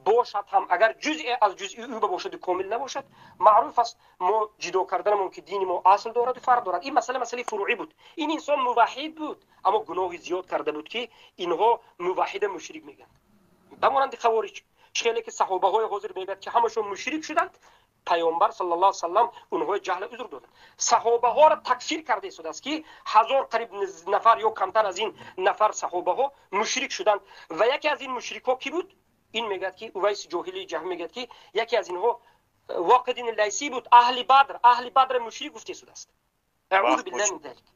Speaker 1: бошад ҳам, агар ҷузъе аз ҷузъи ӯ бошаду комил набошад, маъруф аст мо ҷидо карданамон, ки дини мо асл дораду фарқ дорад. Ин масъала масъалаи фуруъӣ буд. Ин инсон муваҳид буд, аммо гуноҳи зиёд карда буд, ки инҳо муваҳида мушрик мегӯянд, ба монанди хавориҷ. Чӣ хеле ки саҳобаҳои ҳозир мегӯяд, ки ҳамашон мушрик шуданд, Паёмбар саллаллоҳу алайҳи васаллам онҳои ҷаҳла узр доданд. Саҳобаҳоро такфир карда истодааст, ки ҳазор қариб нафар ё камтар аз ин нафар саҳобаҳо мушрик шуданд. Ва яке аз ин мушрикҳо кӣ буд? Ин мегӯяд, ки Увайси ҷоҳили ҷаҳм мегӯяд, ки яке аз инҳо Воқидин Лайсӣ буд, аҳли Бадр. Аҳли Бадр мушрик гуфта истодааст. Аъузу биллаҳи мин залик.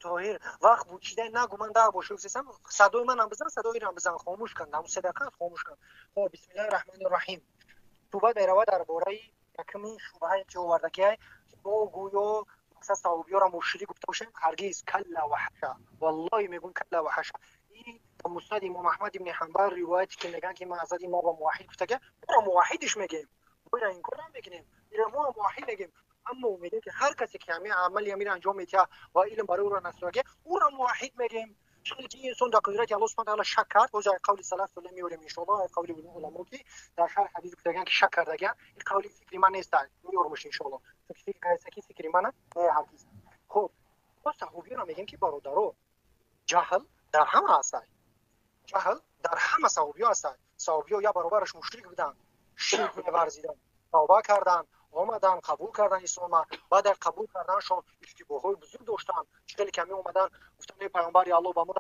Speaker 2: Тоҳир, вақт бучида нагу, ман даҳ боша гуфтесам, садои манам бизан, садои ирам бизан, хомӯш кан, даму 3 дақиқа хомӯш кан. Хоб, бисмиллаҳи раҳмони раҳим. Суҳбат меравад дар бораи якумин шубҳае ки овардагиай, мо гӯё мақсад саҳобиёро мушрик гуфта бошем. Ҳаргиз, калла ва ҳаша, валлоҳи мегӯм, калла ва ҳаша. Ин Муснади имом Аҳмад ибни Ҳанбал ривояте ки мегӯянд, ки мақсади мо ба муваҳид гуфтага, моро муваҳидиш мегӯем, мо ира инкор намекунем, ира мо муваҳид мегӯем. Аммо мегӯем, ки ҳар касе ки ҳамин амали ҳамин анҷом медиҳад ва илм барои ӯро насоге, ӯро муваҳид мегӯем. Чунки ин инсон дар қудрати Аллоҳ субҳана таала шак кард. Боз қавли салаф меорем иншоаллоҳ, қавли уламо, ки дар шарҳ ҳадис гуфтаган, ки шак кардаган. Ин қавли фикри ман нест, меормаш иншоаллоҳ, чунки фикр кардеста, ки фикри мана не, ҳаргиз. Хуб, мо саҳобиёро мегӯем, ки бародаро, ҷаҳл дар ҳама ҳастай, ҷаҳл дар ҳама саҳобиё ҳастай. Саҳобиё як баробараш мушрик буданд, ширк меварзиданд, тавба карданд, омаданд, қабул карданд ислома. Баъд аз қабул карданашон иштибоҳҳои бузург доштанд. Чӣ хеле ками омаданд, гуфтанд: «Эй паёмбари Аллоҳ, ба мо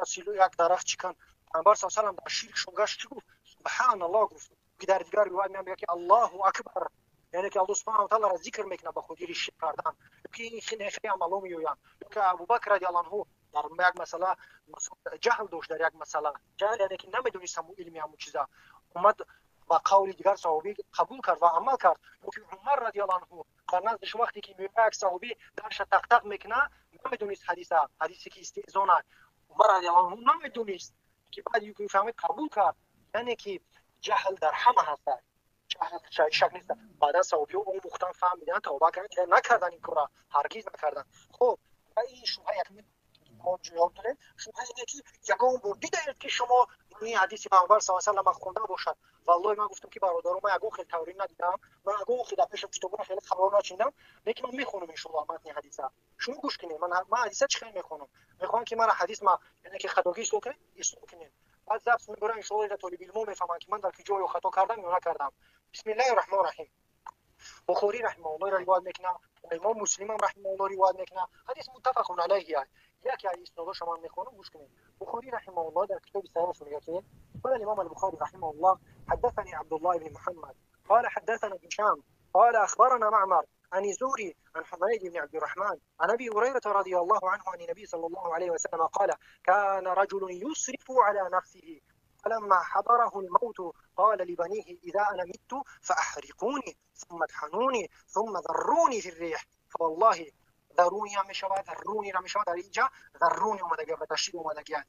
Speaker 2: як дарахт чикан». Паёмбар са салам дар ширкшон гашт, чӣ гуфт? «Субҳаналлоҳ» гуфт, ки дар дигар ривоят меояд, ки «Аллоҳу акбар». Яъне ки Аллоҳ субҳанаҳу ва таъолоро зикр мекунад ба хотири ширк кардан, ё ки ин хеле амалҳо меоянд, ё ки Абубакр радиаллоҳу анҳу дар як масъала ҷаҳл дошт, дар як масъала ҷаҳл, яъне ки намедонист ҳамун илми ҳамун чиза, омад ба қавли дигар саҳобӣ қабул кард ва амал кард. Ё ки Умар радиаллоҳу анҳу дар наздиш вақте ки меояд як саҳобӣ дарша тақ-тақ мекунад, намедонист ҳадиса, ҳадисе ки истеҳзона, Умар радиаллоҳу анҳу намедонист, ки баъд ки фаҳмид қабул кард. Яъне ки ҷаҳл дар ҳама ҳаст, ҷаҳл шак нест. Баъдан саҳобиҳо омӯхтан, фаҳмидан, тавба кардан, накардан ин кора, ҳаргиз накардан. Хуб, ва ин шубҳа як мо ҷавоб додем. Шубҳа ине ки ягон бор дидаед ки шумо ин ҳадиси Паёмбар саллаллоҳу алайҳи васаллам хонда бошад? Валлоҳи ман гуфтам ки бародаро, ман ягон хел таврин надидам, ман ягон хел дар пешам китобро хеле қарор начиндам, лекин ман мехонам иншоаллоҳ матни ҳадиса. Шумо гӯш кунед, ман ҳадиса чӣ хел мехонам? Мехоҳам ки мара ҳадис ма яъне ки хатогӣ ислоҳ кунед, ислоҳ кунед. Баъд запис мебарам иншоаллоҳ, ира толибилмо мефаҳманд ки ман дар куҷо ё хато кардам ё накардам. Бисмиллаҳи раҳмони раҳим. Бухорӣ раҳимаҳуллоҳ ривоят мекунад, имом Муслим ҳам раҳимаҳуллоҳ ривоят мекунад. Ҳадис муттафақун алайҳи аст. Яке аз иснодҳояшро ман мехонам, гӯш кунед. Бухорӣ раҳимаҳуллоҳ дар китоби саҳиҳаш мегӯяд ки قال الإمام البخاري رحمه الله: حدثني عبد الله بن محمد قال حدثنا هشام قال أخبرنا معمر عن الزهري عن حميد بن عبد الرحمن عن أبي هريرة رضي الله عنه عن النبي صلى الله عليه وسلم قال: كان رجل يسرف على نفسه، فلما حضره الموت قال لبنيه: إذا أنا مت فأحرقوني ثم اطحنوني ثم ذروني في الريح، فوالله ذروني مشوا ذروني مشوا دريجة ذروني ومدقيا بتشيد ومدقيا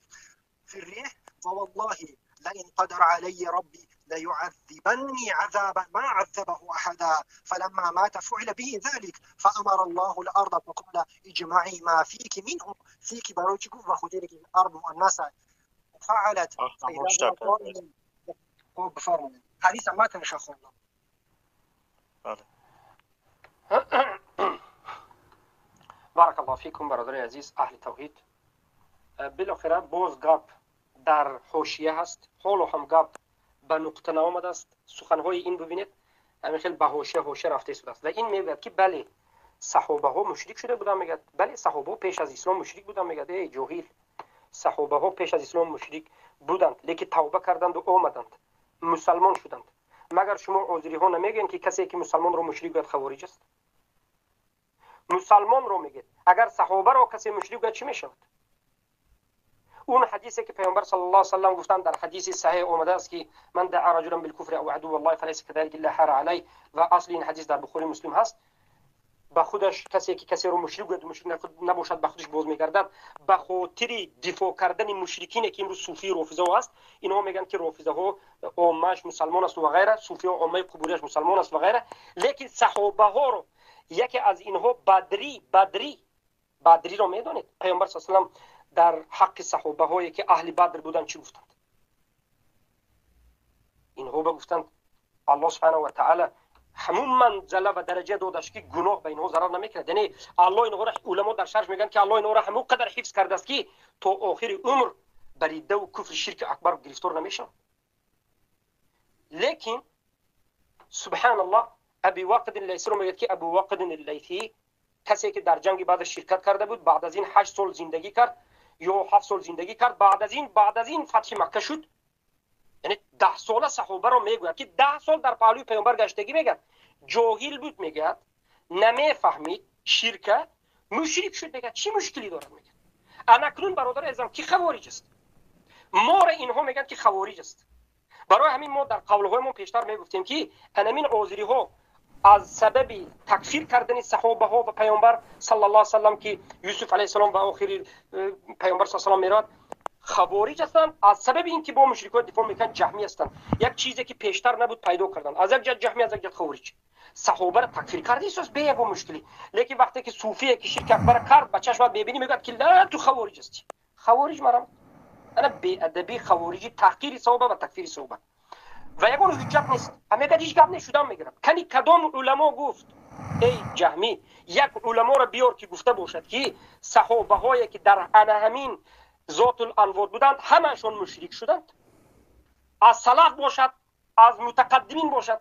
Speaker 2: في الريح، فوالله لئن قدر علي ربي ليعذبني عذابا ما عذبه أحدا. فلما مات فعل به ذلك، فأمر الله الأرض فقال: اجمعي ما فيك منه، فيك بروجك وخذيك الأرض والناس، فعلت. بفرمایید حدیث متنش خوندم.
Speaker 3: بله.
Speaker 1: بارک الله فیکم برادر عزیز اهل توحید. بالاخره باز گپ در حاشیه هست، حالا هم گپ به نقطه نامده است. سخنهای این ببینید همین خیلی به حاشیه رفته است و این میگوید که بله صحابه ها مشرک شده بودن، میگه بله صحابه ها پیش از اسلام مشرک بودن، میگه ای جاهل، صحابه ها پیش از اسلام مشرک بودند، لیکن توبه کردند و آمدند مسلمان شدند. مگر شما عذری ها نمیگین که کسی که مسلمان رو مشرک گوید خوارج است؟ مسلمان رو میگید. اگر صحابه رو کسی مشرک گوید چی میشود؟ اون حدیثی که پیامبر صلی الله علیه و سلم گفتند در حدیث صحیح آمده است که من دعا رجلا بالکفر او عدو الله فلیس كذلك الا حار علیه، و اصل این حدیث در بخاری مسلم هست. به خودش کسی که کسی رو مشرک گوید مشرک نباشد به خودش باز میگردد. به خاطر دفاع کردن مشرکین که امروز صوفی رافضه هست، اینها میگن که رافضه ها عامه‌اش مسلمان است و غیره، صوفی ها عامه قبوریش مسلمان است و غیره، لیکن صحابه ها رو یکی از اینها بدری رو میدونید پیامبر صلی الله علیه و سلم در حق صحابه هایی که اهل بدر بودند چی گفتند؟ اینها گفتند الله سبحانه و تعالی همون منزله و درجه دادش که گناه به اینها ضرر نمیکرد. یعنی الله اینها را، علما در شرح میگن که الله اینها را همون قدر حفظ کرده است که تا آخر عمر بریده و کفر شرک اکبر گرفتار نمیشن. لیکن سبحان الله ابی واقد اللیثی رو میگه که ابو واقد اللیثی کسی که در جنگ بدر شرکت کرده بود، بعد از این 8 سال زندگی کرد یا 7 سال زندگی کرد، بعد از این فتح مکه شد. یعنی 10 ساله صحابه رو میگوید که 10 سال در پهلوی پیامبر گشتگی میگه، جاهل بود میگه، نمیفهمید شرکه، مشرک شد میگه، چی مشکلی دارد میگه. اکنون برادر عزیزم کی خوارج است؟ ما را اینها میگن که خوارج است. برای همین ما در قولهای ما پیشتر میگفتیم که انمین آذری ها از سبب تکفیر کردن صحابه ها و پیامبر صلی الله علیه و سلم که یوسف علیه السلام و آخر پیامبر صلی الله علیه و سلم میراد خوارج هستند، از سبب اینکه با مشرکان دفاع میکنن جهمی هستند. یک چیزی که پیشتر نبود پیدا کردن، از یک جهت جهمی از یک جهت خوارج. صحابه را تکفیر کردی است به یک مشکلی، لیکن وقتی که صوفیه که شرک اکبر کرد با چشم میبینی میگه که لا تو خوارج هستی. خوارج مرام انا بی ادبی خوارجی تحقیر صحابه و تکفیر صحابه و یگان حجت نیست. همه هیچ گپ نشدم میگیرم. کنی کدام علما گفت ای جهمی یک علما را بیار که گفته باشد که صحابه هایی که در انا همین ذات الانوار بودند همشون مشرک شدند؟ از سلف باشد، از متقدمین باشد،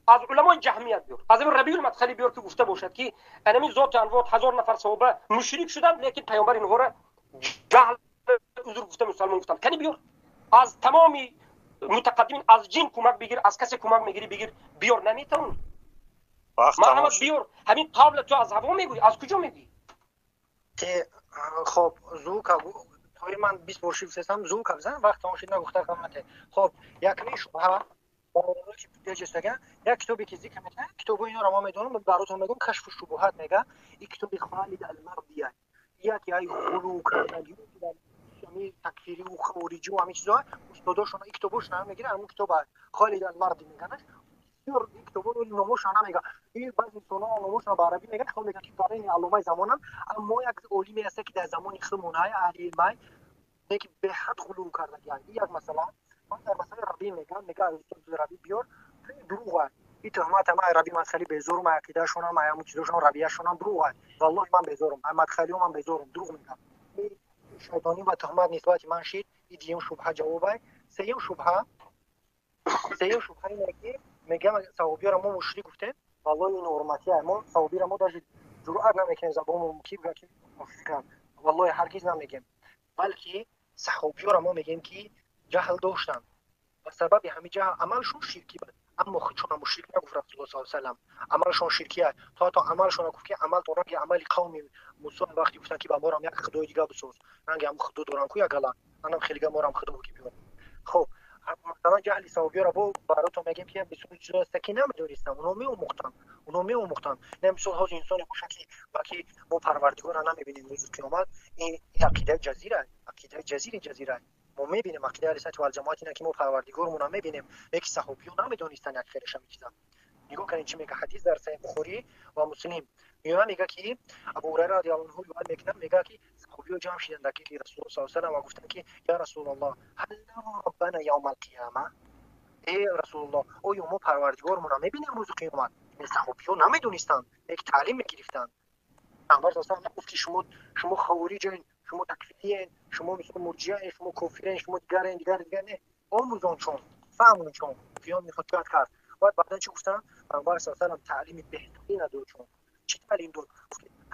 Speaker 1: از علمای جهمیت بیار، از ربیع المدخلی بیار که گفته باشد که انمی ذات انوار 1000 نفر صحابه مشرک شدند، لیکن پیامبر اینها را جهل عذر گفته مسلمان گفتند. کنی بیار از تمام متقدمین، از جن کمک بگیر، از کسی کمک میگیری بگیر، بیار. نمیتونی. Марҳамат, биёр ҳамин қавла. Ту аз ҳаво мегӯӣ, аз куҷо мегӯӣ?
Speaker 2: Хоб, звука тои ман 20 бор шифтесам, звука бизан, вақт тамом шид, нагуфта қамате. Хоб, якми шубҳа як китобе ки зикр мекунад, китобҳои инро мо медонам, баротон мегӯям, Кашфу шубуҳат мега, ин китоби Холид Алмардия, як ай ғулу кардагӣ, такфириву хориҷиву ҳамин чизҳо, устодошон ин китобошон ҳам мегирад, ҳамун китоб Холид Алмарди меганаш. Бисёр ин китобо номошон намега, ин баъзе инсонҳо номошон ба арабӣ меган, хел меган, ки барои алломаи замонам, аммо як олиме ҳаста, ки дар замони худмон ҳай аҳли илмай, ки беҳад ғулу кардагӣ. Ин як масъала. Ман дар масъалаи Раби мегам, мега устод Раби биёр, дурӯғ ин туҳмат. Ама Раби мадхали безорум, ақидаашонам, ҳамун чизошон, равияшонам дурӯғ. Валлоҳи, ман безорум, мадхалиё ман безорум, дурӯғ мегам. Шайтонӣ ва туҳмат нисбати ман шид. И дуюм шубҳа ҷавобай. Сеюм шубҳа ине, ки мегам, саҳобиёро мо мушрик гуфтем. Валлоҳи, ин ҳурматия, мо саҳобиро мо даже ҷуръат намекунем забонмо ки бигӯям, ки мушрикам. Валлоҳи, ҳаргиз намегем, балки саҳобиёро мо мегем, ки ҷаҳл доштанд, ба сабаби ҳамин ҷаҳл амалшон ширкӣ буд, аммо худшона мушрик нагуфт Расулулло с салам. Амалшон ширкия, то ҳатто амалшона гуфт, ки амалтон ранги амали қавми Мусо, вақте гуфтанд, ки ба морам як худои дига бисоз, ранги ҳамн худо дорам ку, як гала анам хелига морам худо ки биёр. Хоб, масалан, ҷаҳли саҳобиёро бо баротон мегем, ки бисёр чизо ҳаста, ки намедонистам, оно меомӯхтанд. Не, мисол, ҳозир инсоне бошад, ки ба ки мо Парвардигорро намебинем рӯзи қиёмат, ин ақидаи ҷазира, ақидаи ҷазири ҷазира. Мо мебинем, ақидаи аҳли суннати валҷамоат ина, ки мо Парвардигормонро мебинем, леки саҳобиё намедонистанд як хелеш ҳамин чиза. Нигоҳ кунед, чӣ мега ҳадис дар Саҳиҳ Бухорӣ ва Муслим. Меоя, мега, ки Абу Ҳурайра радиаллоҳу анҳу ривоят мекунад, мега, ки саҳобиё ҷамъ шиданд дар гирди Расулуллоҳ саллаллоҳу алайҳи васаллам ва гуфтанд, ки: «Я Расулаллоҳ, ҳал нара роббана явма алқияма?» Э Расулуллоҳ, оё мо Парвардигормонро мебинем рӯзи қиёмат? Саҳобиё намедонистанд, леки таълим мегирифтанд. Паёмбар саллаллоҳу нагуфт, ки шумо хавориҷен, шумо такфириен, шумо мисол мурҷиаен, шумо кофирен, шумо дигарен, дигар, дигар. Не, омӯзон, чон фаҳмон, чон қиём ҳуҷҷат кард. Баъд баъдан чӣ гуфтанд? Паёмбар с салам таълими беҳтарина дод. Чон чӣ таълим дод?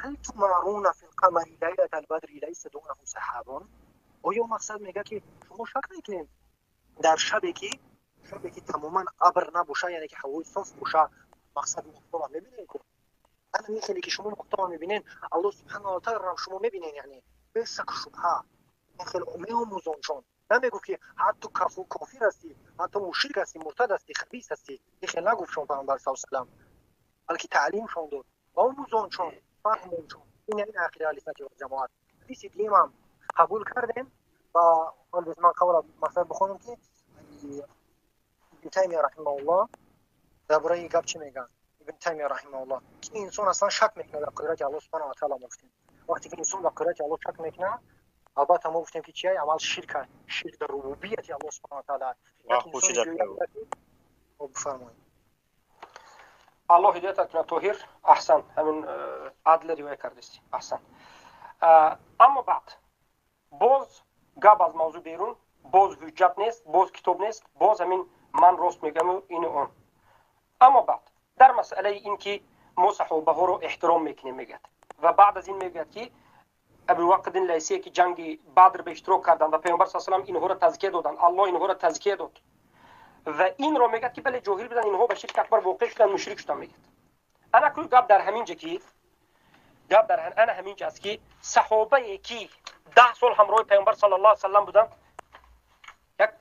Speaker 2: Ҳал тумаруна фи лқамари лайлата албадри лайса дунаҳу саҳабун. Оё, мақсад, мега, ки шумо шак мекунед, дар шабе ки тамоман абр набоша, яъне ки ҳавои соф боша, мақсад, моҳтоба мебинед ку? Ана михеле ки шумо моҳтоба мебинед, Аллоҳ субҳанаҳу ва тааларо шумо мебинед, яъне бешак шубҳа. Хел меомӯзон, чон намегуфт, ки ҳатто кофир ҳастӣ, ҳатто мушрик ҳастӣ, муртад ҳастӣ, хабис ҳастӣ. Ин хел нагуфт шон Паёмбар с салам, балки таълимшон дод, омӯзон, чон фаҳмон, чон ин ин ақида аҳли суннати валҷамоат. Ҳадиси дуюмам қабул кардем ва ман қавла мақсад бихонам, ки Ибн Таймия раҳимауллоҳ дар бораи ин гап чӣ мегӯяд. Ибн Таймия раҳимауллоҳ, ки инсон аслан шак мекунад дар қудрати Аллоҳ субҳана ва таала. Мо гуфтем, вақте ки инсон дар қудрати Аллоҳ шак мекунад, албатта, мо гуфтем, ки чия амал ширк аст, ширк дар рубубияти Аллоҳ субҳана ва таала. Бифармоед.
Speaker 1: Аллоҳ ҳидоятат кунад, Тоҳир. Аҳсан, ҳамин адла ривоя кардасти, аҳсан. Аммо баъд боз гап аз мавзӯъ берун, боз ҳуҷҷат нест, боз китоб нест, боз ҳамин ман рост мегӯяму ину он. Аммо баъд дар масъалаи ин ки мо саҳобаҳоро эҳтиром мекунем, мегӯяд, ва баъд аз ин мегӯяд, ки Абувақидин Лайсие, ки ҷанги Бадр ба иштирок карданд ва Паёмбар с салам инҳоро тазкия доданд, Аллоҳ инҳоро тазкия дод, ва инро мегӯяд, ки бале, ҷоҳил буданд, инҳо ба ширки акбар воқеъ шуданд, мушрик шуданд, мегӯяд. Ана ку гап дар ҳамин ҷа, ки гап дар ана ҳамин ҷа аст, ки саҳобае ки 10 сол ҳамроҳи Паёмбар саллаллоҳу алайhi васаллам буданд, як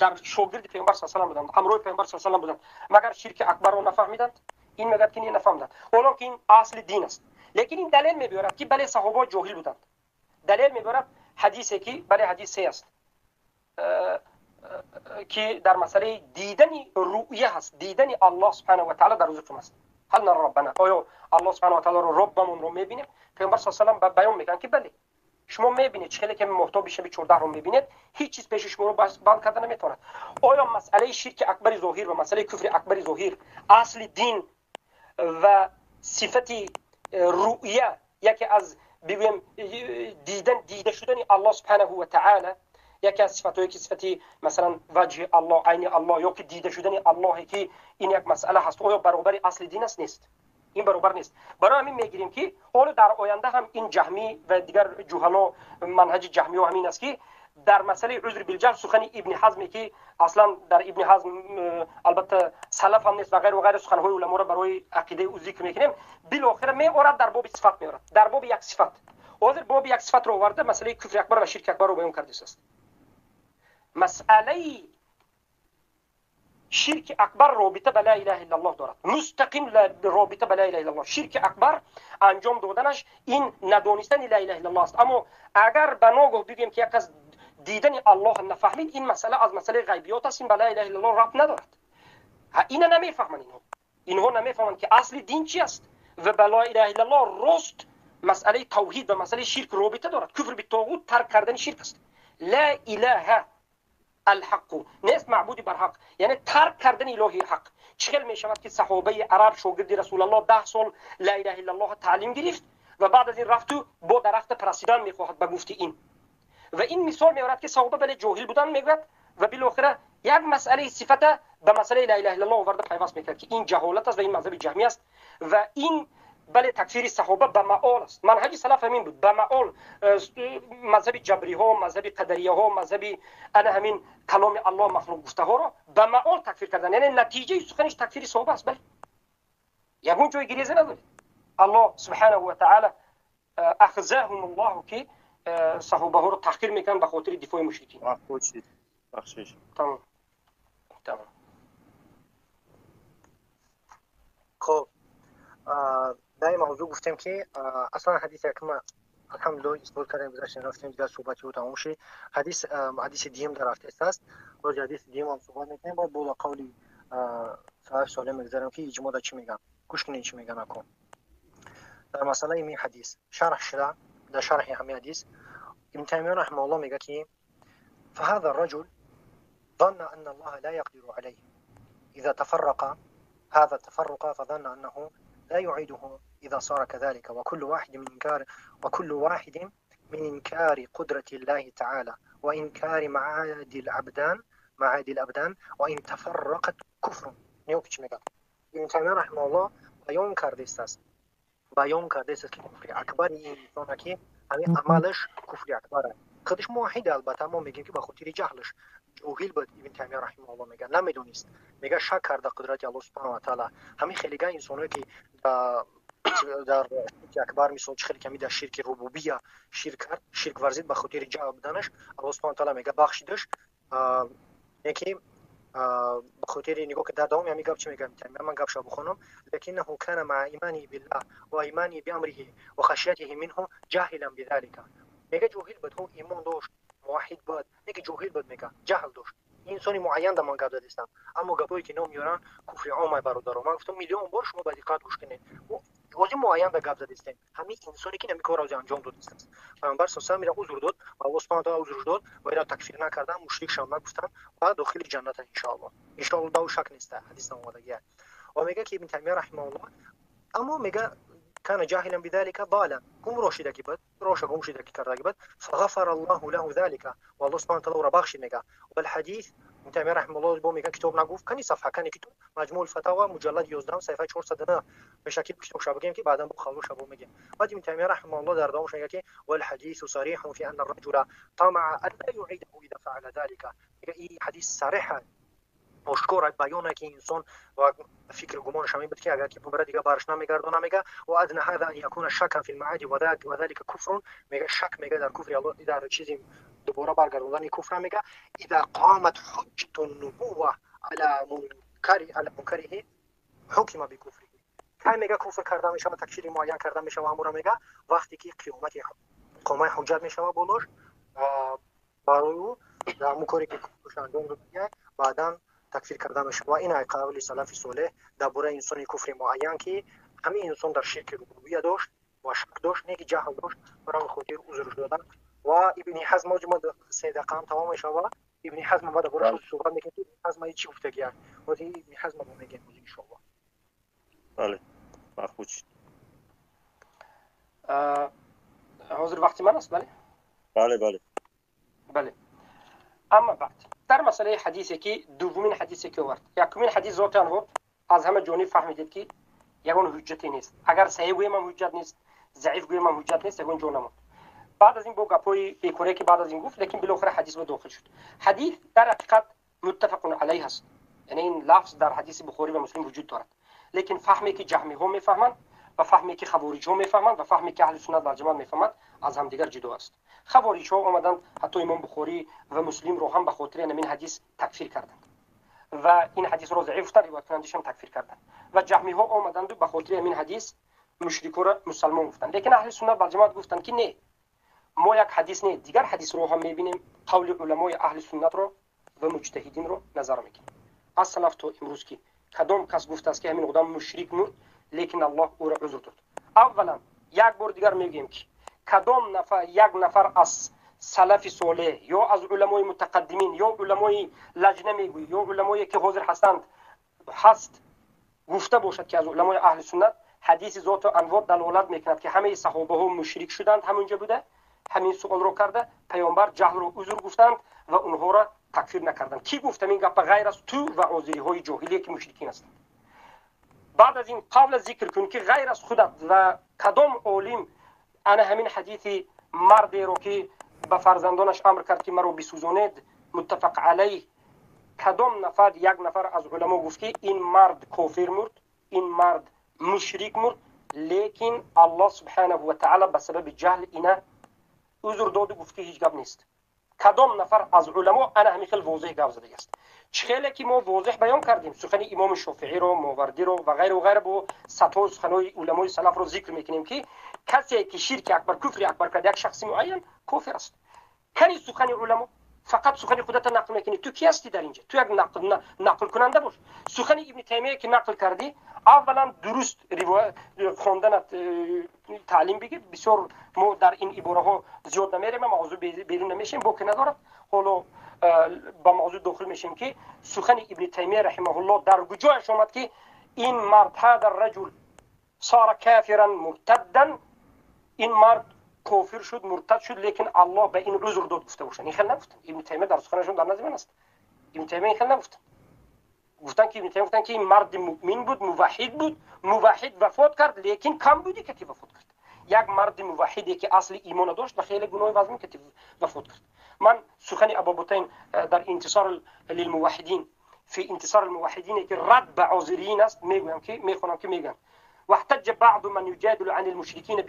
Speaker 1: дар шогирди Паёмбар с салам буданд, ҳамроҳи Паёмбар с салам буданд, магар ширки акбарро нафаҳмиданд? Ин мегӯяд, ки не, нафаҳмиданд, ҳолон ки ин асли дин аст. Лекин ин далел мебиёрад, ки бале, саҳобаҳо ҷоҳил буданд. Далел мебиёрад ҳадисе, ки бале, ҳадис се аст, ки дар масъалаи дидани рӯя ҳаст, дидани Аллоҳ субҳанаҳу ва таала дар рӯзи қиёмат аст. Ҳал нара роббана, оё Аллоҳ субҳанаҳу ва тааларо, Роббамонро мебинем? Паёмбар с салам баён мекунанд, ки бале, шумо мебинед, чӣ хеле ки моҳтоби шаби 14-ро мебинед, ҳеҷ чиз пеши шуморо банд карда наметавонад. Оё масъалаи ширки акбари зоҳир ва масъалаи куфри акбари зоҳир, асли дин ва сифати рӯя, яке аз бигӯем, дидан, дида шудани Аллоҳ субҳанаҳу ва таала, яке аз сифатҳое ки сифати, масалан, ваҷҳи Аллоҳ, айни Аллоҳ ё ки дида шудани Аллоҳе, ки ин як масъала ҳаст, оё баробари асли дин аст? Нест, ин баробар нест. Барои ҳамин мегирем, ки ҳоло дар оянда ҳам ин ҷаҳмӣ ва дигар ҷуҳало, манҳаҷи ҷаҳмиҳо ҳамин аст, ки Дар масъалаи узр билҷаҳл сухани Ибни Ҳазме, ки аслан дар Ибни Ҳазм албатта салаф ҳам нест ва ғайр ва ғайр, суханҳои уламоро барои ақидаи ӯ зикр мекунем, билохира меорад, дар боби сифат меорад, дар боби як сифат. Ҳозир боби як сифатро оварда, масъалаи куфри акбар ва ширки акбарро баён кардааст. Масъалаи ширки акбар робита ба ла илаҳа иллаллоҳ дорад, мустақим робита ба ла илаҳа иллаллоҳ. Ширки акбар анҷом доданаш ин надонистани ла илаҳа иллаллоҳ аст. Аммо агар ба ногоҳ бигӯем, ки як кас дидани Аллоҳ нафаҳмид, ин масъала аз масъалаи ғайбиёт аст, ин ба ла илаҳа иллаллоҳ рабт надорад. Ина намефаҳманд инҳо, инҳо намефаҳманд, ки асли дин чи аст ва ба ла илаҳа иллаллоҳ рост масъалаи тавҳид ва масъалаи ширк робита дорад. Куфр битоғут тарк кардани ширк аст. Ла илаҳа алҳаққу, нест маъбуди барҳақ, яъне тарк кардани илоҳи ҳақ. Чӣ хел мешавад, ки саҳобаи араб, шогирди Расулаллоҳ, 10 сол ла илаҳа иллаллоҳ таълим гирифт ва баъд аз ин рафту бо дарахта парастидан мехоҳад? Ба гуфти ин ва ин мисол меорад, ки саҳоба бале ҷоҳил будан мегӯяд ва билохира як масъалаи сифата ба масъалаи ла илаҳа иллаллоҳ оварда пайваст мекард, ки ин ҷаҳолат аст ва ин мазҳаби ҷаҳмӣ аст. Ва ин бале такфири саҳоба ба маол аст. Манҳаҷи салаф ҳамин буд, ба маол мазҳаби ҷабриҳо, мазҳаби қадарияҳо, мазҳаби ана ҳамин каломи Аллоҳ махлуқ гуфтаҳоро ба маол такфир кардан, яъне натиҷаи суханиш такфири саҳоба аст. Бале, ягон ҷои гиреза надоред. Аллоҳ субҳанаҳу ва таала ахзаҳум Аллоҳу, ки саҳобаҳоро таҳқир мекунанд ба хотири дифои мушрикин.
Speaker 3: Бахшиш.
Speaker 1: Тамом, тамом.
Speaker 2: Хоб, дар ин мавзӯъ гуфтем, ки аслан ҳадиси якма алҳамдулиллоҳ исбот кардем, гузаштем, рафтем, дигар суҳбати ӯ тамом шид. Ҳадис, ҳадиси дуюм дар рафтест аст. Роҷи ҳадиси дуюм ҳам суҳбат мекунем, баъд бо қавли салафи солеҳ мегузарем, ки иҷмоъ чӣ мегӯянд. Гӯш кунед, чӣ мегӯянд. Ако дар масъалаи ин ҳадис шарҳ шуда, дар шарҳи ҳамин ҳадис Ибн Таймия раҳимаҳуллоҳ мегӯяд, ки فهذا الرجل ظن أن الله لا يقدر عليه إذا تفرق هذا التفرق، فظن أنه لا يعيده إذا صار كذلك. وكل واحد من إنكار قدرة الله تعالى وإنكار معاد الأبدان وإن تفرقت كفر. نيوك چی؟ ابن تیمیه رحمه الله بیان کرده است، بیان کرده است که کفر اکبر این انسان که همین عملش کفر اکبر است. خودش موحد، البته ما میگیم که به خاطر جهلش جاهل بود. ابن تیمیه رحمه الله میگه نمیدونست، میگه شک کرده قدرت الله سبحانه و تعالی. همین خیلی انسانایی که در شرک اکبر، مثال خیلی کمی در شرک ربوبیه شرک کرد، شرک ورزید، به خاطر جهل بودنش الله سبحانه و تعالی میگه بخشیدش. یکی به خاطر نگاه که در دوام همین گپ چی میگم، من گپ شو بخونم: لكنه كان مع ایمانه بالله و ایمانه بامره و خشیته منه جاهلا بذلك. میگه جاهل بود، هو ایمان داشت، موحد بود، میگه جاهل بود، میگه جهل داشت. инсони муайян да ман гап задистам. Аммо гапое ки ном меоранд, куфри омай. Бародаро, ман гуфтам, миллион бор шумо ба диққат гӯш кунед. Ҳозир муайян да гап задистем, ҳамин инсоне ки ҳамин корро анҷом додистааст. Пайғамбар са ира узр дод ва Аллоҳ субҳана таала узрш дод ва ира такфир накардан, мушрикшам нагуфтан ва дохили ҷанната иншоаллоҳ. Иншоаллоҳ, да шак неста, ҳадис омадагия. Ва мега ки Ибн Таймия раҳимаҳуллоҳ аммо мега كان جاهلا بذلك ضالا، гумроҳ шидаги буд, роша гум шидаги кардаги буд. فغفر الله له ذلك، والله سبحانه وتعالى ӯро бахшид мега. والحديث، ابن تیمیه رحمه الله бо мега, китоб нагуфт, кани сафҳа, кани китоб, مجموع الفتاوى муҷаллад 11 саҳифаи 409. Пешакӣ китоб ша бигем, ки баъдан бо халво шабо мегем. Баъд Ибн Таймия رحمه الله дар давомаш мега, ки والحديث صريح في أن الرجل طمع أن لا يعيده إذا فعل ذلك. мега ин ҳадис сариҳ, ошкор баёна, ки инсон ва фикр гумонаш ҳамин буд, ки агар ки бубара, дига барш намегардона. Мега وأدنى هذا أن يكون شكا في المعاد وذلك كفر. мега шак, мега дар куфри Аллоҳ, дар чизи дубора баргардондани куфра. Мега إذا قامت حجة النبوة على منكره حكم بكفره. кай мега куфр карда мешава, такфири муайян карда мешава ҳамура? Мега вақте ки қиёмати қомаи ҳуҷҷат мешава болош барои ӯ, дар ҳамун коре ки куфрш анҷом додагия, баъдан такфир карда мешава. Ва ин ай қавли салафи солеҳ дар бораи инсони куфри муайян, ки ҳамин инсон дар ширки рубубия дошт ва шак дошт, не ки ҷаҳл дошт, барои хотир узрш додан. Ва Ибни Ҳазм мо 3 дақиқаам тамом мешава. Ибни Ҳазм ма дар борааш суҳбат мекунем, ки Ибни Ҳазм чӣ гуфтагия. Ҳозир Ибни Ҳазм мо мегӯем, иншоаллоҳ.
Speaker 3: Бале, маҳфуз.
Speaker 1: Ҳозир вақти ман аст, бале?
Speaker 3: Бале, бале.
Speaker 1: Бале. Амма баъд дар масъалаи ҳадисе, ки дуввумин ҳадисе ки овард, якумин ҳадис зотан ҳо аз ҳама ҷониб фаҳмидед, ки ягон ҳуҷҷате нест. Агар саҳеҳ гӯем ҳам ҳуҷҷат нест, заиф гӯем ҳам ҳуҷҷат нест, ягон ҷо намонд. Баъд аз ин бо гапҳои бекоре ки баъд аз ин гуфт, лекин билохира ҳадис ба дохил шуд. Ҳадис дар ҳақиқат муттафақун алайҳ аст, яъне ин лафз дар ҳадиси Бухорӣ ва Муслим вуҷуд дорад, лекин фаҳме ки ҷаҳмиҳо мефаҳманд ва фаҳме ки хавориҷҳо мефаҳманд ва фаҳме ки аҳли суннат валҷамоат мефаҳмад аз ҳамдигар ҷудо аст. Хавориҷҳо омаданд, ҳатто имом Бухорӣ ва Муслимро ҳам ба хотири ҳамин ҳадис такфир карданд ва ин ҳадисро заиф гуфтанд, ривояткунандашам такфир карданд. Ва ҷаҳмиҳо омаданду ба хотири ҳамин ҳадис мушрикҳоро мусалмон гуфтанд, лекин аҳли суннат валҷамоат гуфтанд ки не, мо як ҳадис не, дигар ҳадисро ҳам мебинем, қавли уламои аҳли суннатро ва муҷтаҳидинро назар мекунем аз салаф то имрӯз, ки кадом кас гуфтааст ки ҳамин одам мушрик мурд, лекин Аллоҳ ӯро узр дод. Аввалан як бор дигар мегӯем ки кадом нафар, як нафар аз салафи солеҳ ё аз уламои мутақаддимин ё уламои лаҷна мегӯӣ ё уламое ки ҳозир ҳастанд ҳаст гуфта бошад ки аз уламои аҳли суннат ҳадиси зоту анвор далолат мекунад ки ҳамаи саҳобаҳо мушрик шуданд, ҳамонҷа буда ҳамин суолро карда паёмбар ҷаҳлро узр гуфтанд ва онҳоро такфир накарданд. Кӣ гуфт ҳамин гапа ғайр аз ту ва озириҳои ҷоҳилие ки мушрикин ҳастанд? Баъд аз ин қавла зикр кун ки ғайр аз худат ва кадом олим ана ҳамин ҳадиси мардеро ки ба фарзандонаш амр кард ки маро бисӯзонед, муттафақ алайҳ, кадом нафар, як нафар аз уламо гуфт ки ин мард кофир мурд, ин мард мушрик мурд, лекин Аллоҳ субҳанаҳу ва таъала ба сабаби ҷаҳл ина узр доду гуфт ки ҳеҷ гап нест. Кадом нафар аз уламо ана ҳамин хел возеҳ гап задагиаст? Чӣ хеле ки мо возеҳ баён кардем сухани имоми Шофииро, Мовардиро ва ғайру ғайра, бо садҳо суханҳои уламои салафро зикр мекунем ки касе ки ширки акбар, куфри акбар кард, як шахси муайян кофир аст. Кани сухани уламо? Фақат сухани худата нақл мекунӣ. Ту ки ҳастӣ дар инҷа? Ту як нақлкунанда бош. Сухани Ибни Таймия ки нақл кардӣ, аввалан дуруст хонданат таълим бигир. Бисёр мо дар ин ибораҳо зиёд намерем, мавзӯъ берун намешем, боке надорад. Ҳоло ба мавзӯъ дохил мешем ки сухани Ибни Таймия раҳимаҳуллоҳ дар куҷояш омад ки ин мард ҳада раҷул сара кафиран муртаддан, ин мард кофир шуд, муртад шуд, лекин Аллоҳ ба ин узр дод гуфта бошанд. Ин хел нагуфтанд. Ибни Таймия дар суханашон дар назди ман аст. Ибни Таймия ин хел нагуфтанд. Гуфтанд ки Ибни Таймия гуфтанд ки ин марди муъмин буд, муваҳҳид буд, муваҳҳид вафот кард, лекин кам буди ки вафот кард. Як марди муваҳҳиде ки асли имона дошт ва хеле гуноҳи вазмин ки вафот кард. Ман сухани Абу Бутайн дар интисор лилмуваҳҳидин, фи интисор алмуваҳҳидин ки рад ба озириин аст, мегӯям ки мехонам ки мегӯянд: واحتج بعض من يجادل عن المشركين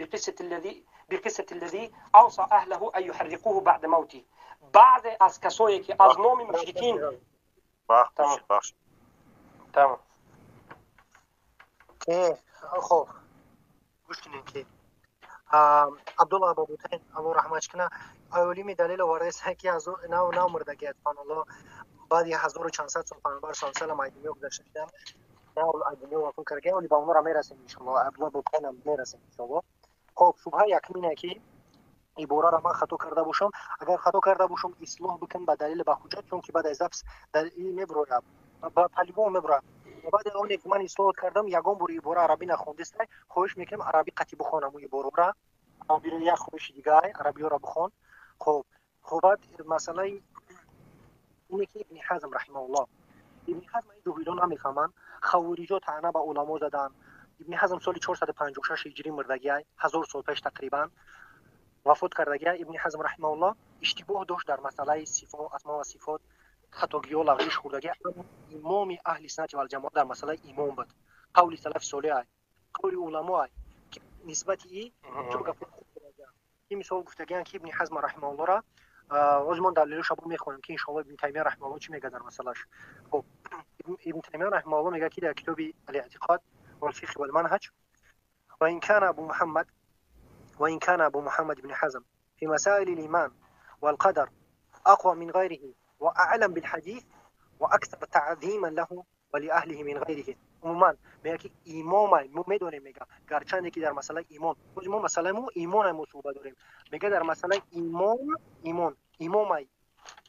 Speaker 1: بقصة الذي أوصى أهله أن يحرقوه بعد موته. بعض از کسایی که از نام مشرکین
Speaker 3: بخش بخش.
Speaker 1: تمام.
Speaker 2: خب گوش کنین که عبدالله ابوبوتین الله رحمتش کنه олими далел овардааст ки аз нав нав мурдагӣ, субҳаналлоҳ, баъди ҳазору чандсад сол паёмбар с салам аз дунё гузашта шуданд, нав аз дунё вафот карда. Оли ба онҳоро мерасем иншоаллоҳ, Абдулло Абубутайнам мерасем иншоаллоҳ. Хоб, шубҳа якмине ки ибораро ман хато карда бошам, агар хато карда бошам, ислоҳ бикун ба далел, ба ҳуҷҷат, чунки баъд аз запись далил меброяд, ба по-любому меброяд. Баъди оне ки ман ислоҳот кардам, ягон бор ибора арабӣ нахондистай, хоҳиш мекунем, арабӣ қатӣ бихонам ӯ иборора. Арабиро як хоҳиши дигар, арабиёро бихон. Хоб, баъд масъалаи ине ки Ибни Ҳазм раҳимауллоҳ, Ибни Ҳазм ин ҷоҳилон намефаҳманд, хавориҷо таъна ба уламо заданд. Ибни Ҳазм соли 456 ҳиҷрӣ мурдагиай, 1000 сол пеш тақрибан вафот кардагиай. Ибни Ҳазм раҳимауллоҳ иштибоҳ дошт дар масъалаи сифо, асмо ва сифот, хатогиҳо, лағзиш хӯрдагӣ. Имоми аҳли суннати валҷамоат дар масъалаи имон буд, қавли салафи солеҳ ай, қавли уламо ай ки нисбати и ки мисол гуфтагианд ки Ибни Ҳазм раҳимауллоҳра ҳозир мо далелоша бо мехонем ки иншоаллоҳ Ибни Таймия раҳимауллоҳ чӣ мегӯяд дар масъалаш. Хоб, Ибни Таймия раҳимауллоҳ мегӯяд ки дар китоби Алэътиқод والفقه والمنهج: وإن كان أبو محمد بن حزم في مسائل الإيمان والقدر أقوى من غيره وأعلم بالحديث وأكثر تعظيما له ولأهله من غيره. Умуман мегӯяд ки имомай, мо медонем, мега, гарчанде ки дар масъалаи имон, мо масъалаи мо имонай, мо суҳбат дорем, мега, дар масъалаи имон имомай.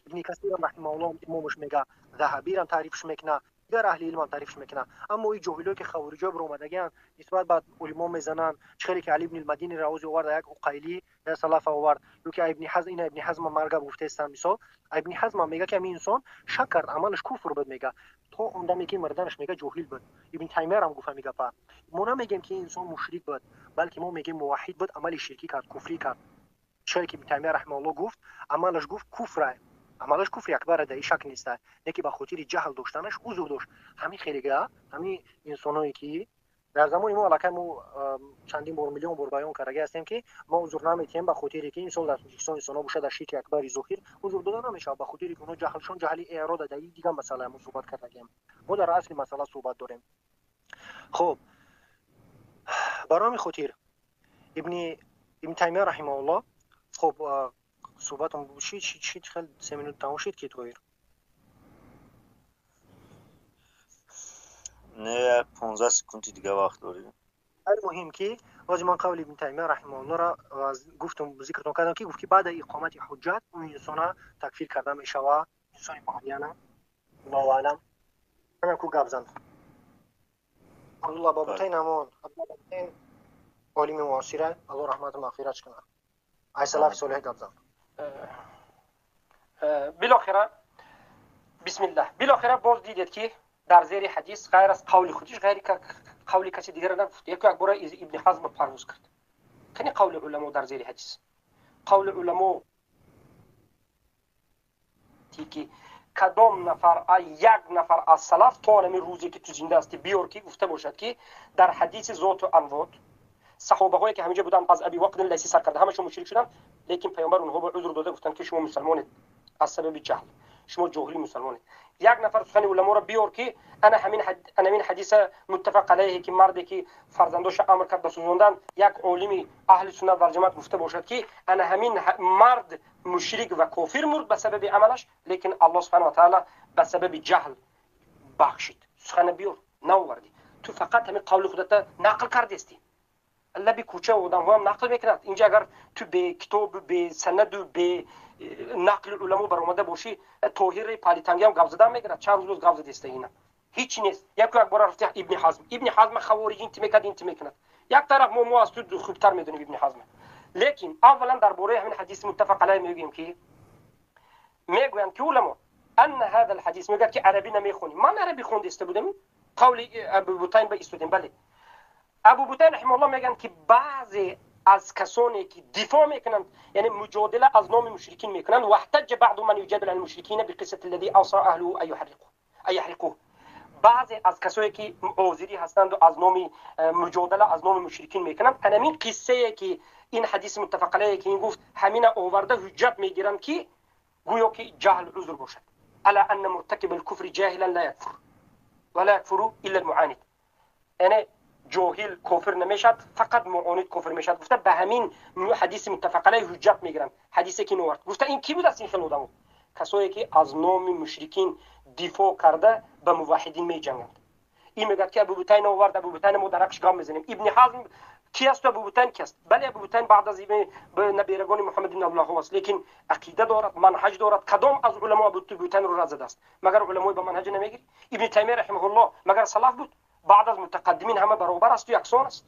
Speaker 2: Ибни Касирам раҳимауллоҳ имомаш мега, Заҳабирам таърифш мекуна, дигар аҳли илмам таърифш мекуна. Аммо и ҷоҳилое ки хавориҷо биромадагианд, нисбат ба улимо мезананд, чӣ хеле ки Али ибни Мадини равози овард, як уқайлӣ я салафа овард, ё ки Ибни Ҳазм, ина Ибни Ҳазма марга гуфтаистанд. Мисол, Ибни Ҳазма мега ки ҳамин инсон шак кард, амалаш куфр буд, мега, то он даме ки мурданаш, мега, ҷоҳил буд. Ибни Таймиярам гуфт ҳамин гапа. Мо намегем ки инсон мушрик буд, балки мо мегем муваҳҳид буд, амали ширкӣ кард, куфрӣ кард. Чое ки Ибн Таймия раҳимаҳуллоҳ гуфт, амалаш гуфт куфра, амалаш куфри акбар дар шак нест, лекин ба хотири ҷаҳл доштанаш узр дошт. Ҳамин хелига ҳамин инсоное ки дар замони мо аллакай мо чандин бор, миллион бор баён кардаги ҳастем, ки мо узр наметиҳем ба хотире ки мисол дар Тоҷикистон инсонҳо бошад, дар ширки акбари зоҳир узр дода намешавад, ба хотире ки онҳо ҷаҳлшон ҷаҳли эърода. Дар ин дигар масъала мо суҳбат кардагием, мо дар асли масъала суҳбат дорем. Хуб, барои ҳамин хотир Ибни Таймия раҳимаҳуллоҳ, хуб, суҳбатон шид шид шид, хел 3 минут тамом шид ки Тоҳир?
Speaker 3: Не, 15 секунди дига вақт дорӣ.
Speaker 2: Муҳим ки бози ман қавли Ибни Таймия раҳимаҳуллоҳро гуфтум, зикртон кардам, ки гуфт ки баъда иқомати ҳуҷҷат он инсона такфир карда мешава, инсони муайяна. Аллоҳу аълам. Ана ку гап зан Абдулла Бабутайн, ҳамон Абдулла олими муосира, Аллоҳ раҳмату мағфиратш кунад, ай салафи солеҳ гап зан.
Speaker 1: Билохира, бисмиллаҳ, билохира боз дидед ки дар зери ҳадис ғайр аз қавли худиш ғайри қавли каси дигарро нагуфт. Яку як бора Ибни Ҳазм парвоз кард. Кани қавли уламо дар зери ҳадис? Қавли уламо ки кадом нафар, як нафар аз салаф то ҳамин рӯзе ки ту зинда ҳастӣ биёр, ки гуфта бошад, ки дар ҳадиси зоту анвот саҳобаҳое ки ҳаминҷа буданд, аз Аби Вақдин Лайси сар карда, ҳамашон мушрик шуданд, лекин паёмбар онҳо ба узр дода гуфтанд, ки шумо мусалмонед, аз сабаби ҷаҳл шумо ҷоҳили мусалмонед. Як нафар сухани уламоро биёр, ки ана ҳамин ҳадиса муттафақ алайҳе, ки марде ки фарзандоша амр кард ба сӯзондан, як олими аҳли суннат валҷамоат гуфта бошад, ки ана ҳамин мард мушрик ва кофир мурд ба сабаби амалаш, лекин Аллоҳ субҳана ва таала ба сабаби ҷаҳл бахшид. Сухана биёр, наовардӣ. Ту фақат ҳамин қавли худата нақл кардестӣ. Лаби кӯча одамҳоам нақл мекунад. Инҷа агар ту бе китобу, бе санаду, бе нақли уламо баромада бошӣ, Тоҳири палитангиам гап задан мекунад. Чанд рӯз боз гап задеста, ина ҳичи нест. Яку як бора рафти Ибни Ҳазм, Ибни Ҳазма хавориҷ инти мекард, инти мекунад. Як тараф мо аз ту хубтар медонем Ибни Ҳазма. Лекин аввалан дар бораи ҳамин ҳадиси муттафақ алайҳ мегӯем, ки мегӯянд ки уламо анна ҳаза алҳадис, мегӯяд ки арабӣ намехонӣ. Ман арабӣ хонда будам, қавли Абу Бутайн ба истодем. Бале, Абу Бутайн раҳимаҳуллоҳ мегӯянд, ки баъзе аз касоне ки дифоъ мекунанд, яъне муҷодила аз номи мушрикин мекунанд, واحتج بعض من يجادل عن المشركين بقصة الذي أوصى أهله أن يحرقوه، баъзе аз касое ки озирӣ ҳастанду аз номи муҷодала аз номи мушрикин мекунанд, анамин қиссае ки ин ҳадиси муттафақ алайҳе ки ин гуфт, ҳамина оварда ҳуҷҷат мегиранд, ки гӯё ки ҷаҳл узр бошад. على أن مرتكب الكفر جاهلا لا يكفر ولا يكفر إلا المعاند، яъне ҷоҳил кофир намешавад, фақат муонид кофир мешавад гуфта, ба ҳамин ҳадиси муттафақ алайҳ ҳуҷҷат мегиранд. Ҳадисе ки новард гуфта, ин кӣ будааст ин хел одамо? Касое ки аз номи мушрикин дифоъ карда ба муваҳидин меҷанганд. Ин мегӯяд, ки Абубутайн овард. Абубутайн мо дар ҳаққаш гап мезанем. Ибни Ҳазм ки асту Абубутайн ки аст? Бале, Абубутайн баъд аз наберагони Муҳаммад ибн Абдуллоҳ аст, лекин ақида дорад, манҳаҷ дорад. Кадом аз уламо Абубутайнро рад задааст? Магар уламои ба манҳаҷ намегирӣ? Ибни Таймия раҳимаҳуллоҳ магар салаф буд? Баъд аз мутақаддимин ҳама баробар асту яксон аст.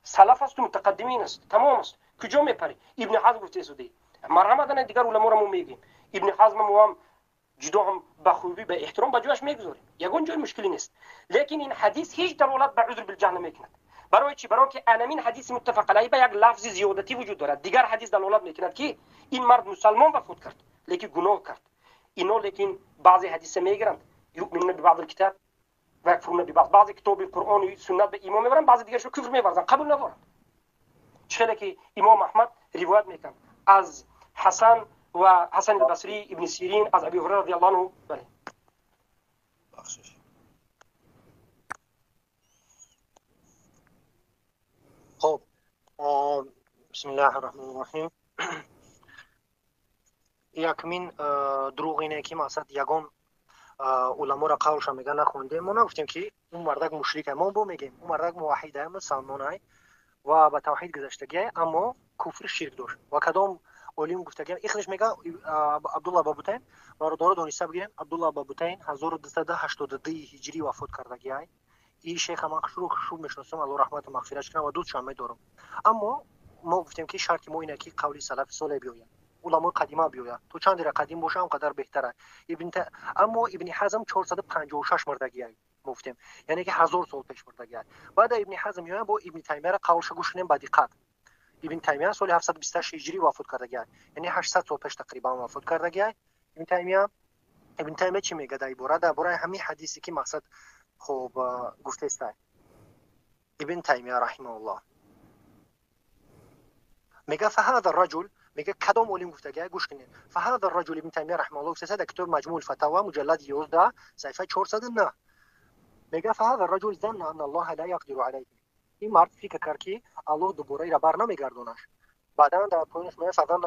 Speaker 1: Салаф асту мутақаддимин аст, тамом аст. Куҷо мепарӣ? Ибни Ҳазм гуфта истодӣ. Марҳамат, ана дигар уламоро мо мегӯем. Ибни Ҳазма мо ҳам ҷудо ҳам ба хубӣ, ба эҳтиром ба ҷояш мегузорем, ягон ҷои мушкилӣ нест. Лекин ин ҳадис ҳеҷ далолат ба узр билҷаҳл намекунад. Барои чӣ? Барои ки анамин ҳадиси муттафақ алайҳ ба як лафзи зиёдатӣ вуҷуд дорад. Дигар ҳадис далолат мекунад, ки ин мард мусалмон вафот кард, лекин гуноҳ кард. Ино лекин баъзе ҳадиса мегиранд: يؤمنون ببعض الكتاب ويكفرون ببعض. Баъзе китоби Қуръону суннат ба имон мебаранд, баъзе дигарашро куфр меварзанд, қабул надоранд. Чӣ хеле ки имом Аҳмад ривоят мекард аз Ҳасан ва Ҳасан Басрӣ, Ибни Сирин, аз Аби Ҳурайра радиаллоҳу анҳу. Бале.
Speaker 3: Бахшиш.
Speaker 2: Хуб, бисмиллаҳи раҳмони раҳим. Якмин дурӯғ ине, ки мақсад ягон уламоро қавлша мега нахондем. Мо нагуфтем, ки он мардак мушрик. Мо бо мегем, он мардак муваҳид, мусалмонай ва ба тавҳид гузаштагиай, аммо куфр ширк дошт. Ва кадом олим гуфтагиам ихлиш мега Абдулла Бабутайн? Бародаро, дониста бигирем, Абдулла Бабутайн 1282 ҳиҷрӣ вафот кардагиай. И шейха ман хушру хушуб мешиносам, Аллоҳ раҳмату мағфират кунад, ва дӯстшам медорам. Аммо мо гуфтем, ки шарти мо ина, ки қавли салафи солеҳ биёяд, уламои қадима биёяд. То чандера қадим боша, он қадар беҳтара. Аммо Ибни Ҳазм 456 мурдагиай, мо гуфтем, яъне ки 1000 сол пеш мурдагиай. Баъда Ибни Ҳазм меояд, бо Ибни Таймияра қавлша гӯш кунем ба диққат. Ибн Таймия соли 728 ҳиҷрӣ вафот кардагиай, яъне 800 сол пеш тақрибан вафот кардагиай Ибн Таймия. Ибн Таймия чӣ мега дар ибора, дар бораи ҳамин ҳадисе ки мақсад хуб гуфтаистай? Ибн Таймия раҳимауллоҳ мега: فهذا الرجل, мега кадом олим гуфтагиай, гӯш кунед. فهذا الرجل, Ибн Таймия раҳимауллоҳ гуфтаиста дар китоби Маҷмӯъ фатава, муҷаллад 11, саҳифаи 409, мега: فهذا الرجل ظن أن الله لا يقدر عليه. Ин мард фикр кард, ки Аллоҳ дубора ира бар намегардонаш. Баъдан дар поёнаш меояд: فظن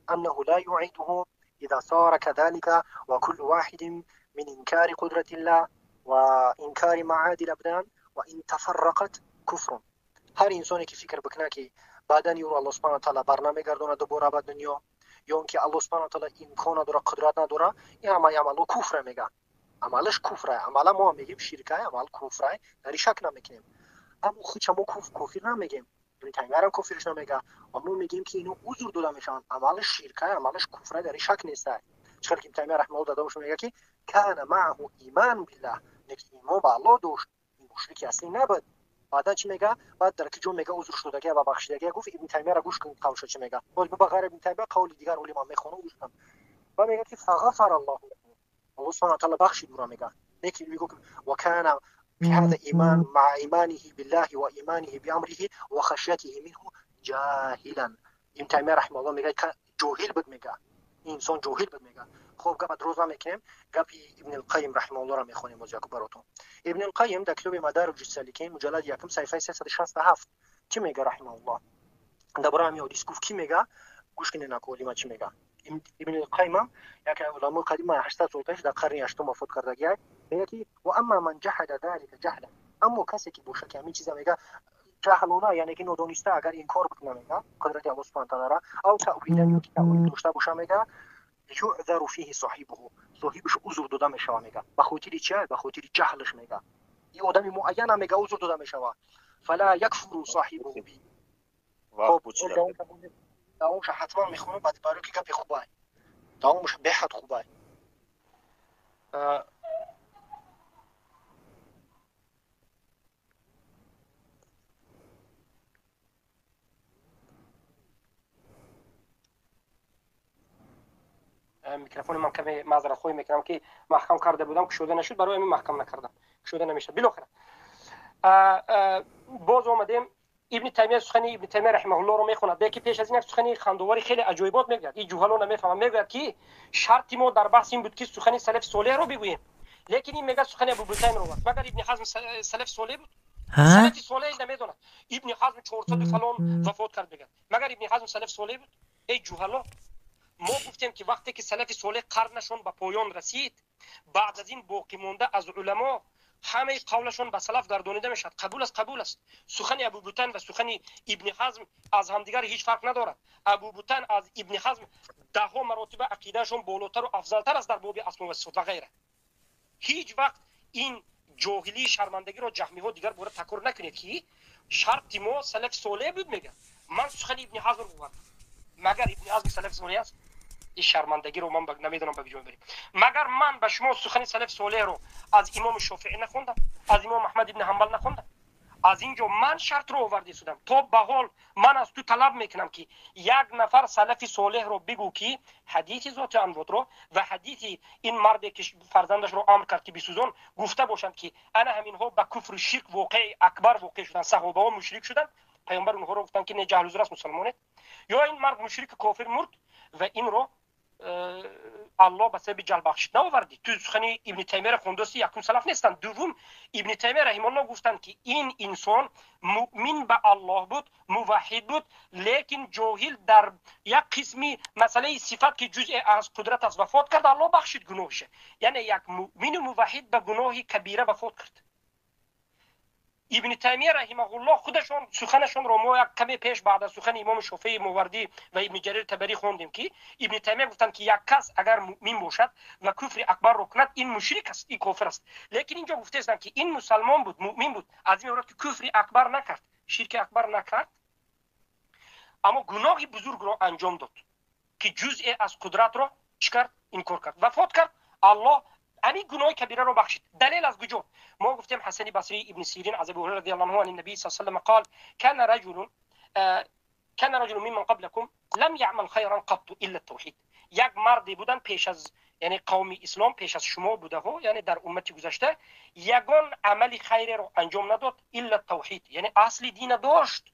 Speaker 2: أنه لا يعيده إذا صار كذلك، وكل واحد من إنكار قدرة الله وإنكار معاد الأبدان وإن تفرقت كفر. Ҳар инсоне ки фикр бикунад, ки баъдан юро Аллоҳ субҳана таала бар намегардонад дубора ба дунё, ё он ки Аллоҳ субҳана таала имкон надора, қудрат надора, ин ҳамаи амало куфра мега, амалаш куфра. Амала мо мегем ширкай, амал куфрай, дар шак намекунем, аммо худша мо кофир намегем. Ибни Таймиярам кофирш намега ва мо мегем, ки ино узр дода мешаванд. Амалаш ширкай, амалаш куфрай, дар шак нестай. Чикар ки Ибни Таймия раҳимауллоҳ дадомаш мега, ки кана маъаҳу иман биллаҳ, лекин имон ба Аллоҳ дошт, ин мушрики аслӣ набуд. Баъдан чӣ мега? Баъд дар ки ҷо мега узр шудагия ва бахшидагия гуфт. Ибни Таймияро гӯш кун, қавлша чӣ мега. Боз ба ғайр Ибни Таймия қавли дигар олима мехонам, гӯш кун. Ва мега, ки فغفر الله له, Аллоҳ субҳана таала бахшид ӯро мега. Лекин мегӯ: وكان بهذا إيمان مع إيمانه بالله وإيمانه بأمره وخشيته منه جاهلا. Ибн Таймия раҳимауллоҳ мега, ҷоҳил буд мега, инсон ҷоҳил буд мега. Хуб, гапа дроз намекунем, гапи Ибн Алқайим раҳимауллоҳро мехонем боз яку баротон. Ибн Алқайим дар китоби Мадариҷ Саликин, муҷаллади якум, саҳифаи 367 чӣ мега раҳимауллоҳ дар бораи ҳамин ҳодис? Гуфт, кӣ мега, гӯш кунед, наку олима чӣ мега. Ибн Алқайимам яке аз уламои қадима, 800 сол пеш, дар қарни ҳаштум вафот кардагиай. Мега, ки وأما من جحد ذلك جهلا, аммо касе ки боша, ки ҳамин чиза мега ҷаҳлона, яъне ки нодониста агар инкор бикуна мега қудрати Аллоҳ субҳана таалара, أو تأويلا, ё ки таъвил дошта боша мега, يعذر فيه صاحبه, соҳибаш узр дода мешава мега. Ба хотири чи? Ба хотири ҷаҳлаш мега. Ин одами муайяна мега узр дода мешава. فلا يكفر صاحبه би. Давомша ҳатман мехонам, барои ки гапи хубай, давомаш беҳад хубай.
Speaker 1: Микрофони ман каме, маъзаратхоҳӣ мекунам, ки маҳкам карда будам, кушода нашуд, барои ҳамин маҳкам накардам, кушода намешад. Билохира боз омадем. Ибни Таймия, сухани Ибни Таймия раҳимаҳуллоҳро мехонад, лекин пеш аз ин як сухани хандовари хеле аҷоибот мегӯяд. Ин ҷуҳало намефаҳмам. Мегӯяд, ки шарти мо дар баҳс ин буд, ки сухани салафи солеҳро бигӯем, лекин ин мега сухани Абубутайнро овард. Магар Ибни Ҳазм салафи солеҳ буд? Салафи солеҳ намедонад. Ибни Ҳазм 400 фалон вафот кард мегӯяд. Магар Ибни Ҳазм салафи солеҳ буд? Эй ҷуҳало, мо гуфтем, ки вақте ки салафи солеҳ қарнашон ба поён расид, баъд аз ин боқӣ монда аз уламо ҳамаи қавлашон ба салаф гардонида мешавад. Қабул аст, қабул аст. Сухани Абубутан ва сухани Ибни Ҳазм аз ҳамдигар ҳеҷ фарқ надорад. Абубутан аз Ибни Ҳазм даҳҳо маротиба ақидаашон болотару афзалтар аст дар боби асмо ва сифот ва ғайра. Ҳеҷ вақт ин ҷоҳилии шармандагиро ҷаҳмиҳо дигар бора такрор накунед, ки шарти мо салафи солеҳ буд мегӯяд. Ман сухани Ибни Ҳазмро овардам. Магар Ибни Ҳазм салафи солеҳ аст? Ин шармандагиро ман намедонам ба куҷо мебарем. Магар ман ба шумо сухани салафи солеҳро аз имоми Шофиӣ нахондам, аз имом Аҳмад ибни Ҳамбал нахондам? Аз ин ҷо ман шартро оварда истодам. То ба ҳол ман аз ту талаб мекунам, ки як нафар салафи солеҳро бигӯ, ки ҳадиси зоти анвотро ва ҳадиси ин марде, ки фарзандашро амр кард, ки бисӯзон, гуфта бошанд, ки ана ҳаминҳо ба куфру ширк воқеи акбар воқеъ шуданд, саҳобаҳо мушрик шуданд, паёмбар онҳоро гуфтанд, ки не, ҷаҳлузур аст, мусалмонед, ё ин мард мушрики кофир мурд ва инро Аллоҳ ба сабаби ҷаҳл бахшид. Наовардӣ. Ту сухани Ибни Таймияро хондости, якум салаф нестанд. Дуввум, Ибни Таймия раҳималлоҳ гуфтанд, ки ин инсон муъмин ба Аллоҳ буд, муваҳҳид буд, лекин ҷоҳил дар як қисми масъалаи сифат, ки ҷузъе аз қудрат аст, вафот кард, Аллоҳ бахшид гуноҳиша. Яъне як муъмину муваҳҳид ба гуноҳи кабира вафот кард. Ибни Таймия раҳимаҳуллоҳ худашон суханашонро мо як каме пеш баъд аз сухани имоми Шофеи Мовардӣ ва Ибни Ҷарир Табарӣ хондем, ки Ибни Таймия гуфтанд, ки як кас агар муъмин бошад ва куфри акбарро кунад, ин мушрик аст, ин кофир аст. Лекин инҷо гуфтаистанд, ки ин мусалмон буд, муъмин буд, аз ин иборат, ки куфри акбар накард, ширки акбар накард, аммо гуноҳи бузургро анҷом дод, ки ҷузъе аз қудратро чӣ кард? Инкор кард, вафот кард, Аллоҳ ҳамин гуноҳи кабираро бахшид. Далел аз куҷо? Мо гуфтем Ҳасани Басрӣ, Ибни Сирин, аз Абу Ҳурайра радиаллоҳу анҳу, عن النبي صلى الله عليه وسلم قال: كان رجل كان رجل ممن قبلكم لم يعمل خيرا قط الا التوحید. یک مردی بودن پیش از، یعنی قوم اسلام پیش از شما بوده ها، یعنی در امت گذشته یگان عمل خیر رو انجام نداد الا التوحید، یعنی اصل دین داشت.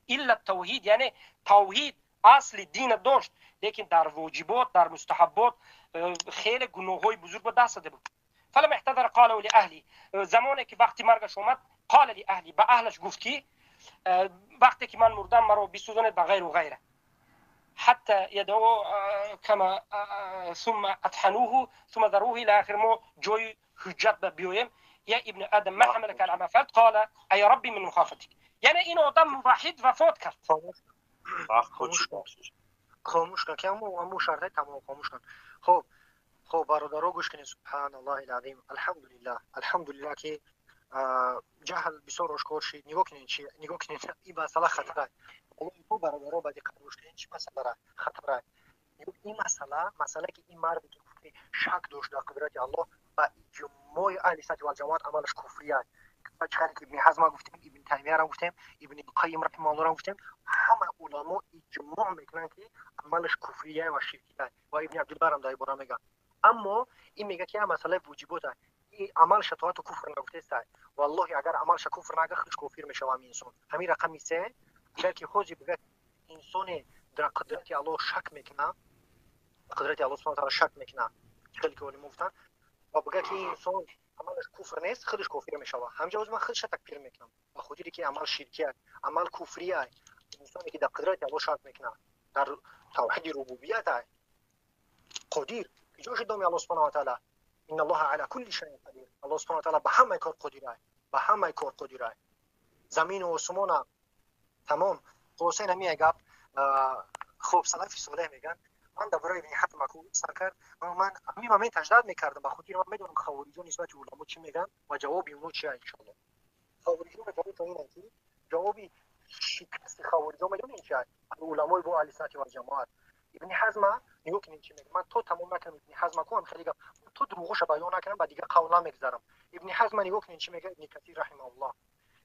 Speaker 1: الا التوحید یعنی توحید اصل دین داشت، لیکن در واجبات، در مستحبات خیلی گناه‌های بزرگ به دست داده بود. فلما احتضر قال لاهلی، زمانی که وقتی مرگش اومد قال لاهلی، به اهلش گفت که وقتی که من مردم مرا بسوزانید به غیر و غیره، حتى يدعو كما ثم اطحنوه ثم ذروه الى اخر. ما جای حجت بیایم یا ابن آدم ما حملك على ما فعلت قال ای ربی من مخافتك. یعنی این آدم موحد وفات کرد.
Speaker 2: خاموش کن که امو شرطه تمام خاموش کن. خب خب برادرها گوش کنید. سبحان الله العظیم. الحمدلله الحمدلله که جهل بسیار آشکار شد. نگاه کنید چی، نگاه کنید این مسئله خطره. والله برادرها با دقت گوش کنید چی مسئله خطره. این مسئله که این مردی که شک داشت در قدرت الله با اجماع اهل سنت و جماعت عملش کفریه. چقدر که ابن حزم گفتیم، ابن تیمیه را گفتیم، ابن قیم رحمه الله را گفتیم، همه علما اجماع میکنن که عملش کفریه و شرکیه و ابن عبدالبر هم در باره میگه. اما این میگه که مسئله واجبات است، این عمل شطاعت و کفر نگفته است. والله اگر عملش کفر نگه خودش کافر میشه همین انسان. همین رقم سه اگر که خودش بگه انسان در قدرت الله شک میکنه، قدرت الله سبحانه و تعالی شک میکنه، خیلی که علما گفتن، و بگه که انسان عملش کفر نیست خودش کافر میشه. همینجا من خودش تکفیر میکنم به خاطر که عمل شرکیه، عمل کفریه. انسانی که در قدرت الله شک میکنه، در توحید ربوبیت قدیر کجا شد الله سبحانه و تعالی ان الله على كل شيء قدیر. الله سبحانه و تعالی به همه کار قدیره، به همه کار قدیره، زمین و آسمان تمام. خلاصه همین گپ. خب سلف صالح میگن من درباره ابن حزم سر کرد، من همین من تجدید میکردم به خاطر من میدونم خوارجا نسبت علما چی میگن و جواب اونها چیه. ان شاء الله خوارجا جواب اینه که جواب شکست خوارجا میدونین چیه؟ علمای با اهل سنت و جماعت. ابن حزم نگاه کنین چی میگه. من تو تمام نکنم ابن حزم کوم خیلی گپ تو دروغش بیان نکنم بعد دیگه قول نمیگذارم. ابن حزم نگاه کنین چی میگه. ابن کثیر رحمه الله،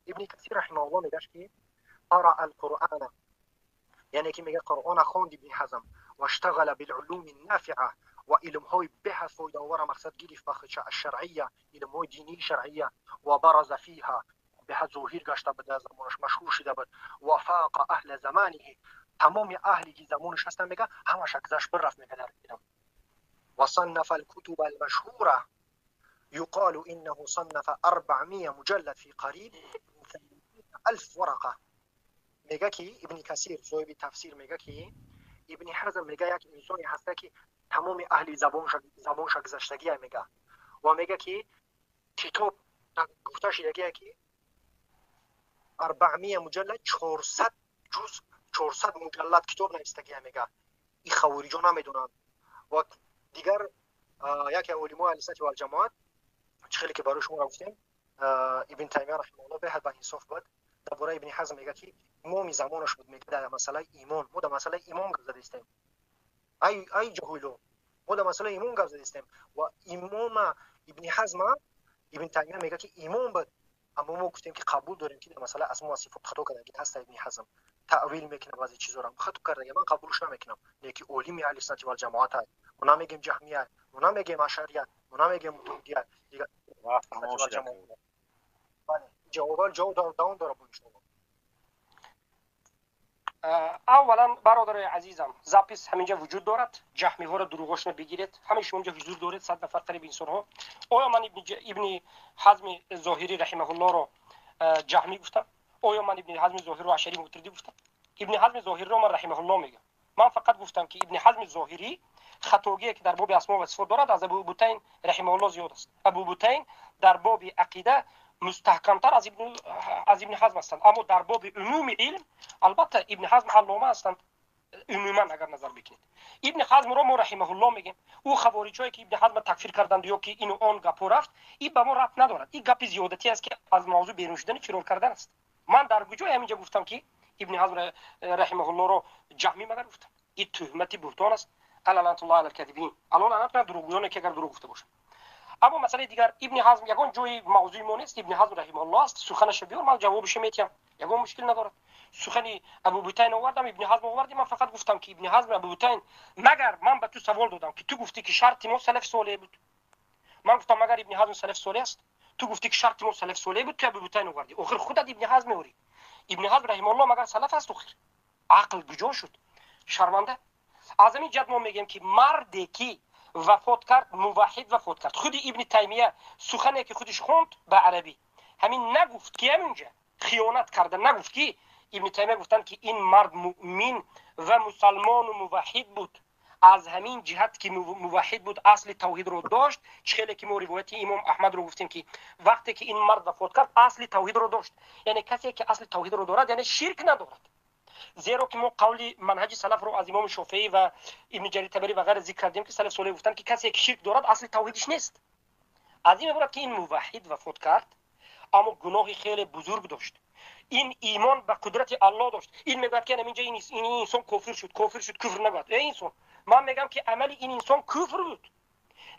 Speaker 2: ابن کثیر رحمه الله میگه که قرأ القرآن، یعنی که میگه قرآن خوند ابن حزم و اشتغل بالعلوم النافعه و علم‌های به فایده آور مقصد گرفت بخش الشرعیه، علم‌های دینی شرعیه، و برز فیها به ظاهر گشته بود در زمانش مشهور شده بود، و فاق اهل زمانه، تمام اهلی که زمانش هستن میگه همش گذشت برفت میگه در علم. و صنف الكتب المشهوره يقال انه صنف 400 مجلد في قريب 1000 ورقه. میگه که ابن کثیر صاحب تفسیر میگه که ابن حزم میگه یک انسانی هسته که تمام اهل زبانش گذشتگی میگه و میگه که کتاب گفته شده که 400 مجلد 400 جزء 400 مجلد کتاب نوشتگی میگه. این خوارجا نمیدونن. و دیگر یکی از علمای اهل سنت و الجماعت خیلی که برای شما گفتیم ابن تیمیه رحمه الله به حد و انصاف بود درباره ابن حزم میگه که امام زمانش بود. میگه در مسئله ایمان ما در مسئله ایمان گپ زدیم، ای جهولو ما در مسئله ایمان گپ زدیم و امام ابن حزم ابن تیمیه میگه که ایمان بود، اما ما گفتیم که قبول داریم که در مسئله اسما و صفات خطا کرده هست. ابن حزم تأویل میکنه بعضی چیزا رو خطا کرده، من قبولش نمیکنم. لیکن علم اهل سنت و الجماعت هست، ما نمیگیم جهمیه، ما نمیگیم اشعریه، ما نمیگیم ماتریدیه دیگه. بله جواب جواب داون داره ان شاء الله.
Speaker 1: اولا برادرای عزیزم запись همینجا وجود دارد، جهمی ها را دروغاشون بگیرید، همه شما اینجا حضور دارید، 100 نفر قریب انسان ها. آیا من ابن حزم ظاهری رحمه الله را جهمی گفتم؟ آیا من ابن حزم ظاهری را اشعری ماتریدی گفتم؟ ابن حزم ظاهری را من رحمه الله میگم. من فقط گفتم که ابن حزم ظاهری خطاگی که در باب اسما و صفات دارد از ابو بوتین رحمه الله زیاد است. ابو بوتین در باب عقیده مستحکمتر از ابن حزم هستند، اما در باب عموم علم البته ابن حزم علامه هستند عموما اگر نظر بکنید. ابن حزم را ما رحمه الله میگیم. او خوارجایی که ابن حزم تکفیر کردند یا که این و آن گپ رفت، این به ما ربط ندارد. این گپ زیادتی است که از موضوع بیرون شدن فرار کردن است. من در کجای همینجا گفتم که ابن حزم رحمه الله را جهمی مگر گفتم؟ این تهمت بهتان است. لعنت الله علی الکاذبین. الله لعنت کنه دروغگویان که اگر دروغ گفته باشند. Аммо масъалаи дигар, Ибни Ҳазм ягон ҷои мавзӯи мо нест. Ибни Ҳазм раҳимаҳуллоҳ аст, суханашо биёр, ман ҷавобашо метиҳам, ягон мушкил надорад. Сухани Абубутайн овардам, Ибни Ҳазм овардем. Ман фақат гуфтам, ки Ибни Ҳазм, Абубутайн, магар ман ба ту савол додам, ки ту гуфтӣ, ки шарти мо салаф солеҳ буд. Ман гуфтам, магар Ибни Ҳазм салаф солеҳ аст? Ту гуфтӣ, ки шарти мо салаф солеҳ буд, ту Абубутайн овардӣ. Охир худат Ибни Ҳазм меорӣ. Ибни Ҳазм раҳимаҳуллоҳ магар салаф аст? Охир ақл куҷо шуд? Шарманда. Аз ҳамин ҷиҳат мо мегӯем, ки марде ки вафот кард, муваҳид вафот кард. Худи Ибни Таймия сухане ки худиш хонд ба арабӣ, ҳамин нагуфт, ки ҳаминҷа хиёнат карда нагуфт, ки Ибни Таймия гуфтанд, ки ин мард муъмин ва мусалмону муваҳид буд. Аз ҳамин ҷиҳат ки муваҳид буд, асли тавҳидро дошт. Чӣ хеле ки мо ривояти имом Аҳмадро гуфтем, ки вақте ки ин мард вафот кард, асли тавҳидро дошт. Яъне касе ки асли тавҳидро дорад, яъне ширк надорад. Зеро ки мо қавли манҳаҷи салафро аз имоми Шофеӣ ва Ибни Ҷарир Табарӣ ва ғайра зикр кардем, ки салаф солеҳ гуфтанд, ки касе ки ширк дорад, асли тавҳидиш нест. Аз ин меборад, ки ин муваҳид вафот кард, аммо гуноҳи хеле бузург дошт. Ин имон ба қудрати Аллоҳ дошт. Ин мегӯяд, ки инҷа ин инсон кофир шуд, кофир шуд, куфр нагӯяд. Э инсон, ман мегӯям, ки амали ин инсон куфр буд,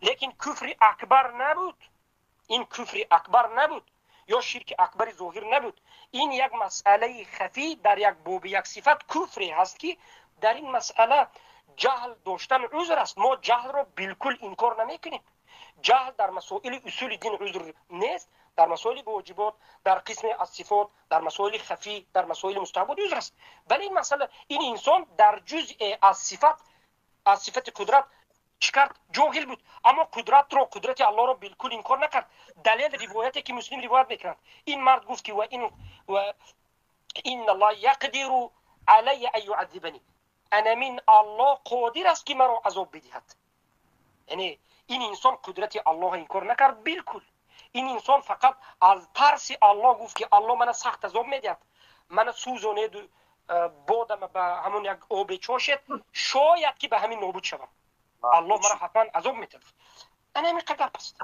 Speaker 1: лекин куфри акбар набуд. Ин куфри акбар набуд ё ширки акбари зоҳир набуд. Ин як масъалаи хафӣ дар як боби як сифат куфре ҳаст, ки дар ин масъала ҷаҳл доштан узр аст. Мо ҷаҳлро билкул инкор намекунем. Ҷаҳл дар масоили усули дин узр нест, дар масоили воҷибот, дар қисме аз сифот, дар масоили хафӣ, дар масоили мустаҳабот узр аст. Вале ин масъала, ин инсон дар ҷузъе аз сифат, аз сифати қудрат чӣ кард? Ҷоҳил буд, аммо қудратро, қудрати Аллоҳро билкул инкор накард. Далел ривояте ки Муслим ривоят мекунад. Ин мард гуфт, ки ва инна Аллоҳ яқдиру алайя ан юаззибани, анамин Аллоҳ қодир аст, ки маро азоб бидиҳад. Яъне ин инсон қудрати Аллоҳро инкор накард билкул. Ин инсон фақат аз тарси Аллоҳ гуфт, ки Аллоҳ мана сахт азоб медиҳад, мана сӯзонеду бодама ба ҳамон як обе чошед, шояд ки ба ҳамин нобуд шавам, Аллоҳ мара ҳатман азоб медиҳад. Ана ҳамин гап аст.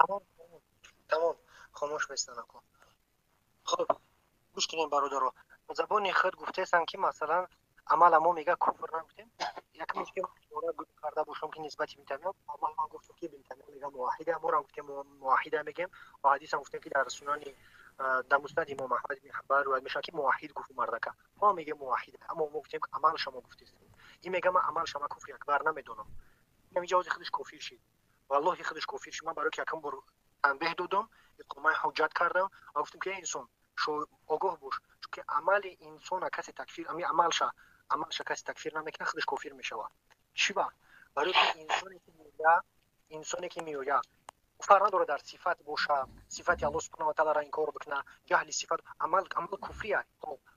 Speaker 2: Тамом, хомӯш бестанако. Хуб, гӯш кунем, бародаро. Забони худ гуфтесам, ки масалан амала мо мега куфр нагуфтем. Якмеш ки карда бошам, ки нисбати Ибн Таймия, Аллоҳ, ман гуфтам, ки Ибн Таймия мега муваҳида, моро гуфтем муваҳида мегем ва ҳадисам гуфтем, ки дар сунани, дар муснади имом Аҳмад ибн Ҳанбал ривоят мешавад, ки муваҳид гуфт мардака. Мо мегем муваҳида, аммо мо гуфтем, амалша мо гуфтем. Ин мега, ман амалша ма куфри акбар намедонам. Инҷа ози худаш кофир шид, валлоҳи худаш кофир шид. Ман барои ки якум бор танбеҳ додам, иқомаи ҳуҷҷат кардам ва гуфтам, ки инсон, огоҳ бош, чунки амали инсона касе такфир, ами амалша касе такфир намекунад, худаш кофир мешавад. Чӣ ба? Барои ки инсоне ки меояд, фарқ надорад, дар сифат боша, сифати Аллоҳ субҳанаҳу ва таоларо инкор бикуна, ҷаҳли сифат, амал куфрия,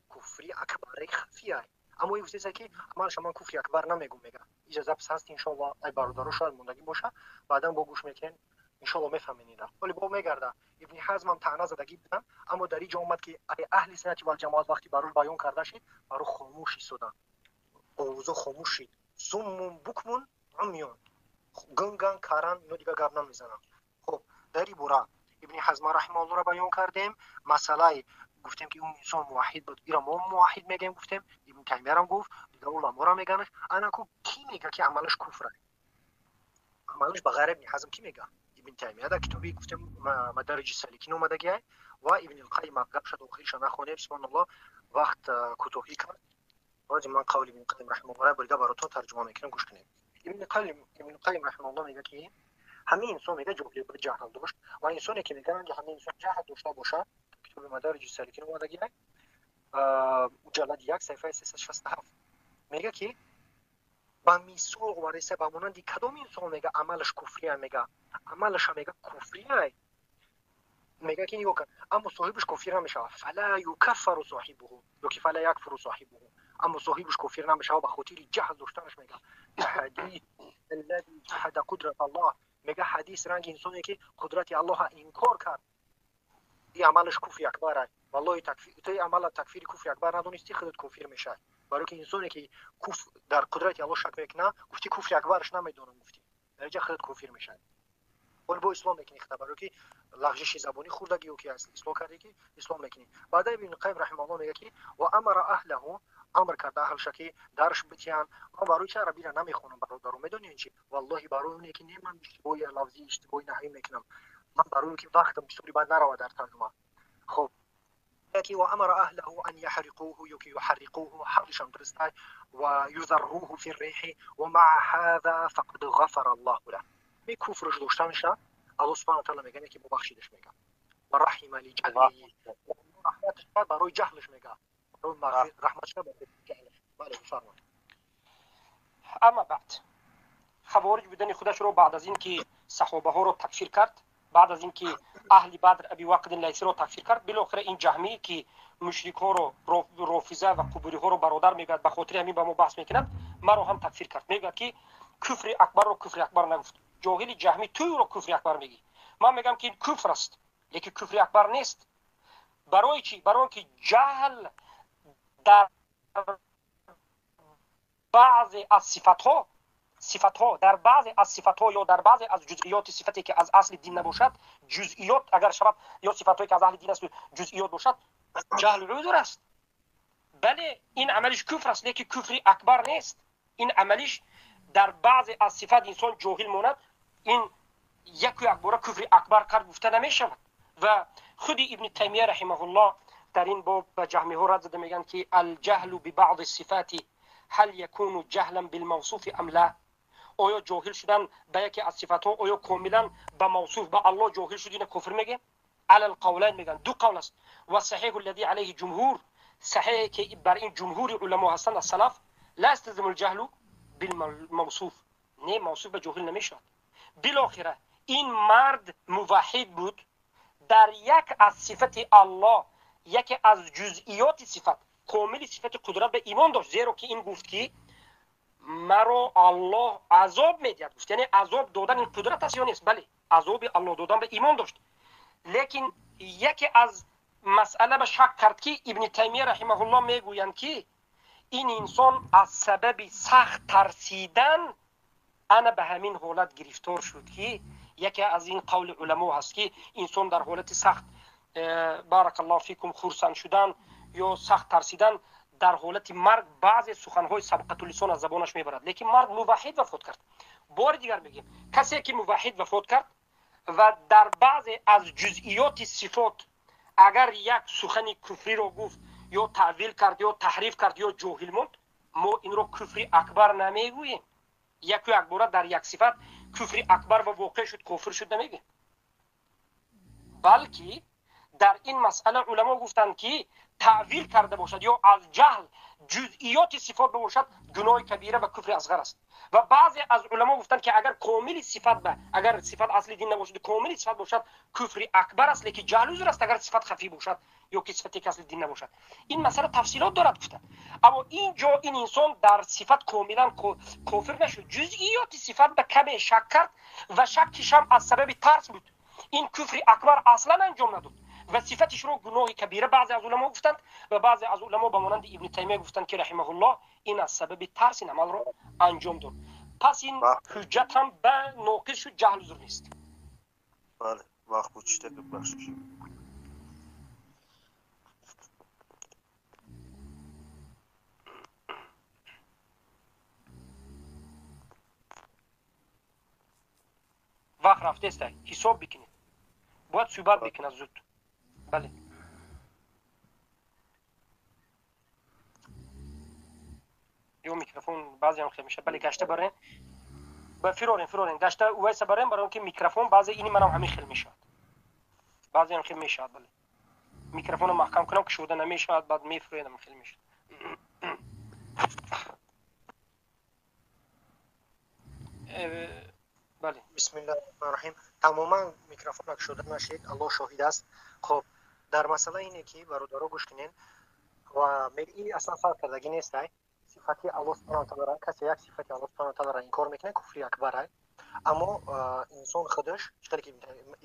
Speaker 2: куфри акбари хафия. Аммо ин гуфтеса, ки амалша ман куфри акбар намегум. Мега иҷа запись ҳаст, иншоалло, ай бародаро шояд мондагӣ боша, баъдан бо гӯш мекунен, иншоалло мефаҳмен. Ира вале бо мегарда Ибни Ҳазмам таъна задагӣ буданд, аммо дар ин ҷо омад, ки ай аҳли суннати валҷамоат вақти барош баён карда шид, баро хомӯш истоданд, овозо хомӯш шид. Суммун букмун умюн, гунган каран, ино дигар гап намезананд. Хуб, дар ин бора Ибни Ҳазма раҳимауллоҳро баён кардем. Масъалаи гуфтем, ки он инсон муваҳид буд, ира мо муваҳид мегӯем, гуфтем, Ибни Таймиярам гуфт, дигар уламоро меганаш. Анаку кӣ мега, ки амалаш куфр, амалаш ба ғайр Ибни Ҳазм кӣ мега? Ибн Таймия дар китоби, гуфтем, Мадариҷи Саликин омадагиай ва Ибн Қайим. Гапша дохилша нахонем, субҳаналлоҳ, вақт кӯтоҳӣ кард. Бози ман қавли Ибн Қайим раҳимауллоҳ борига баротон тарҷума мекунам, гӯш кунем. Ибн Қайим раҳимауллоҳ мега, ки ҳамин инсон, мега, ҷоҳил буд, ҷаҳл дошт ва инсоне ки мегӯянд, ҳамин инсон ҷаҳл дошта бошад, китоби Мадариҷи Саликин омадагиай, муҷаллади 1, саҳифаи 367, мега, ки ба мисол овардаиста, ба монанди кадом инсон, мега, амалаш куфрия, мега, амалаша, мега, куфрия, мега, ки нигоҳ кун, аммо соҳибаш кофир намешавад. Фала юкаффару соҳибуҳу ёки фала якфуру соҳибуҳу, аммо соҳибаш кофир намешавад ба хотири ҷаҳл доштанаш. Мега, ҳадис аллади ҷаҳада қудрат Аллоҳ, мега, ҳадис ранги инсоне ки қудрати Аллоҳа инкор кард, и амалаш куфри акбар ай. Валлоҳи, ту амала такфири куфри акбар надонисти, худат кофир мешавӣ. Барои ки инсоне ки дар қудрати Аллоҳ шак мекунад, гуфти куфри акбараш намедонам, гуфти, дар инҷа худат кофир мешавӣ. Ҳол бо ислом мекунӣ хита, барои ки лағжиши забонӣ хурдагӣ ё ки ислоҳ кардӣ, ки ислом мекунӣ. Баъда Ибн Қайим раҳимауллоҳ мега, ки ва амара аҳлаҳу, амр карда аҳлша, ки дарш битиҳанд. Ман барои чи арабиро намехонам, бародаро, медонед чи? Валлоҳи, барои оне ки не ман иштибоҳи лафзӣ, иштибоҳи наҳвӣ мекунам. Ман барои он ки вақтам бисёри бад наравад дар тарҷума. Хоб, ки ва амара аҳлаҳу ан яҳриқуҳу ё ки юҳарриқуҳу, ҳардушам дурустай, ва юзарруҳу фи рриҳи ва маа ҳаза фақад ғафара Аллоҳу лаҳ. Ме куфрш доштанша Аллоҳ субҳанаҳу ва таъала мегӯяд, ки бубахшидаш мега. Ва раҳима лиҷаҳлиҳи, раҳматаш кард барои ҷаҳлш мега, барои раҳматаш кард барои ҷаҳлш. Бале, бифармоед.
Speaker 1: Амма баъд хавориҷ будани худашро баъд аз ин ки саҳобаҳоро такфир кард, баъд аз ин ки аҳли Бадр Аби Вақдин Лайсиро такфир кард, билохира ин ҷаҳмӣ ки мушрикҳоро, рофиза ва қубуриҳоро бародар мегӯяд, ба хотири ҳамин ба мо баҳс мекунад, маро ҳам такфир кард. Мегӯяд ки куфри акбарро куфри акбар нагуфт. Ҷоҳили ҷаҳмӣ, ту ӯро куфри акбар мегӣ. Ман мегӯям ки ин куфр аст, лекин куфри акбар нест. Барои чӣ? Барои он ки ҷаҳл дар баъзе аз сифатҳо, сифатҳо дар баъзе аз сифатҳо ё дар баъзе аз ҷузъиёти сифате ки аз асли дин набошад, ҷузъиёт агар шавад ё сифатҳое ки аз аҳли дин аст ҷузъиёт бошад, ҷаҳл узр аст. Бале, ин амалиш куфр аст, лекин куфри акбар нест. Ин амалиш дар баъзе аз сифат инсон ҷоҳил монад, ин яку якбора куфри акбар кард гуфта намешавад. Ва худи Ибни Таймия раҳимаҳуллоҳ дар ин боб ба ҷаҳмиҳо рад зада мегӯянд ки алҷаҳлу бибаъди сифати ҳал якуну ҷаҳлан билмавсуфи ам ла. Оё ҷоҳил шудан ба яке аз сифатҳо оё комилан ба мавсуф, ба Аллоҳ ҷоҳил шуд, ина куфр мегӯем? Ала алқавлайн мегӯянд, ду қавл аст. Ва саҳиҳу аллади алайҳи ҷумҳур, саҳиҳе ки бар ин ҷумҳури уламо ҳастанд аз салаф, ла ясталзиму алҷаҳлу билмавсуф, не, мавсуф ба ҷоҳил намешавад. Билохира ин мард муваҳҳид буд, дар як аз сифати Аллоҳ, яке аз ҷузъиёти сифат, комили сифати қудрат ба имон дошт, зеро ки ин гуфт ки маро Аллоҳ азоб медиҳад. Гуфт, яъне азоб додан ин қудрат аст ё нест? Бале, азоби Аллоҳ додан ба имон дошт. Лекин яке аз масъала ба шак кард ки Ибни Таймия раҳимаҳуллоҳ мегӯянд ки ин инсон аз сабаби сахт тарсидан ана ба ҳамин ҳолат гирифтор шуд, ки яке аз ин қавли уламо ҳаст ки инсон дар ҳолати сахт, баракаллоҳу фикум, хурсанд шудан ё сахт тарсидан дар ҳолати марг баъзе суханҳои сабқатуллисон аз забонаш мебарад. Лекин мард муваҳҳид вафот кард. Бори дигар мегӯем, касе ки муваҳҳид вафот кард ва дар баъзе аз ҷузъиёти сифот агар як сухани куфриро гуфт ё таъвил кард ё таҳриф кард ё ҷоҳил монд, мо инро куфри акбар намегӯем. Яку якбора дар як сифат куфри акбар ва воқеъ шуд, кофир шуд намегӯем, балки дар ин масъала уламо гуфтанд ки таъвил карда бошад ё аз ҷаҳл ҷузъиёти сифот бошад, гуноҳи кабира ва куфри асғар аст. Ва баъзе аз уламо гуфтанд ки агар комили сифат ба, агар сифат асли дин набошад, комили сифат бошад, куфри акбар аст, лекин ҷаҳл узр аст агар сифат хафӣ бошад ё ки сифате ки асли дин набошад. Ин масъала тафсилот дорад гуфтанд. Аммо ин ҷо ин инсон дар сифат комилан кофир нашуд, ҷузъиёти сифат ба каме шак кард ва шаккишам аз сабаби тарс буд. Ин куфри акбар аслан анҷом надод ва сифатишро гуноҳи кабира баъзе аз уламо гуфтанд ва баъзе аз уламо ба монанди Ибни Таймия гуфтанд ки раҳимаҳуллоҳ ин аз сабаби тарс ин амалро анҷом дод. Пас ин ҳуҷҷат ҳам ба ноқис шуд, ҷаҳл узр нест.
Speaker 3: Бале, вақт буд, чита бибахшиш.
Speaker 1: Вақт рафтеста, ҳисоб бикунед, бояд суҳбат бикунад зуд. Бале, ё микрофон баъзеам хел мешавад. Бале, гашта барем, ба фирорем, фирорем, гашта Увайса барем, барои он ки микрофон баъзе ини манам ҳамин хел мешавад, баъзеам хел мешавад. Бале, микрофонро маҳкам кунам, кушода намешавад, баъд мефурӯяд, ҳамин хел мешавад. Бале,
Speaker 2: бисмиллаҳи раҳмони раҳим. Тамоман микрофон кушода нашид, Аллоҳ шоҳид аст. Хоб, дар масъала ине ки бародаро гӯш кунен ва ин аслан фарқ кардагӣ нест. Ай сифати Аллоҳ субҳанаҳу ва таъала, касе як сифати Аллоҳ субҳанаҳу ва таъаларо инкор мекунад, куфри акбар ай. Аммо инсон худаш, чӣ ки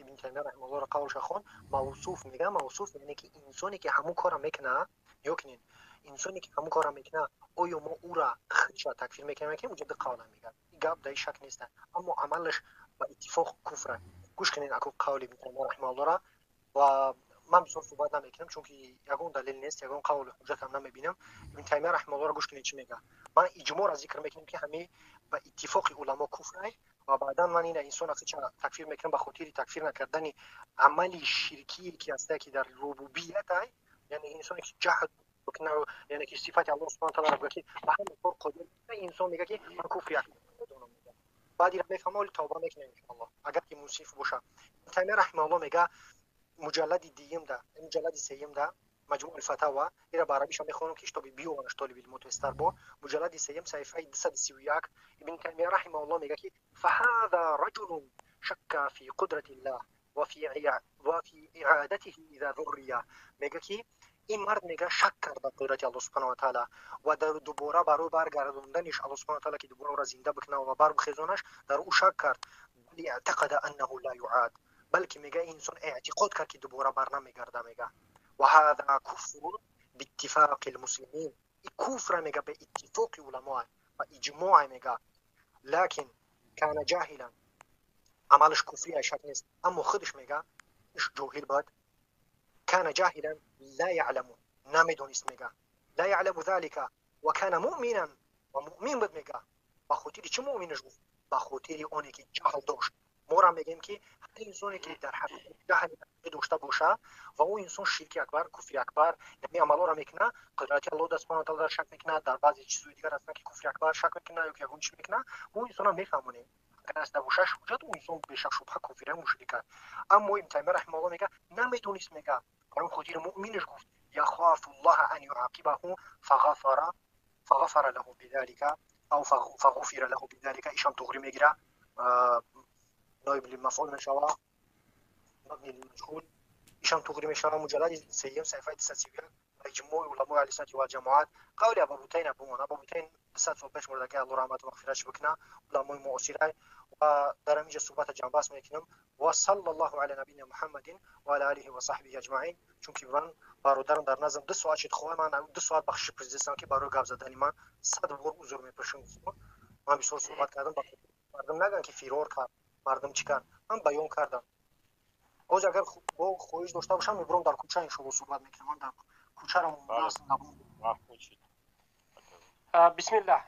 Speaker 2: Ибни Таймия раҳимаҳуллоҳро қавлша хонд, мавсуф мегӯяд, мавсуф яъне ки инсоне ки ҳамун корро мекунад, ё кунед, инсоне ки ҳамун корро мекунад, оё мо ӯра худша такфир мекунем, ки уҷа ду қавла мегӯяд, ин гап дар шак нест, аммо амалаш ба иттифоқ куфр. Гӯш кунед аку қавли Ибни Таймия раҳимаҳуллоҳро, ва ман бисёр суҳбат намекунам, чунки ягон далел нест, ягон қавли ҳуҷҷатам намебинам. Ибни Таймия раҳимаҳуллоҳро гӯш кунед чӣ мегӯяд. Ман иҷмоъро зикр мекунам ки ҳамин ба иттифоқи уламо куфр ай Ва баъдан ман ина инсон хича такфир мекунам ба хотири такфир накардани амали ширкие ки ҳаста, ки дар рубубият ай, яъне инсоне ки ҷаҳд, яъне ки сифати Аллоҳ субҳанаҳу ва таъоло мегӯяд, ки ба ҳама кор қодир. Инсон мегӯяд, ки ман куфри акбар медонам, баъд ира мефаҳма, вале тавба мекунад, иншоаллоҳ, агар ки мунсиф боша. Ибн Таймия раҳимаҳуллоҳ мега, муҷаллади дуюмда, муҷаллади сеюмда, Маҷмӯъ алфатава, ира ба арабиша мехонам, ки чтобы биёванаш толиби илмо тезтар бо, муҷаллади сеюм, саҳифаи 231, Ибн Таймия раҳимаҳуллоҳ мега, ки فهذا رجل شك في قدرة الله وفي إعادته إذا ذري. мега, ки ин мард, мега, шак кард дар қудрати Аллоҳ субҳанаҳу ва таъала ва дар дубора барои баргардонданиш Аллоҳ субҳанаҳу ва таъала, ки дубора ӯро зинда бикунад ва барбихезонаш, дар ӯ шак кард. بل اعتقد أنه لا يعاد, балки, мега, инсон эътиқод кард, ки дубора бар намегарда, мега. وهذا كفر باتفاق المسلمين, куфра, мега, ба иттифоқи уламоа ва иҷмоа, мега. لكن كان جاهلا, амалаш куфрия, шак нест, аммо худаш, мега, ҷоҳил буд. كان جاهلا لا يعلم, намедонист, мега, لا يعلم ذلك وكان مؤمنا, ва муъмин буд, мега. Ба хотири чӣ муъминаш гуфт? Ба хотири оне ки ҷаҳл дошт. Мора мегӯем, ки ҳар инсоне ки дар ҳақиқат ҷаҳли дошта боша ва ӯ инсон ширки акбар, куфри акбар, ҳамин амалҳоро мекунад, қудрати Аллоҳ да субҳана таала шак мекунад, дар баъзе чизҳои дигар ҳастанд, ки куфри акбар шак мекунад ё ки ягон чиз мекунад, ӯ инсонро мефаҳмонем. Агар аста боша ҳуҷҷат, ӯ инсон бешак шубҳа кофира, мушрик аст. Аммо Ибн Таймия раҳимаҳуллоҳ мега, намедонист, мега, барои хотири муъминаш гуфт. يخاف الله أن يعاقبه فغفر له بذلك أو فغفر له بذلك. ишам туғри мегира, نائب للمفعول мешава, مبني للمجهول, ишам туғри мешава. Муҷаллади сеюм, саҳифаи 231, иҷмои уламои аҳли суннати вал ҷамоат. Қавли Абубутайн бумон, Абубутайн 200 сол пеш мурда, ки Аллоҳ раҳмату мағфиратш бикуна, уламои муосирай. Ва дар ҳаминҷа суҳбата ҷамъбаст мекунам. Ва саллаллоҳу ала набийина Муҳаммадин ва ала алиҳи ва саҳбиҳи аҷмаин. Чунки ман бародарам дар наздам 2 соат шид, хоҳам ман 2 соат бахшиш президентам, ки барои гап задани ман сад бор узр мепурсам. Ман бисёр суҳбат кардам, мардум нагӯянд, ки фирор кард, мардум чӣ кард. Ман баён кардам. Ҳозир агар бо хоҳиш дошта бошам, мебурам дар кӯча, иншоалло, суҳбат мекунам. Ман дар кӯчаро
Speaker 1: Бисмиллаҳ.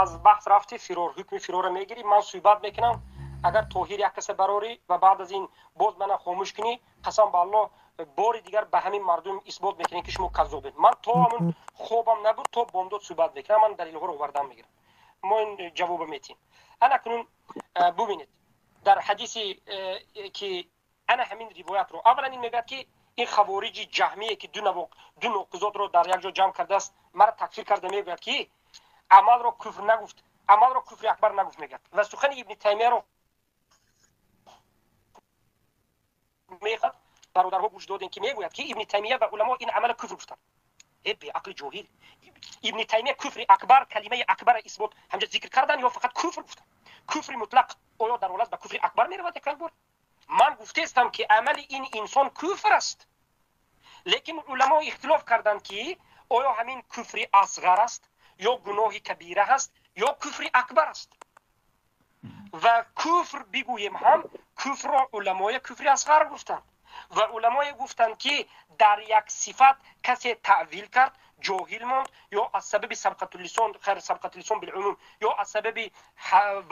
Speaker 1: Аз баҳс рафти, фирор, ҳукми фирорро мегирӣ. Ман суҳбат мекунам. Агар Тоҳир як каса барорӣ ва баъд аз ин боз мана хомӯш кунӣ, қасам ба Аллоҳ, бори дигар ба ҳамин мардум исбот мекунем, ки шумо каззобед. Ман то ҳамун хобам набуд, то бомдод суҳбат мекунам. Ман далелҳоро овардан мегирам, мо ин ҷавобо метиҳем. Ана кунун бубинед, дар ҳадиси ки ана ҳамин ривоятро аввалан ин мегӯяд, ки ин хавориҷи ҷаҳмие, ки ду ноқизотро дар як ҷо ҷамъ кардааст, мара такфир карда, мегӯяд, ки амалро куфр нагуфт, амалро куфри акбар нагуфт, мегӯяд. Ва сухани Ибни Таймияро мехад, бародарҳо гӯш додем, ки мегӯяд, ки Ибни Таймия ва уламо ин амала куфр гуфтанд. Э, беақли ҷоҳил! Ибни Таймия куфри акбар, калимаи акбара исбот ҳамҷа зикр кардан ё фақат куфр гуфтанд? Куфри мутлақ оё дар ҳолат ба куфри акбар меравад? Як бор ман гуфтаестам, ки амали ин инсон куфр аст, лекин уламо ихтилоф карданд, ки оё ҳамин куфри асғар аст ё гуноҳи кабира ҳаст ё куфри акбар аст. Ва куфр бигӯем ҳам, куфрро уламоя куфри асғар гуфтанд ва уламое гуфтанд, ки дар як сифат касе таъвил кард, ҷоҳил монд ё аз сабаби сабқатуллисон, хайр, сабқатуллисон билумум, ё аз сабаби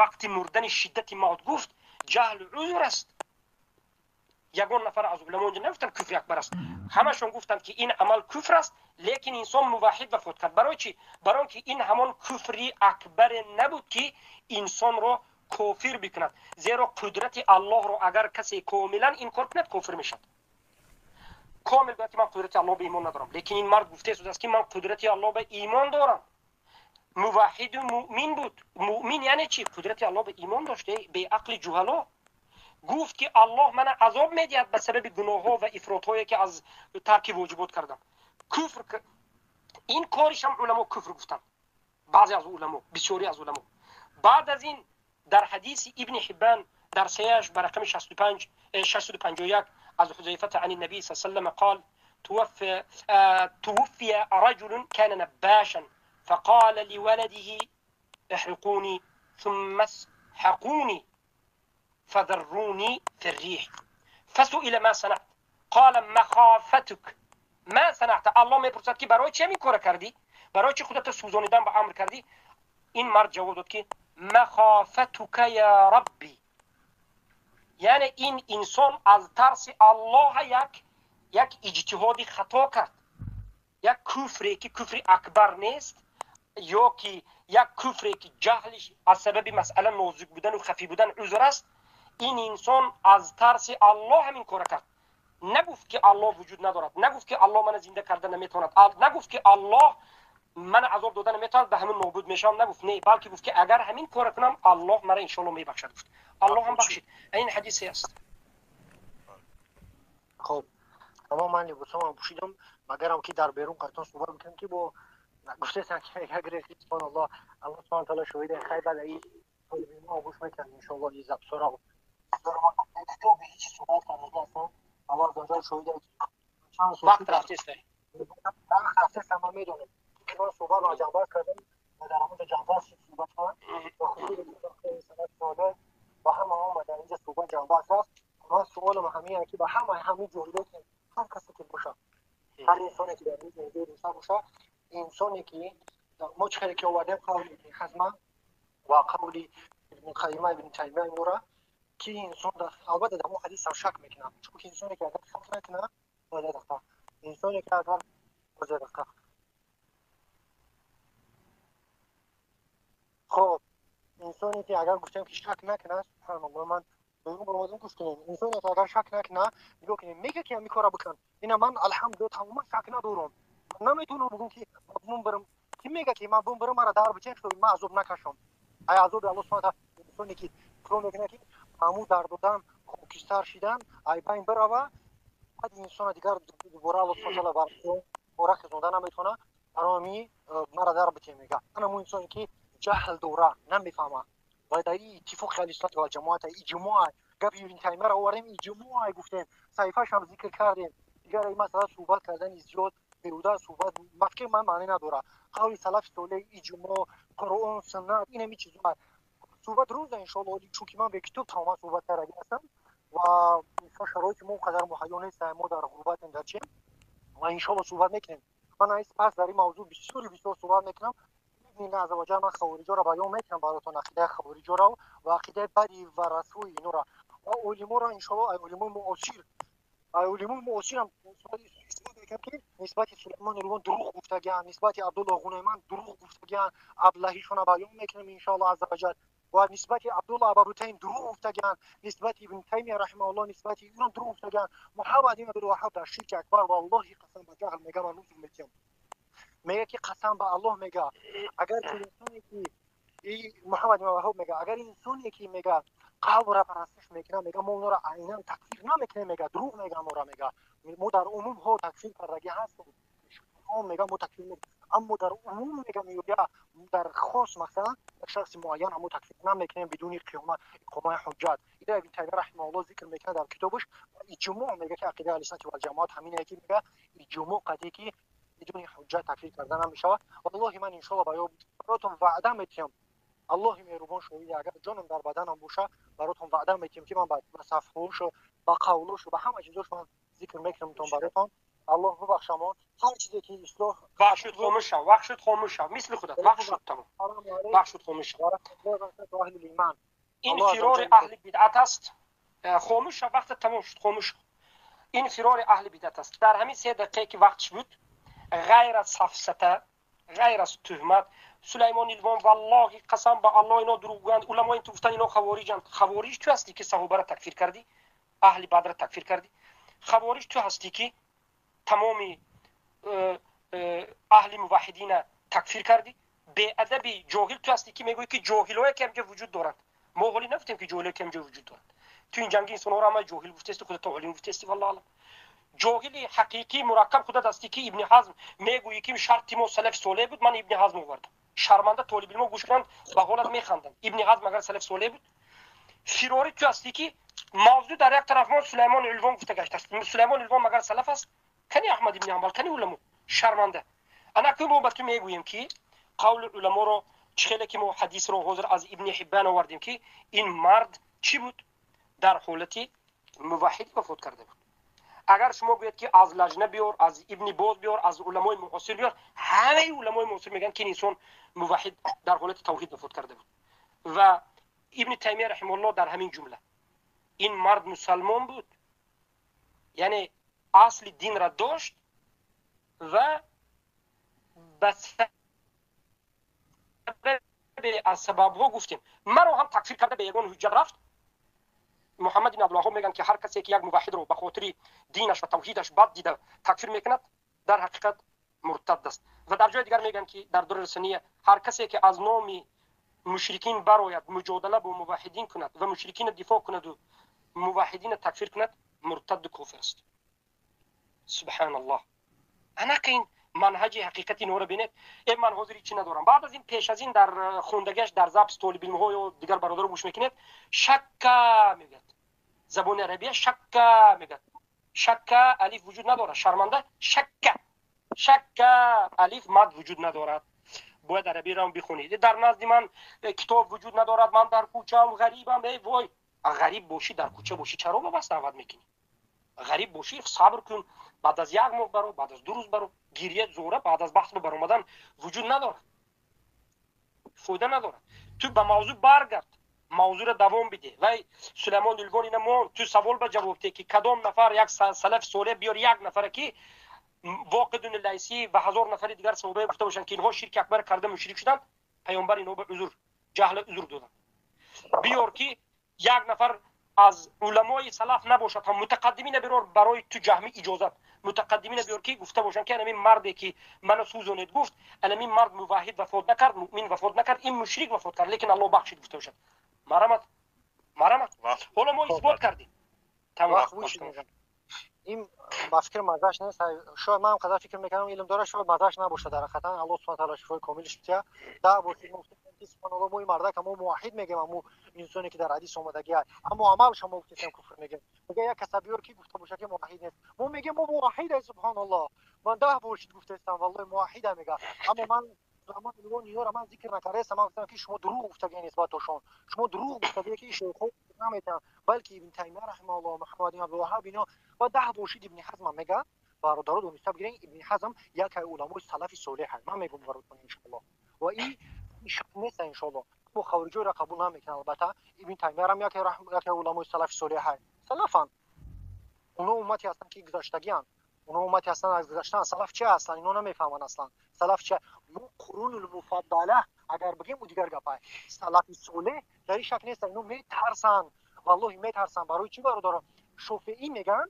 Speaker 1: вақти мурдани шиддати мавт гуфт, ҷаҳл узр аст. Ягон нафар аз уламо онҷо нагуфтанд, куфри акбар аст. Ҳамашон гуфтанд, ки ин амал куфр аст, лекин инсон муваҳид вафот кард. Барои чӣ? Барои он ки ин ҳамон куфри акбаре набуд, ки инсонро кофир бикунад, зеро қудрати Аллоҳро агар касе комилан инкор кунад, кофир мешавад. Комил гӯяд, ки ман қудрати Аллоҳ ба имон надорам, лекин ин мард гуфтаистодааст, ки ман қудрати Аллоҳ ба имон дорам. Муваҳиду муъмин буд. Муъмин яъне чӣ? Қудрати Аллоҳ ба имон дошт. Беақли ҷуҳало! Гуфт, ки Аллоҳ мана азоб медиҳад ба сабаби гуноҳҳо ва ифротҳое, ки аз тарки воҷибот кардам. Куфр ин коришам уламо куфр гуфтанд, баъзе аз уламо, бисёре аз уламо. Баъд аз ин дар ҳадиси Ибни Ҳиббан дар саҳиҳаш ба рақами 65 651 аз Ҳузайфата عن النبي صلى الله عليه وسلم قال: توفي رجل كان نباشا فقال لولده: احرقوني ثم اسحقوني فذروني في الريح. فسئل: ما صنعت؟ قال: مخافتك ما صنعت. الله мепурсад, ки барои чӣ ҳамин кора кардӣ, барои чӣ худата сӯзонидан ба амр кардӣ? Ин мард ҷавоб дод, ки مخافتك یا ربی. یعنی این انسان از ترس الله یک اجتهاد خطا کرد، یک کفری که کفر اکبر نیست یا که یک کفری که جهلش از سبب مسئله نازک بودن و خفی بودن عذر است. این انسان از ترس الله همین کار کرد. نگفت که الله وجود ندارد، نگفت که الله من زنده کرده نمیتواند، نگفت که الله من عذاب دادن نمیتواند، به همین نابود میشم، نگفت. نه، بلکه گفت که اگر همین کار کنم الله مرا ان شاء الله میبخشد. گفت الله هم بخشید. این حدیث است.
Speaker 2: خب اما من لباسم پوشیدم، مگرم که در بیرون قطعا صحبت میکنم که با گفته سن که اگر سبحان الله، الله سبحانه تعالی شاهد خیر بعد این طالب ما گوش میکنم ان شاء الله این زبسورا کتاب هیچ صحبت کرده اصلا الله عز شاهد چند
Speaker 1: وقت رفته است.
Speaker 2: وقت رفته است، ما میدونم که من صحبت با جنباز کردم و در مورد جنباز صحبت کردم و خصوص سنت ساده با همه آمدن اینجا صحبت جنباز است. من سوالم همینه که با همه جوهرات هر کسی که باشه، هر انسانی که در این اینجا باشه، انسانی که ما چه که آوردیم قول ابن حزم و قول ابن قیمه ابن تیمیه نورا که انسان در البته در حدیث هم شک میکنه، چون که انسانی که اگر شک نکنه باید دقیقه انسانی که اگر باید دقیقه. خب انسانی که اگر گفتم که شک نکنه، سبحان الله، من بیرون برآمدم گوش کنیم. انسانی که اگر شک نکنه، نگاه کنیم میگه که همین کارا بکن. اینا من الحمدلله تماما شک ندارم، نمیتونم بگم که بم برم. کی میگه که من بم برم مرا در بچین شو من عذاب نکشم؟ ای عذاب الله سبحانه وتعالی انسانی که فرو میکنه که عمو در دادن خاکستر شدن ای بین بروا، بعد انسان دیگر دوباره الله سبحانه وتعالی بر خزونده نمیتونه آرامی مرا در بچین میگه. انا مو انسانی که جهل دوره نمیفهمه و در این اتفاق اهل سنت و جماعت اجماع گپ ابن تیمیه را آوردیم، اجماع گفتیم، صحیفه‌اش هم ذکر کردیم. دیگر این مسئله صحبت کردن زیاد بیهوده صحبت مفکر من معنی نداره. قول سلف صالح، اجماع، قرآن، سنت، این همه چیزا صحبت روز ان شاء الله، چون که من به کتاب تمام صحبت کردم هستم و شرایط ما قدر مهیا نیست، ما در غربت در چیم و ان شاء الله صحبت میکنیم. من از پس در این موضوع بسیار بسیار صحبت میکنم. این از وجه من خوارج را بیان میکنم براتون، عقیده خوارج را و عقیده بدی و رسوی اینا را و علما را ان شاء الله، علما معاصر، علما معاصر هم اثبات میکنم که نسبت سلیمان علوان دروغ گفتگان، نسبت عبدالله غنیمان دروغ گفتگان، ابلهیشون بیان میکنم ان شاء الله عز وجل، و نسبت عبدالله ابوتیم دروغ گفتگان، نسبت ابن تیمیه رحمه الله نسبت اینا دروغ گفتگان، محمد بن عبدالوهاب در شرک اکبر والله قسم به جهل میگم، من روز میگم میگه که قسم به الله میگه اگر انسانی که ای محمد بن وهاب میگه اگر انسانی که میگه قبر پرستش میکنه، میگه ما اونا را عینا تکفیر نمیکنیم، میگه دروغ میگه، ما را میگه ما در عموم ها تکفیر کردگی هستیم، میگه ما تکفیر میکنیم، اما در عموم میگه میگه در خاص مثلا شخص معین ما تکفیر نمیکنیم بدون قیامه اقامه حجت. اینا ابن تیمیه رحمه الله ذکر میکنه در کتابش اجماع، میگه که عقیده اهل سنت و جماعت همینه که میگه اجماع قضیه که بدون حجت تکفیر کردن نمیشه. والله من ان شاء الله براتون وعده میدم، الله مهربان شاهد، اگر جانم در بدنم باشه براتون وعده میدم که من به صفحه‌اش و به قولش و به همه چیزاش من ذکر میکنم تون براتون. الله ببخشمون هر چیزی که اصلاح
Speaker 1: وقت شد خاموش شو، وقت شد خاموش شو، مثل خودت وقت شد تمام، وقت شد خاموش شو. این فرار اهل بدعت است. خاموش شو، وقت تمام شد، خاموش شو. این فرار اهل بدعت است. در همین 3 دقیقه که وقتش بود، غیر از سفسطه، غیر از تهمت، سلیمان ایلوان والله قسم به الله اینا دروغگویند، علمای تو گفتن اینا خوارجند. خوارج تو هستی که صحابه را تکفیر کردی، اهل بدر را تکفیر کردی. خوارج تو هستی که تمام اهل موحدین تکفیر کردی. بی ادبی جاهل تو هستی که میگویی که جاهلای که اینجا وجود دارند. ما حالی نگفتیم که جاهلای که اینجا وجود دارند. تو این جنگ انسان ها را ما جاهل گفتستی، خودت عالم گفتستی، والله اعلم. جاهلی حقیقی مرکب خودت هستی که ابن حزم میگویی که شرط ما سلف صالح بود، من ابن حزم آوردم. شرمنده طالب علم گوش کنند به حالت میخندند. ابن حزم اگر سلف صالح بود، فراری تو هستی که موضوع در یک طرف ما سلیمان علوان گفته گشته است. سلیمان علوان مگر سلف است؟ کنی احمد ابن حنبل، کنی علما. شرمنده. انا که ما به تو میگوییم که قول علما رو چخیله که ما حدیث رو حاضر از ابن حبان آوردیم که این مرد چی بود؟ در حالتی موحد وفات کرده بود. اگر شما گوید که از لجنه بیار، از ابن باز بیار، از علمای معاصر بیار، همه علمای معاصر میگن که این انسان موحد در حالت توحید وفات کرده بود. و ابن تیمیه رحمه الله در همین جمله این مرد مسلمان بود، یعنی اصل دین را داشت و به سبب از سبب‌ها گفتیم مرا هم تکفیر کرده به یگان حجت رفت. محمد بن عبدالوهاب میگن که هر کسی که یک موحد رو به خاطر دینش و توحیدش بد دیده تکفیر میکند در حقیقت مرتد است. و در جای دیگر میگن که در در سنیه هر کسی که از نام مشرکین براید مجادله با موحدین کند و مشرکین دفاع کند و موحدین تکفیر کند مرتد کافر است. سبحان الله. انا این منهج حقیقتی نور بینید. ای من حاضر چی ندارم. بعد از این پیش از این در خوندگیش در ضبط طالب علم ها یا دیگر برادرها گوش میکنید شک میگه. زبان عربیه شک میگه. شک الف وجود نداره. شرمنده شک شک الف مد وجود ندارد. باید عربی را هم بخونید. در نزد من کتاب وجود ندارد. من در کوچه‌ام غریبم. ای وای، غریب باشی در کوچه باشی چرا با بس دعوت میکنی؟ غریب باشی صبر کن، بعد از یک ماه برو، بعد از 2 روز برو، گریه زوره بعد از بحث برآمدن وجود ندارد، فایده ندارد. تو به موضوع برگرد، موضوع را دوام بده. وای سلیمان دلوان اینا مون تو سوال به جواب ده که کدام نفر یک سلف صالح بیار، یک نفر که واقدون لیسی و 1000 نفر دیگر صحابه گفته باشند که اینها شرک اکبر کرده مشرک شدند، پیامبر اینها به عذر جهل عذر دادند. بیار که یک نفر از علمای سلف نباشد هم متقدمین بیار برای تو جهمی اجازت، متقدمین بیار که گفته باشند که همین مردی که منو سوزونید گفت همین مرد موحد وفات نکرد، مؤمن وفات نکرد، این مشرک وفات کرد، لیکن الله بخشید گفته باشد. مرحمت مرحمت. حالا ما اثبات کردیم. تمام.
Speaker 2: این با فکر مزاش نیست. شاید من هم قدر فکر میکنم علم داره، شاید مزاش نباشه در حقیقت. الله سبحانه تعالی شفای کاملش بده. دا باشید سبحان الله موی مردک ما موحد میگم، اما انسانی که در حدیث اومدگی اما عمل شما گفتیم کفر میگم. میگه یک کس بیار که گفته باشه که موحد نیست، ما میگیم ما موحد سبحان الله. من ده باشید گفتم والله موحد میگه، اما من زمان دیوان یارا من ذکر نکردم. من گفتم که شما دروغ گفتگی نسبتشون، شما دروغ گفتگی که شیخ نمیتن، بلکه ابن تیمیه رحمه الله محمد بن عبدالوهاب اینا و ده باشید ابن حزم میگه برادرو دونسته بگیرین ابن حزم یک علمای سلف صالح من میگم براتون ان شاء الله. و این شک نیست ان شاء الله مو خارجی را قبول نمیکنه. البته ابن تیمیه هم یک علمای سلف صالح سلفان، اونا امتی هستن که گذشتگیان، اونا امتی هستن از گذشتن. سلف چه هستن اینا نمیفهمن اصلا سلف چه. مو قرون المفضله اگر بگیم او دیگر گپای سلف صالح در این شک نیست. اینا میترسن والله میترسن. برای چی برادران؟ شافعی میگن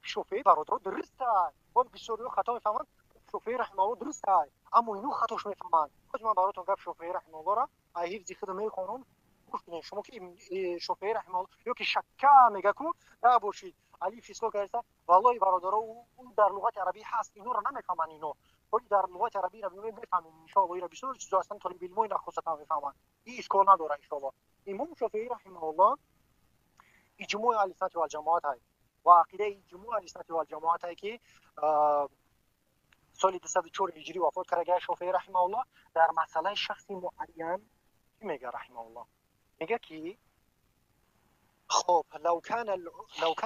Speaker 2: شافعی برادر درسته، با بسیاری خطا میفهمن. شافعی رحمه الله درسته، اما اینو خطاش میفهمن. خود من براتون گپ شافعی رحمه الله را حفظ خود میخونم گوش کنین. شما که شافعی رحمه الله یا که شکا میگه کو نه باشید علی فیسلو کرده والله برادرها او در لغت عربی هست، اینو را نمیفهمن. اینو ولی در لغت عربی را میفهمن ان شاء الله. اینا بسیار چیزا هستن طالب علم اینا خصوصا میفهمن، این اشکال نداره ان شاء الله. امام شافعی رحمه الله اجماع اهل سنت و جماعت های و عقیده اجماع اهل سنت و جماعت های که سال 204 هجری وفات کرده شافعی رحمه الله در مسئله شخصی معین چی میگه رحمه الله؟ میگه که خب لو كان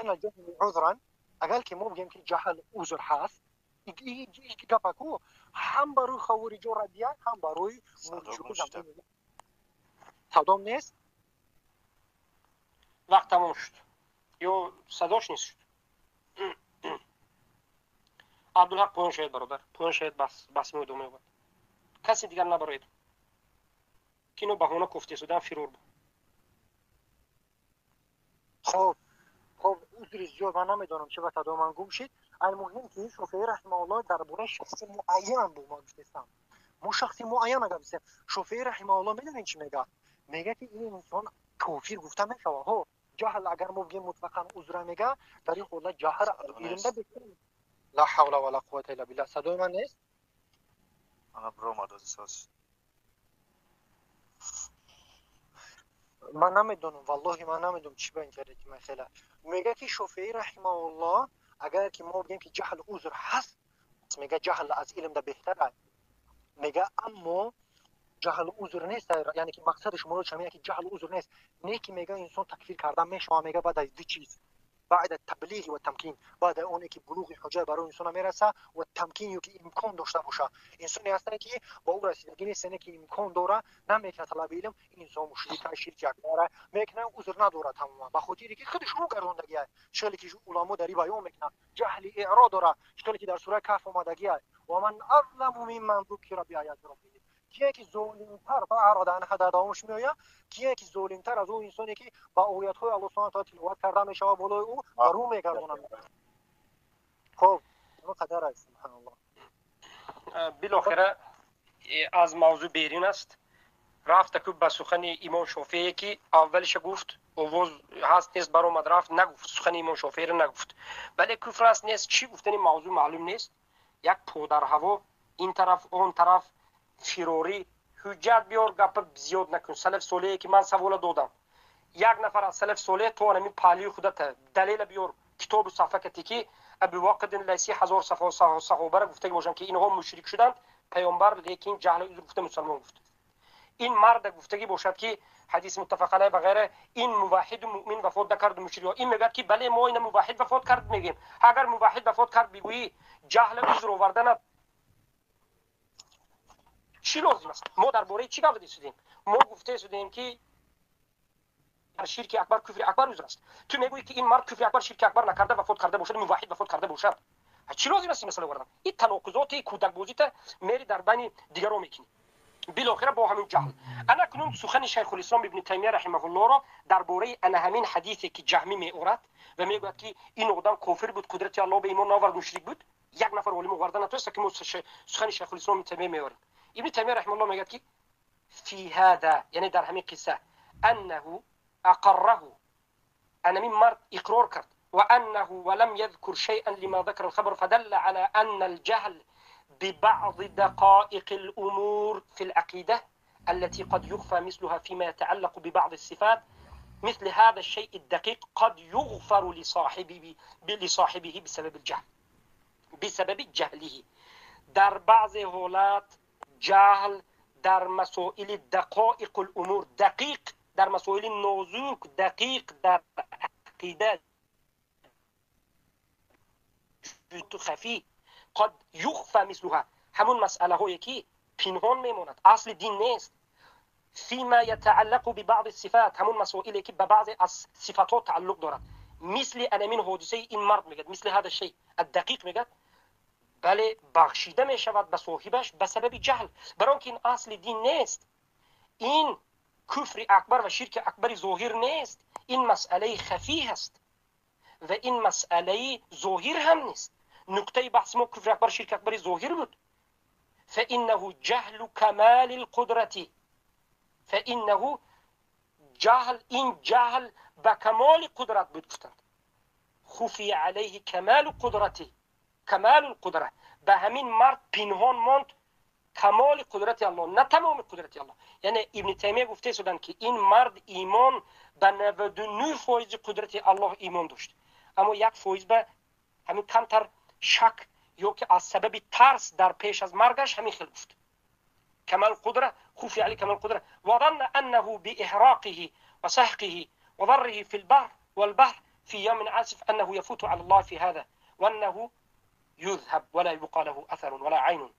Speaker 2: الجهل عذرا، اگر که ما بگیم که جهل عذر هست، این گپکو هم برای خوارج ردیه هم برای مرجئه. صدام نیست؟
Speaker 1: وقت تمام شد یا صداش نیست شد. عبدالحق پایان شاید برادر، پایان شاید بس ادامه یابد. کسی دیگر نبراید که اینو بهانه گفته شدن فرار بود.
Speaker 2: خب عذر زیاد من نمیدونم چه به صدا من گم شد. المهم که شافعی رحمه الله درباره شخص معین بود ما گفتم، ما شخص معین گفتیم. شافعی رحمه الله میدونین چی میگه؟ میگه که این انسان کافر گفته میشه. ها جهل اگر ما بگیم مطلقاً عذر میگه در این حالت جهل علم بکنه. لا حول ولا قوة الا بالله. صدای من نیست؟
Speaker 3: انا برو ساز.
Speaker 2: من نمیدونم والله، من نمیدونم چی به اینترنت من خیلی میگه که شافعی رحمه الله اگر که ما بگیم که جهل عذر هست، میگه جهل از علم ده بهتره. میگه اما جهل عذر نیست، یعنی که مقصد شما رو چه که جهل عذر نیست، نه که میگه انسان تکفیر کردن میشه. میگه بعد از دو چیز، بعد التبلیغ و تمکین، بعد اونه که بلوغ حجت برای انسان میرسه و تمکین که امکان داشته باشه. انسانی هستن که با او رسیدگی نیست، که امکان داره نمیکنه طلب علم، این انسان مشرک شرک اکبر میکنه، عذر نداره تماما، به خاطر که خودش رو گردوندگی است. شغلی که علما داری بیان میکنه جهل اعراض داره، شغلی که در سوره کهف آمدگی است، و من اظلم ممن ذکر بیاات ربه، کیه که ظالمتر با اراده انها در دوامش میآید، کیه که ظالمتر از اون انسانی که با آیات‌های الله سبحانه و تعالی تلاوت کرده میشه بالای او و رو میگردونه. خب این قدر است. سبحان الله.
Speaker 1: بالاخره از موضوع بیرون است. رفت که به سخن امام شافعی که اولش گفت اوز هست نیست برآمد رفت نگفت، سخن امام شافعی را نگفت، بله کفر است نیست چی گفتن موضوع معلوم نیست. یک پودر هوا این طرف اون طرف фирорӣ ҳуҷҷат биёр, гапа зиёд накун. Салаф солеҳе ки ман савола додам, як нафар аз салаф солеҳ то ҳамин паҳлӯи худата далела биёр, китобу сафа кати ки Абу Вақидин Лайси ҳазор саҳобара гуфтаги бошанд ки инҳо мушрик шуданд, паёмбар лекин ҷаҳли узр гуфта мусалмон гуфт. Ин марда гуфтагӣ бошад ки ҳадис муттафақ алайҳ ва ғайра, ин муваҳҳиду муъмин вафот накард мушрик. Ин мегӯяд ки бале мо ина муваҳҳид вафот кард мегӯем. Агар муваҳҳид вафот кард бигӯӣ ҷаҳли узр оварданат чӣ лозим аст? Мо дар бораи чӣ гап задем? Мо гуфта шудем ки дар ширки акбар куфри акбар узр аст. Ту мегӯӣ ки ин мард куфри акбар ширки акбар накарда вафот карда бошад, муваҳҳид вафот карда бошад. Чӣ лозим аст ин масъала овардан? Ин таноқузоти кӯдакбозита мери дар байни дигарон мекунӣ. билохира бо ҳамин ҷаҳл. Ана кунун сухани Шайхулислом ибни Таймия раҳимаҳуллоҳро дар бораи ана ҳамин ҳадисе ки ҷаҳмӣ меорад ва мегӯяд ки ин одам кофир буд, қудрати Аллоҳ ба имон наовард, мушрик буд, як нафар олим оварда натавонист ки мо сухани Шайхулислом ибни Таймия меорем. ابن تيمية رحمه الله میگه که في هذا، یعنی در همین قصه، انه اقره، ان من مرد اقرار کرد، وانه ولم يذكر شيئا لما ذكر الخبر، فدل على ان الجهل ببعض دقائق الامور في العقيده التي قد يخفى مثلها فيما يتعلق ببعض الصفات، مثل هذا الشيء الدقيق قد يغفر لصاحبه بسبب الجهل، بسبب جهله. در بعض حالات جهل در مسائل دقائق الامور، دقیق در مسائل نازک، دقیق در عقیده خفی، قد یخفى مثلها، همون مسئله هایی که پنهان میماند، اصل دین نیست. فيما يتعلق ببعض الصفات، همون مسائلی که به بعض از صفات تعلق دارد، مثل انمین حادثه این مرد میگه، مثل هذا الشيء الدقیق میگه، بله بخشیده می شود به صاحبش به سبب جهل، برای اینکه این اصل دین نیست، این کفر اکبر و شرک اکبر ظاهر نیست، این مسئله خفی هست و این مسئله ظاهر هم نیست. نقطه بحث ما کفر اکبر شرک اکبر ظاهر بود. فانه جهل کمال القدرت، فانه جهل، این جهل به کمال قدرت بود گفتند، خفی علیه کمال قدرتی، کمال القدره، به همین مرد پنهان ماند کمال قدرت الله، نه تمام قدرت الله. یعنی ابن تیمیه گفته شدند که این مرد ایمان به 99% قدرت الله ایمان داشت، اما 1% به همین کمتر شک یا که از سبب ترس در پیش از مرگش همین خیلی گفت کمال قدره، خفی علی کمال قدره، وظن انه باحراقه وسحقه وضره في البحر والبحر في يوم عاصف انه يفوت على الله في هذا وانه يذهب ولا يبقى له اثر ولا عين.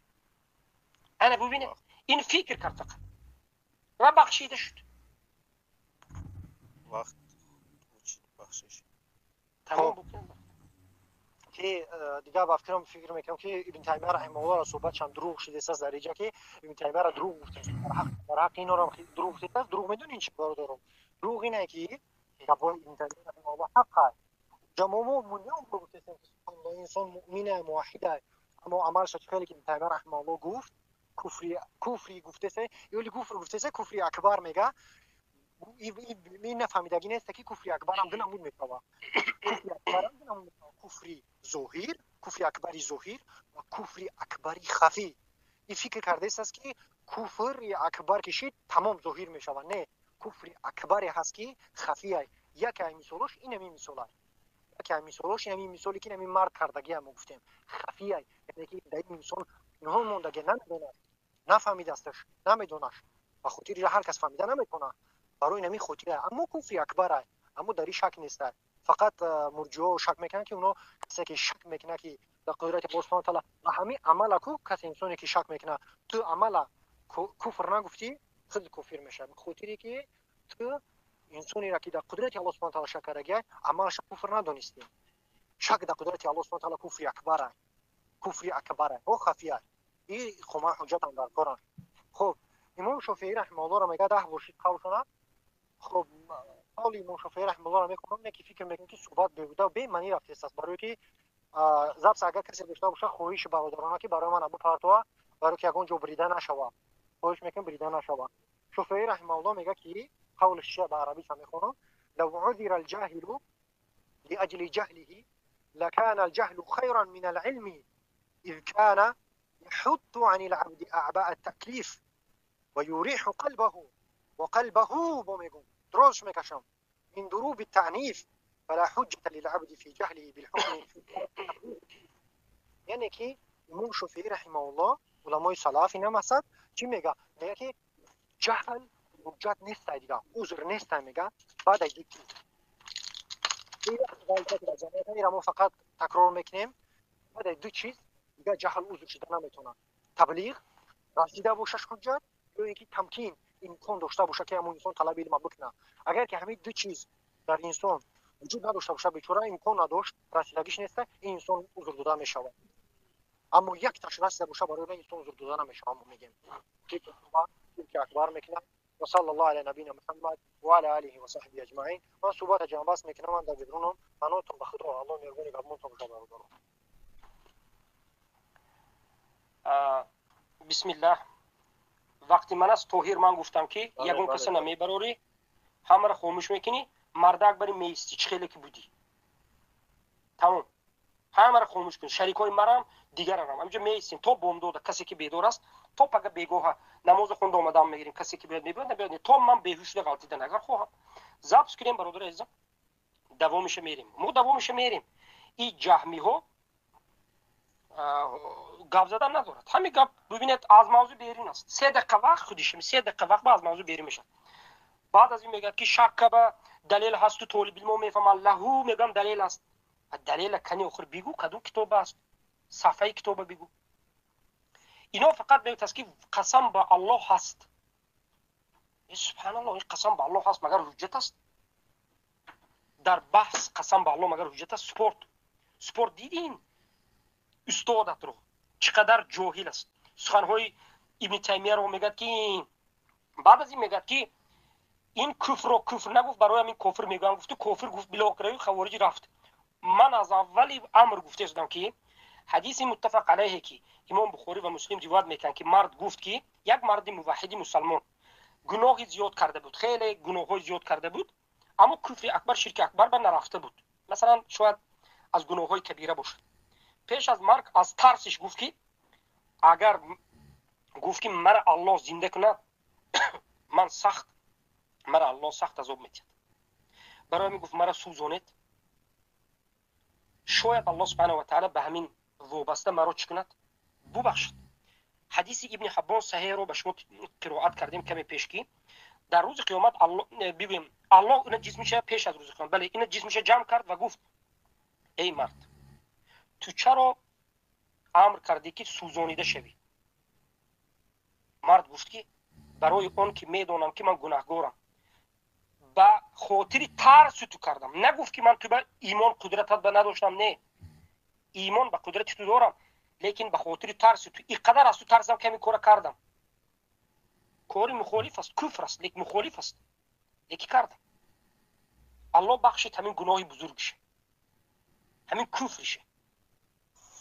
Speaker 1: انا ببینید این فکر کرد فقط و بخشیده شد.
Speaker 3: وقت بخشش
Speaker 1: تمام بود
Speaker 2: که دیگه با فکر میکنم که ابن تیمیه رحمه الله را صحبت چند دروغ شده است در اینجا که ابن تیمیه را دروغ گفته، در حق اینا را دروغ گفته است. دروغ میدونین چی برادرم؟ دروغ اینه که گپ ابن تیمیه رحمه الله حق است. جمع مؤمنین گفته که انسان مؤمن موحد، اما عملش خیلی که ابن تیمیه رحمه الله گفت کفری گفته سه یا کفر گفته سه کفری اکبر میگه. این نفهمیدگی نیست که کفری اکبر هم دو نمود میشود. کفری اکبر هم دو نمود میشود، کفری ظاهر، کفری اکبری ظاهر و کفری اکبری خفی. این فکر کرده است که کفر اکبر کشید تمام ظاهر میشود، نه، کفری اکبری هست که خفی است. یکی از مثالش این همین مثال است، یکی از مثالش این همین مثالی که همین مرد کردگی هم گفتیم خفی است، یعنی که در این انسان پنهان ماندگی، نمیدونه، نفهمیده استش، نمیدونش، به خاطر هر کس فهمیده نمیتونه، برای نمی خاطر. اما کفر اکبر است، اما در این شک نیست. Фақат мурҷиҳо шак мекунанд, ки оно касе ки шак мекунад, ки дар қудрати Аллоҳ субҳонаҳу ва таъоло ва ҳамин амала ку касе инсоне ки шак мекунад, ту амала куфр нагуфтӣ, худ куфр мешавад. Ба хотире ки ту инсонеро ки дар қудрати Аллоҳ субҳонаҳу ва таъоло шак кардагиай, амалаша куфр надонистӣ. Шак дар қудрати Аллоҳ субҳонаҳу ва таъоло куфри акбар, куфри акбар, о хафия. И хома ҳуҷҷатам дар коранд. Хуб, Имом Шофеӣ раҳимаҳуллоҳро мегӯяд 10 бор шид қавлшона. Хуб, қавли Имом Шофеӣ раҳимаҳуллоҳро мехонам, не ки фикр мекунам ки суҳбат беҳуда бемаънӣ рафтааст, барое ки запс агар касе дошта бошад, хоҳиши бародарона ки барои ман бипартова, барое ки ягон ҷо брида нашава. Хоҳиш мекунам брида нашава. Шофеӣ раҳимаҳуллоҳ мегӯяд ки қавлиш чия, ба арабиша мехонам: لو عذر الجاهل لأجل جهله لكان الجهل خيرا من العلم إذ كان يحط عن العبد أعباء التكليف ويريح قلبه وقلبه بوميغون دروش ميكاشم من دروب التعنيف فلا حجة للعبد في جهله بالحكم. یعنی که امام شافعی رحمه الله علمای سلف اینا مثلا چی میگه؟ میگه که جهل حجت نیست دیگه، عذر نیست میگه. بعد از دو چیز این ما فقط تکرار میکنیم، بعد از دو چیز دیگه جهل عذر شده نمیتونه. تبلیغ رسیده باشش حجت، یا اینکه تمکین امکان داشته باشه که همون انسان طلب علم بکنه. اگر که همین دو چیز در انسان وجود نداشته باشه، بیچاره امکان نداشت، رسیدگیش نیست، این انسان عذر داده میشود. اما یک تاش رسیده باشه برای انسان عذر داده نمیشه. ما میگیم که اکبر میکنه. و صلی الله علی نبینا محمد و علی آله و صحبه اجمعین. من صحبت جنباز میکنم، من در بدرونم منوتون به خدا الله مهربونی قبولتون بشه برادران.
Speaker 1: بسم الله. وقتی من از توهیر من گفتم که یگون کسی نمیبروری، همه را خاموش میکنی، مردک بری میستی چه خیلی که بودی، تمام، همه را خاموش کن، شریکای مرام دیگرم همینجا میستیم تا بامداد. کسی که بیدار است تا پگه بیگاه نماز خونده آمدم میگیریم، کسی که بیاد میبیاد، نبیاد تا من بیهوش شده غلطیدن اگر خواهم ضبط کنیم برادر عزیزم، دوامش میریم، ما دوامش میریم. این جهمی ها گپ زدن ندارد. همین گپ ببینید از موضوع بیرون است. 3 دقیقه وقت خودش 3 دقیقه وقت از موضوع بیرون میشه. بعد از این میگه که شک به دلیل هست تو طالب علم میفهمن لهو، میگم دلیل است. دلیل کنی آخر بگو کدوم کتاب است، صفحه کتاب بگو. اینا فقط میگه که قسم به الله هست. سبحان الله، این قسم به الله هست مگر حجت است؟ در بحث قسم به الله مگر حجت است؟ سپورت دیدین استادت رو چقدر جاهل است. سخنهای ابن تیمیه رو میگه که بعد از این میگه که این کفر رو کفر نگفت، برای همین کفر میگم گفت، کفر گفت بلاخره خوارج رفت. من از اول امر گفته شدم که حدیث متفق علیه که امام بخاری و مسلم روایت میکنن که مرد گفت که یک مرد موحد مسلمان گناه زیاد کرده بود، خیلی گناه‌های زیاد کرده بود، اما کفر اکبر شرک اکبر به نرفته بود، مثلا شاید از گناه‌های کبیره باشد. پیش از مرگ از ترسش گفت که اگر گفت که مرا الله زنده کند من سخت مرا الله سخت عذاب میدهد. برای می گفت مرا سوزانید، شاید الله سبحانه و تعالی به همین وابسته مرا چی کند؟ ببخشد. حدیث ابن حبان صحیح رو به شما قرائت کردیم کمی پیش که در روز قیامت الله ببین الله اینا جسمش پیش از روز قیامت، بله اینا جسمش جمع کرد و گفت ای مرد تو چرا امر کردی که سوزانیده شوی؟ مرد گفت که برای آن که میدانم که من گناهگارم، به خاطر ترس تو کردم. نگفت که من تو به ایمان قدرتت به نداشتم، نه، ایمان به قدرت تو دارم، لیکن به خاطر ترس تو اینقدر از تو ترسم که این کار کردم. کاری مخالف است، کفر است، لیکن مخالف است، لیکن کردم. الله بخشید همین گناه بزرگشه، همین کفرشه،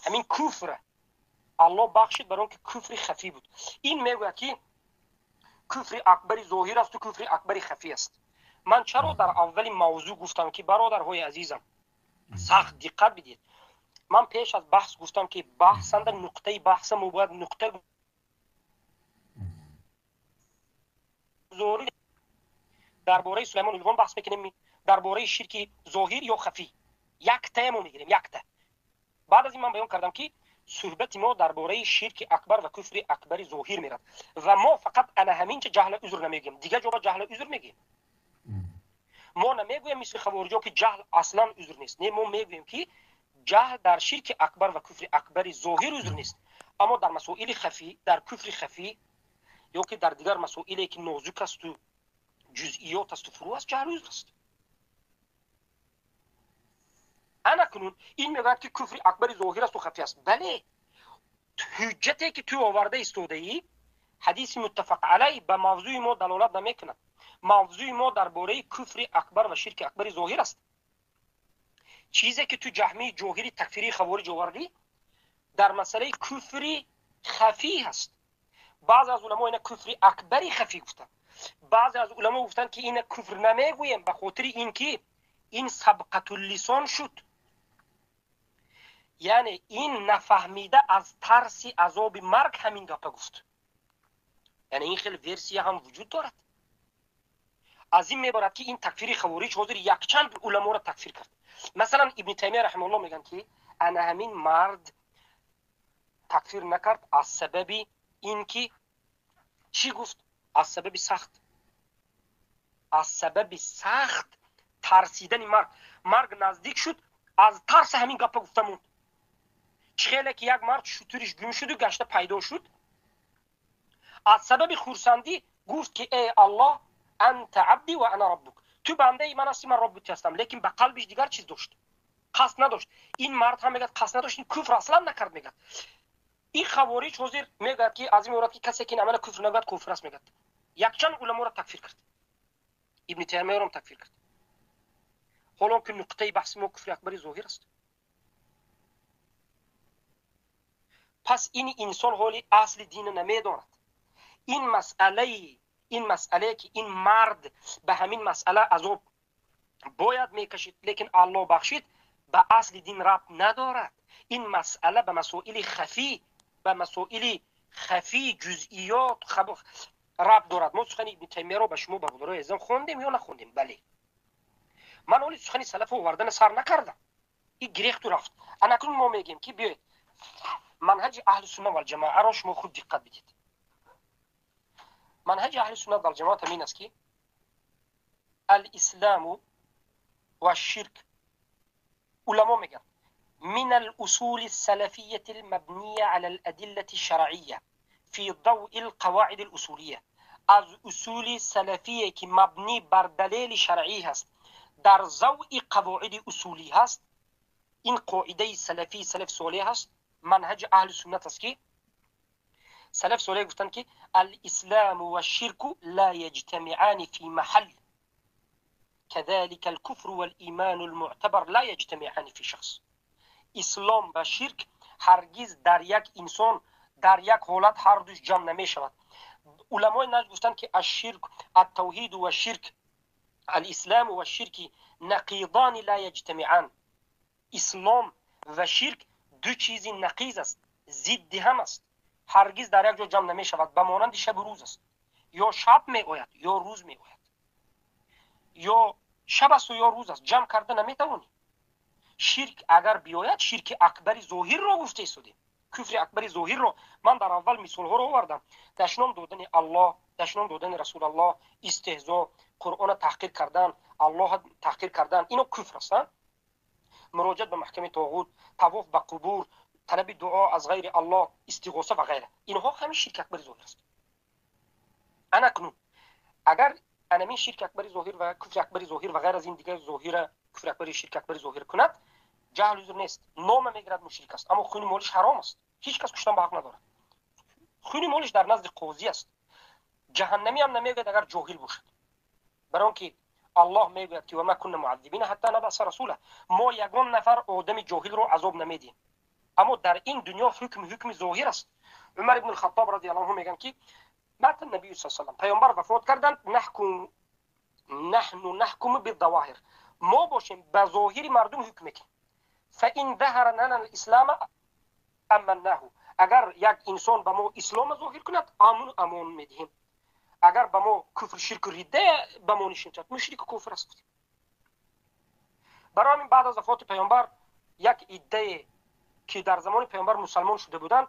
Speaker 1: همین کفره الله بخشید برای که کفر خفی بود. این میگوید که کفر اکبر ظاهر است و کفر اکبر خفی است. من چرا در اول موضوع گفتم که برادرهای عزیزم سخت دقت بدید. من پیش از بحث گفتم که بحث در نقطه بحث ما باید نقطه گذاری درباره سلیمان الوان بحث میکنیم، درباره شرک ظاهر یا خفی یک تا ما میگیریم، یک تا. بعد از این من بیان کردم که صحبت ما درباره شرک اکبر و کفر اکبر ظاهر میرد و ما فقط انا همین چه جهل عذر نمیگیم، دیگه جواب جهل عذر میگیم. Мо намегӯем мисли хавориҷо ки ҷаҳл аслан узр нест. Не, мо мегӯем ки ҷаҳл дар ширки акбар ва куфри акбари зоҳир узр нест, аммо дар масоили хафӣ, дар куфри хафӣ ё ки дар дигар масоиле ки нозук асту ҷузъиёт асту фурӯ аст, ҷаҳл узр аст. Ана кунун ин мегӯяд ки куфри акбари зоҳир асту хафӣ аст. Бале, ҳуҷҷате ки ту оварда истодаӣ, ҳадиси муттафақ алайҳ, ба мавзӯи мо далолат намекунад. Мавзӯи мо дар бораи куфри акбар ва ширки акбари зоҳир аст. Чизе ки ту ҷаҳмии ҷоҳири такфирии хавориҷ овардӣ, дар масъалаи куфри хафӣ ҳаст. Баъзе аз уламо ина куфри акбари хафӣ гуфтанд, баъзе аз уламо гуфтанд ки ина куфр намегӯем ба хотири ин ки ин сабқатуллисон шуд, яъне ин нафаҳмида аз тарси азоби марг ҳамин гапа гуфт. Яъне ин хел версия ҳам вуҷуд дорад. Аз ин мебарад ки ин такфири хавориҷ ҳозир якчанд уламоро такфир кард. Масалан, Ибни Таймия раҳимауллоҳ мегӯянд ки ана ҳамин мард такфир накард аз сабаби ин ки чӣ гуфт? Аз сабаби сахт, аз сабаби сахт тарсидани марг. Марг наздик шуд, аз тарси ҳамин гапа гуфта монд. Чӣ хеле ки як мард шутуриш гум шуду гашта пайдо шуд, аз сабаби хурсандӣ гуфт ки эй Аллоҳ, анта абди ва ана раббук, ту бандаи ман ҳастӣ, ман робби ту ҳастам. Лекин ба қалбиш дигар чиз дошт, қасд надошт. Ин мард ҳам мегӯяд қасд надошт, ин куфр аслан накард мегӯяд. Ин хавориҷ ҳозир мегӯяд ки аз ин меорад ки касе ки ин амала куфр нагӯяд, куфр аст мегӯяд. Якчанд уламоро такфир кард, Ибни Таймияро такфир кард. Ҳоло ки нуқтаи баҳси мо куфри акбари зоҳир аст. Пас ин инсон ҳоли асли дина намедонад. Ин масъалаи, ин масъалае ки ин мард ба ҳамин масъала азоб бояд мекашид, лекин Аллоҳ бахшид, ба асли дин рабт надорад. Ин масъала ба масоили хафӣ, ба масоили хафӣ ҷузъиёт рабт дорад. Мо сухани Ибни Таймияро ба шумо, бародарои азизам, хондем ё нахондем? Бале. Ман оли сухани салафо овардана сар накардам, ин гирехту рафт. Анакнун мо мегӯем ки биёед манҳаҷи аҳли сунна валҷамоаро шумо худ диққат бидед. Манҳаҷи аҳли суннат валҷамоат ҳамин аст ки алисламу ва ширк, уламо мегӯянд, من الأصول السلفية المبنية على الأدلة الشرعية في ضوء القواعد الأصولية. از اصول سلفیه که مبنی بر دلیل شرعی هست، در ضوء قواعد اصولی هست، این قاعده سلفی سلف صالح هست، منهج اهل سنت است که سلف صالح گفتند که الاسلام والشرك لا يجتمعان في محل، كذلك الكفر والإيمان المعتبر لا يجتمعان في شخص. اسلام و شرک هرگز در یک انسان در یک حالت هر دوش جمع نمی شود. علمای نجد گفتند که الشرک، التوحید و شرک، الاسلام و شرک نقیضان لا یجتمعان. اسلام و شرک دو چیز نقیض است، ضد هم است، هرگز در یک جا جمع نمی شود. به مانند شب و روز است، یا شب می آید یا روز می آید، یا شب است و یا روز است، جمع کرده نمی توانی. شرک اگر بیاید، شرک اکبر ظاهر را گفته ایستادیم، کفر اکبر ظاهر را. من در اول مثال ها را آوردم، دشنام دادن الله، دشنام دادن رسول الله، استهزا، قرآن تحقیر کردن، الله تحقیر کردن، اینا کفر است. مراجعت به محکمه طاغوت، طواف به قبور، طلب دعا از غیر الله، استغاثه و غیره، اینها همه شرک اکبر ظاهر است. اکنون اگر انمی شرک اکبر ظاهر و کفر اکبر ظاهر و غیر از این دیگر ظاهر کفر اکبر شرک اکبر ظاهر کند، جهل عذر نیست، نام میگیرد مشرک است، اما خون مالش حرام است، هیچ کس کشتن به حق ندارد، خون مالش در نزد قاضی است، جهنمی هم نمیگوید اگر جاهل باشد، برای آنکه الله میگوید که و ما كنا معذبین حتی نبعث رسولا، ما یگان نفر آدم جاهل رو عذاب نمیدیم. اما در این دنیا حکم ظاهر است. عمر ابن الخطاب رضی الله عنه میگن که مات النبی صلی الله علیه و سلم، پیامبر وفات کردند، نحن نحکم بالظواهر، ما باشیم به ظاهر مردم حکم میکنیم. فإن ظهر لنا الاسلام امناه، اگر یک انسان به ما اسلام ظاهر کند امن امان میدهیم، اگر به ما کفر شرک رده به ما نشون داد مشرک کفر است. برای همین بعد از وفات پیامبر یک عده که در زمان پیامبر مسلمان شده بودند،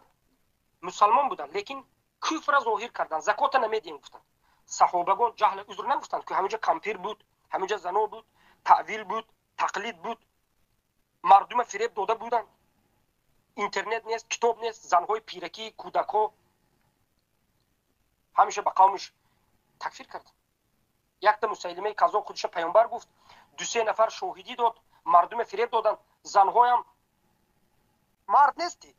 Speaker 1: مسلمان بودند لیکن کفر ظاهر کردند، زکات نمیدیم گفتند. صحابگان جهل عذر نگفتند که همینجا کمپیر بود، Ҳаминҷа зано буд, таъвил буд, тақлид буд, мардума фиреб дода буданд. Интернет нест, китоб нест, занҳои пиракӣ, кӯдакҳо ҳамеша ба қавмиш такфир кард. Якта Мусайлимаи каззоб худша паёмбар гуфт, дусе нафар шоҳидӣ дод, мардуме фиреб доданд, занҳоям.
Speaker 4: Мард нестӣ.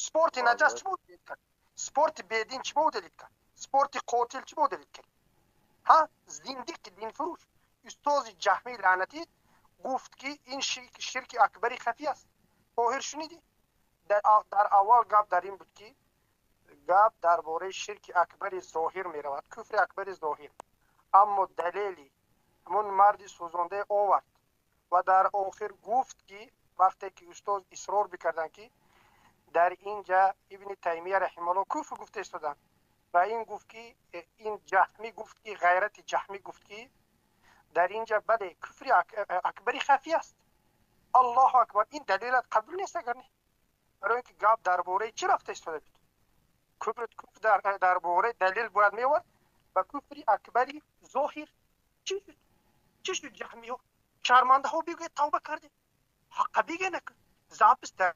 Speaker 4: Спорти наҷас чӣ удалить кард? Спорти бедин чӣ удалить кард? Спорти қотил чӣ удалить кард? Ҳа, зиндиқи динфурӯш, устози ҷаҳмии лаънатӣ гуфт, ки ин ширки акбари хафӣ аст. Тоҳир, шунидӣ? Дар аввал гап дар ин буд, ки гап дар бораи ширки акбари зоҳир меравад, куфри акбари зоҳир. Аммо далели ҳамон марди сӯзонда овард ва дар охир гуфт, ки вақте ки устоз исрор бикарданд, ки дар ин ҷа Ибни Таймия раҳималло куфр гуфта истоданд, ва ин гуфт, ки ин ҷаҳмӣ гуфт, ки ғайрати ҷаҳмӣ гуфт, ки дар ин ҷа бале, куфри акбари хафӣ аст. Аллоҳу акбар! Ин далелат қабул нест, агар не, барои ин ки гап дар бораи чӣ рафта истода буд? Куфр дар бораи далел бояд меовард ба куфри акбари зоҳир. Чӣ шуд, чӣ шуд? Ҷаҳмиҳо, шармандаҳо, бигӯед, тавба кардем, ҳаққа бигӯ, накун запись дар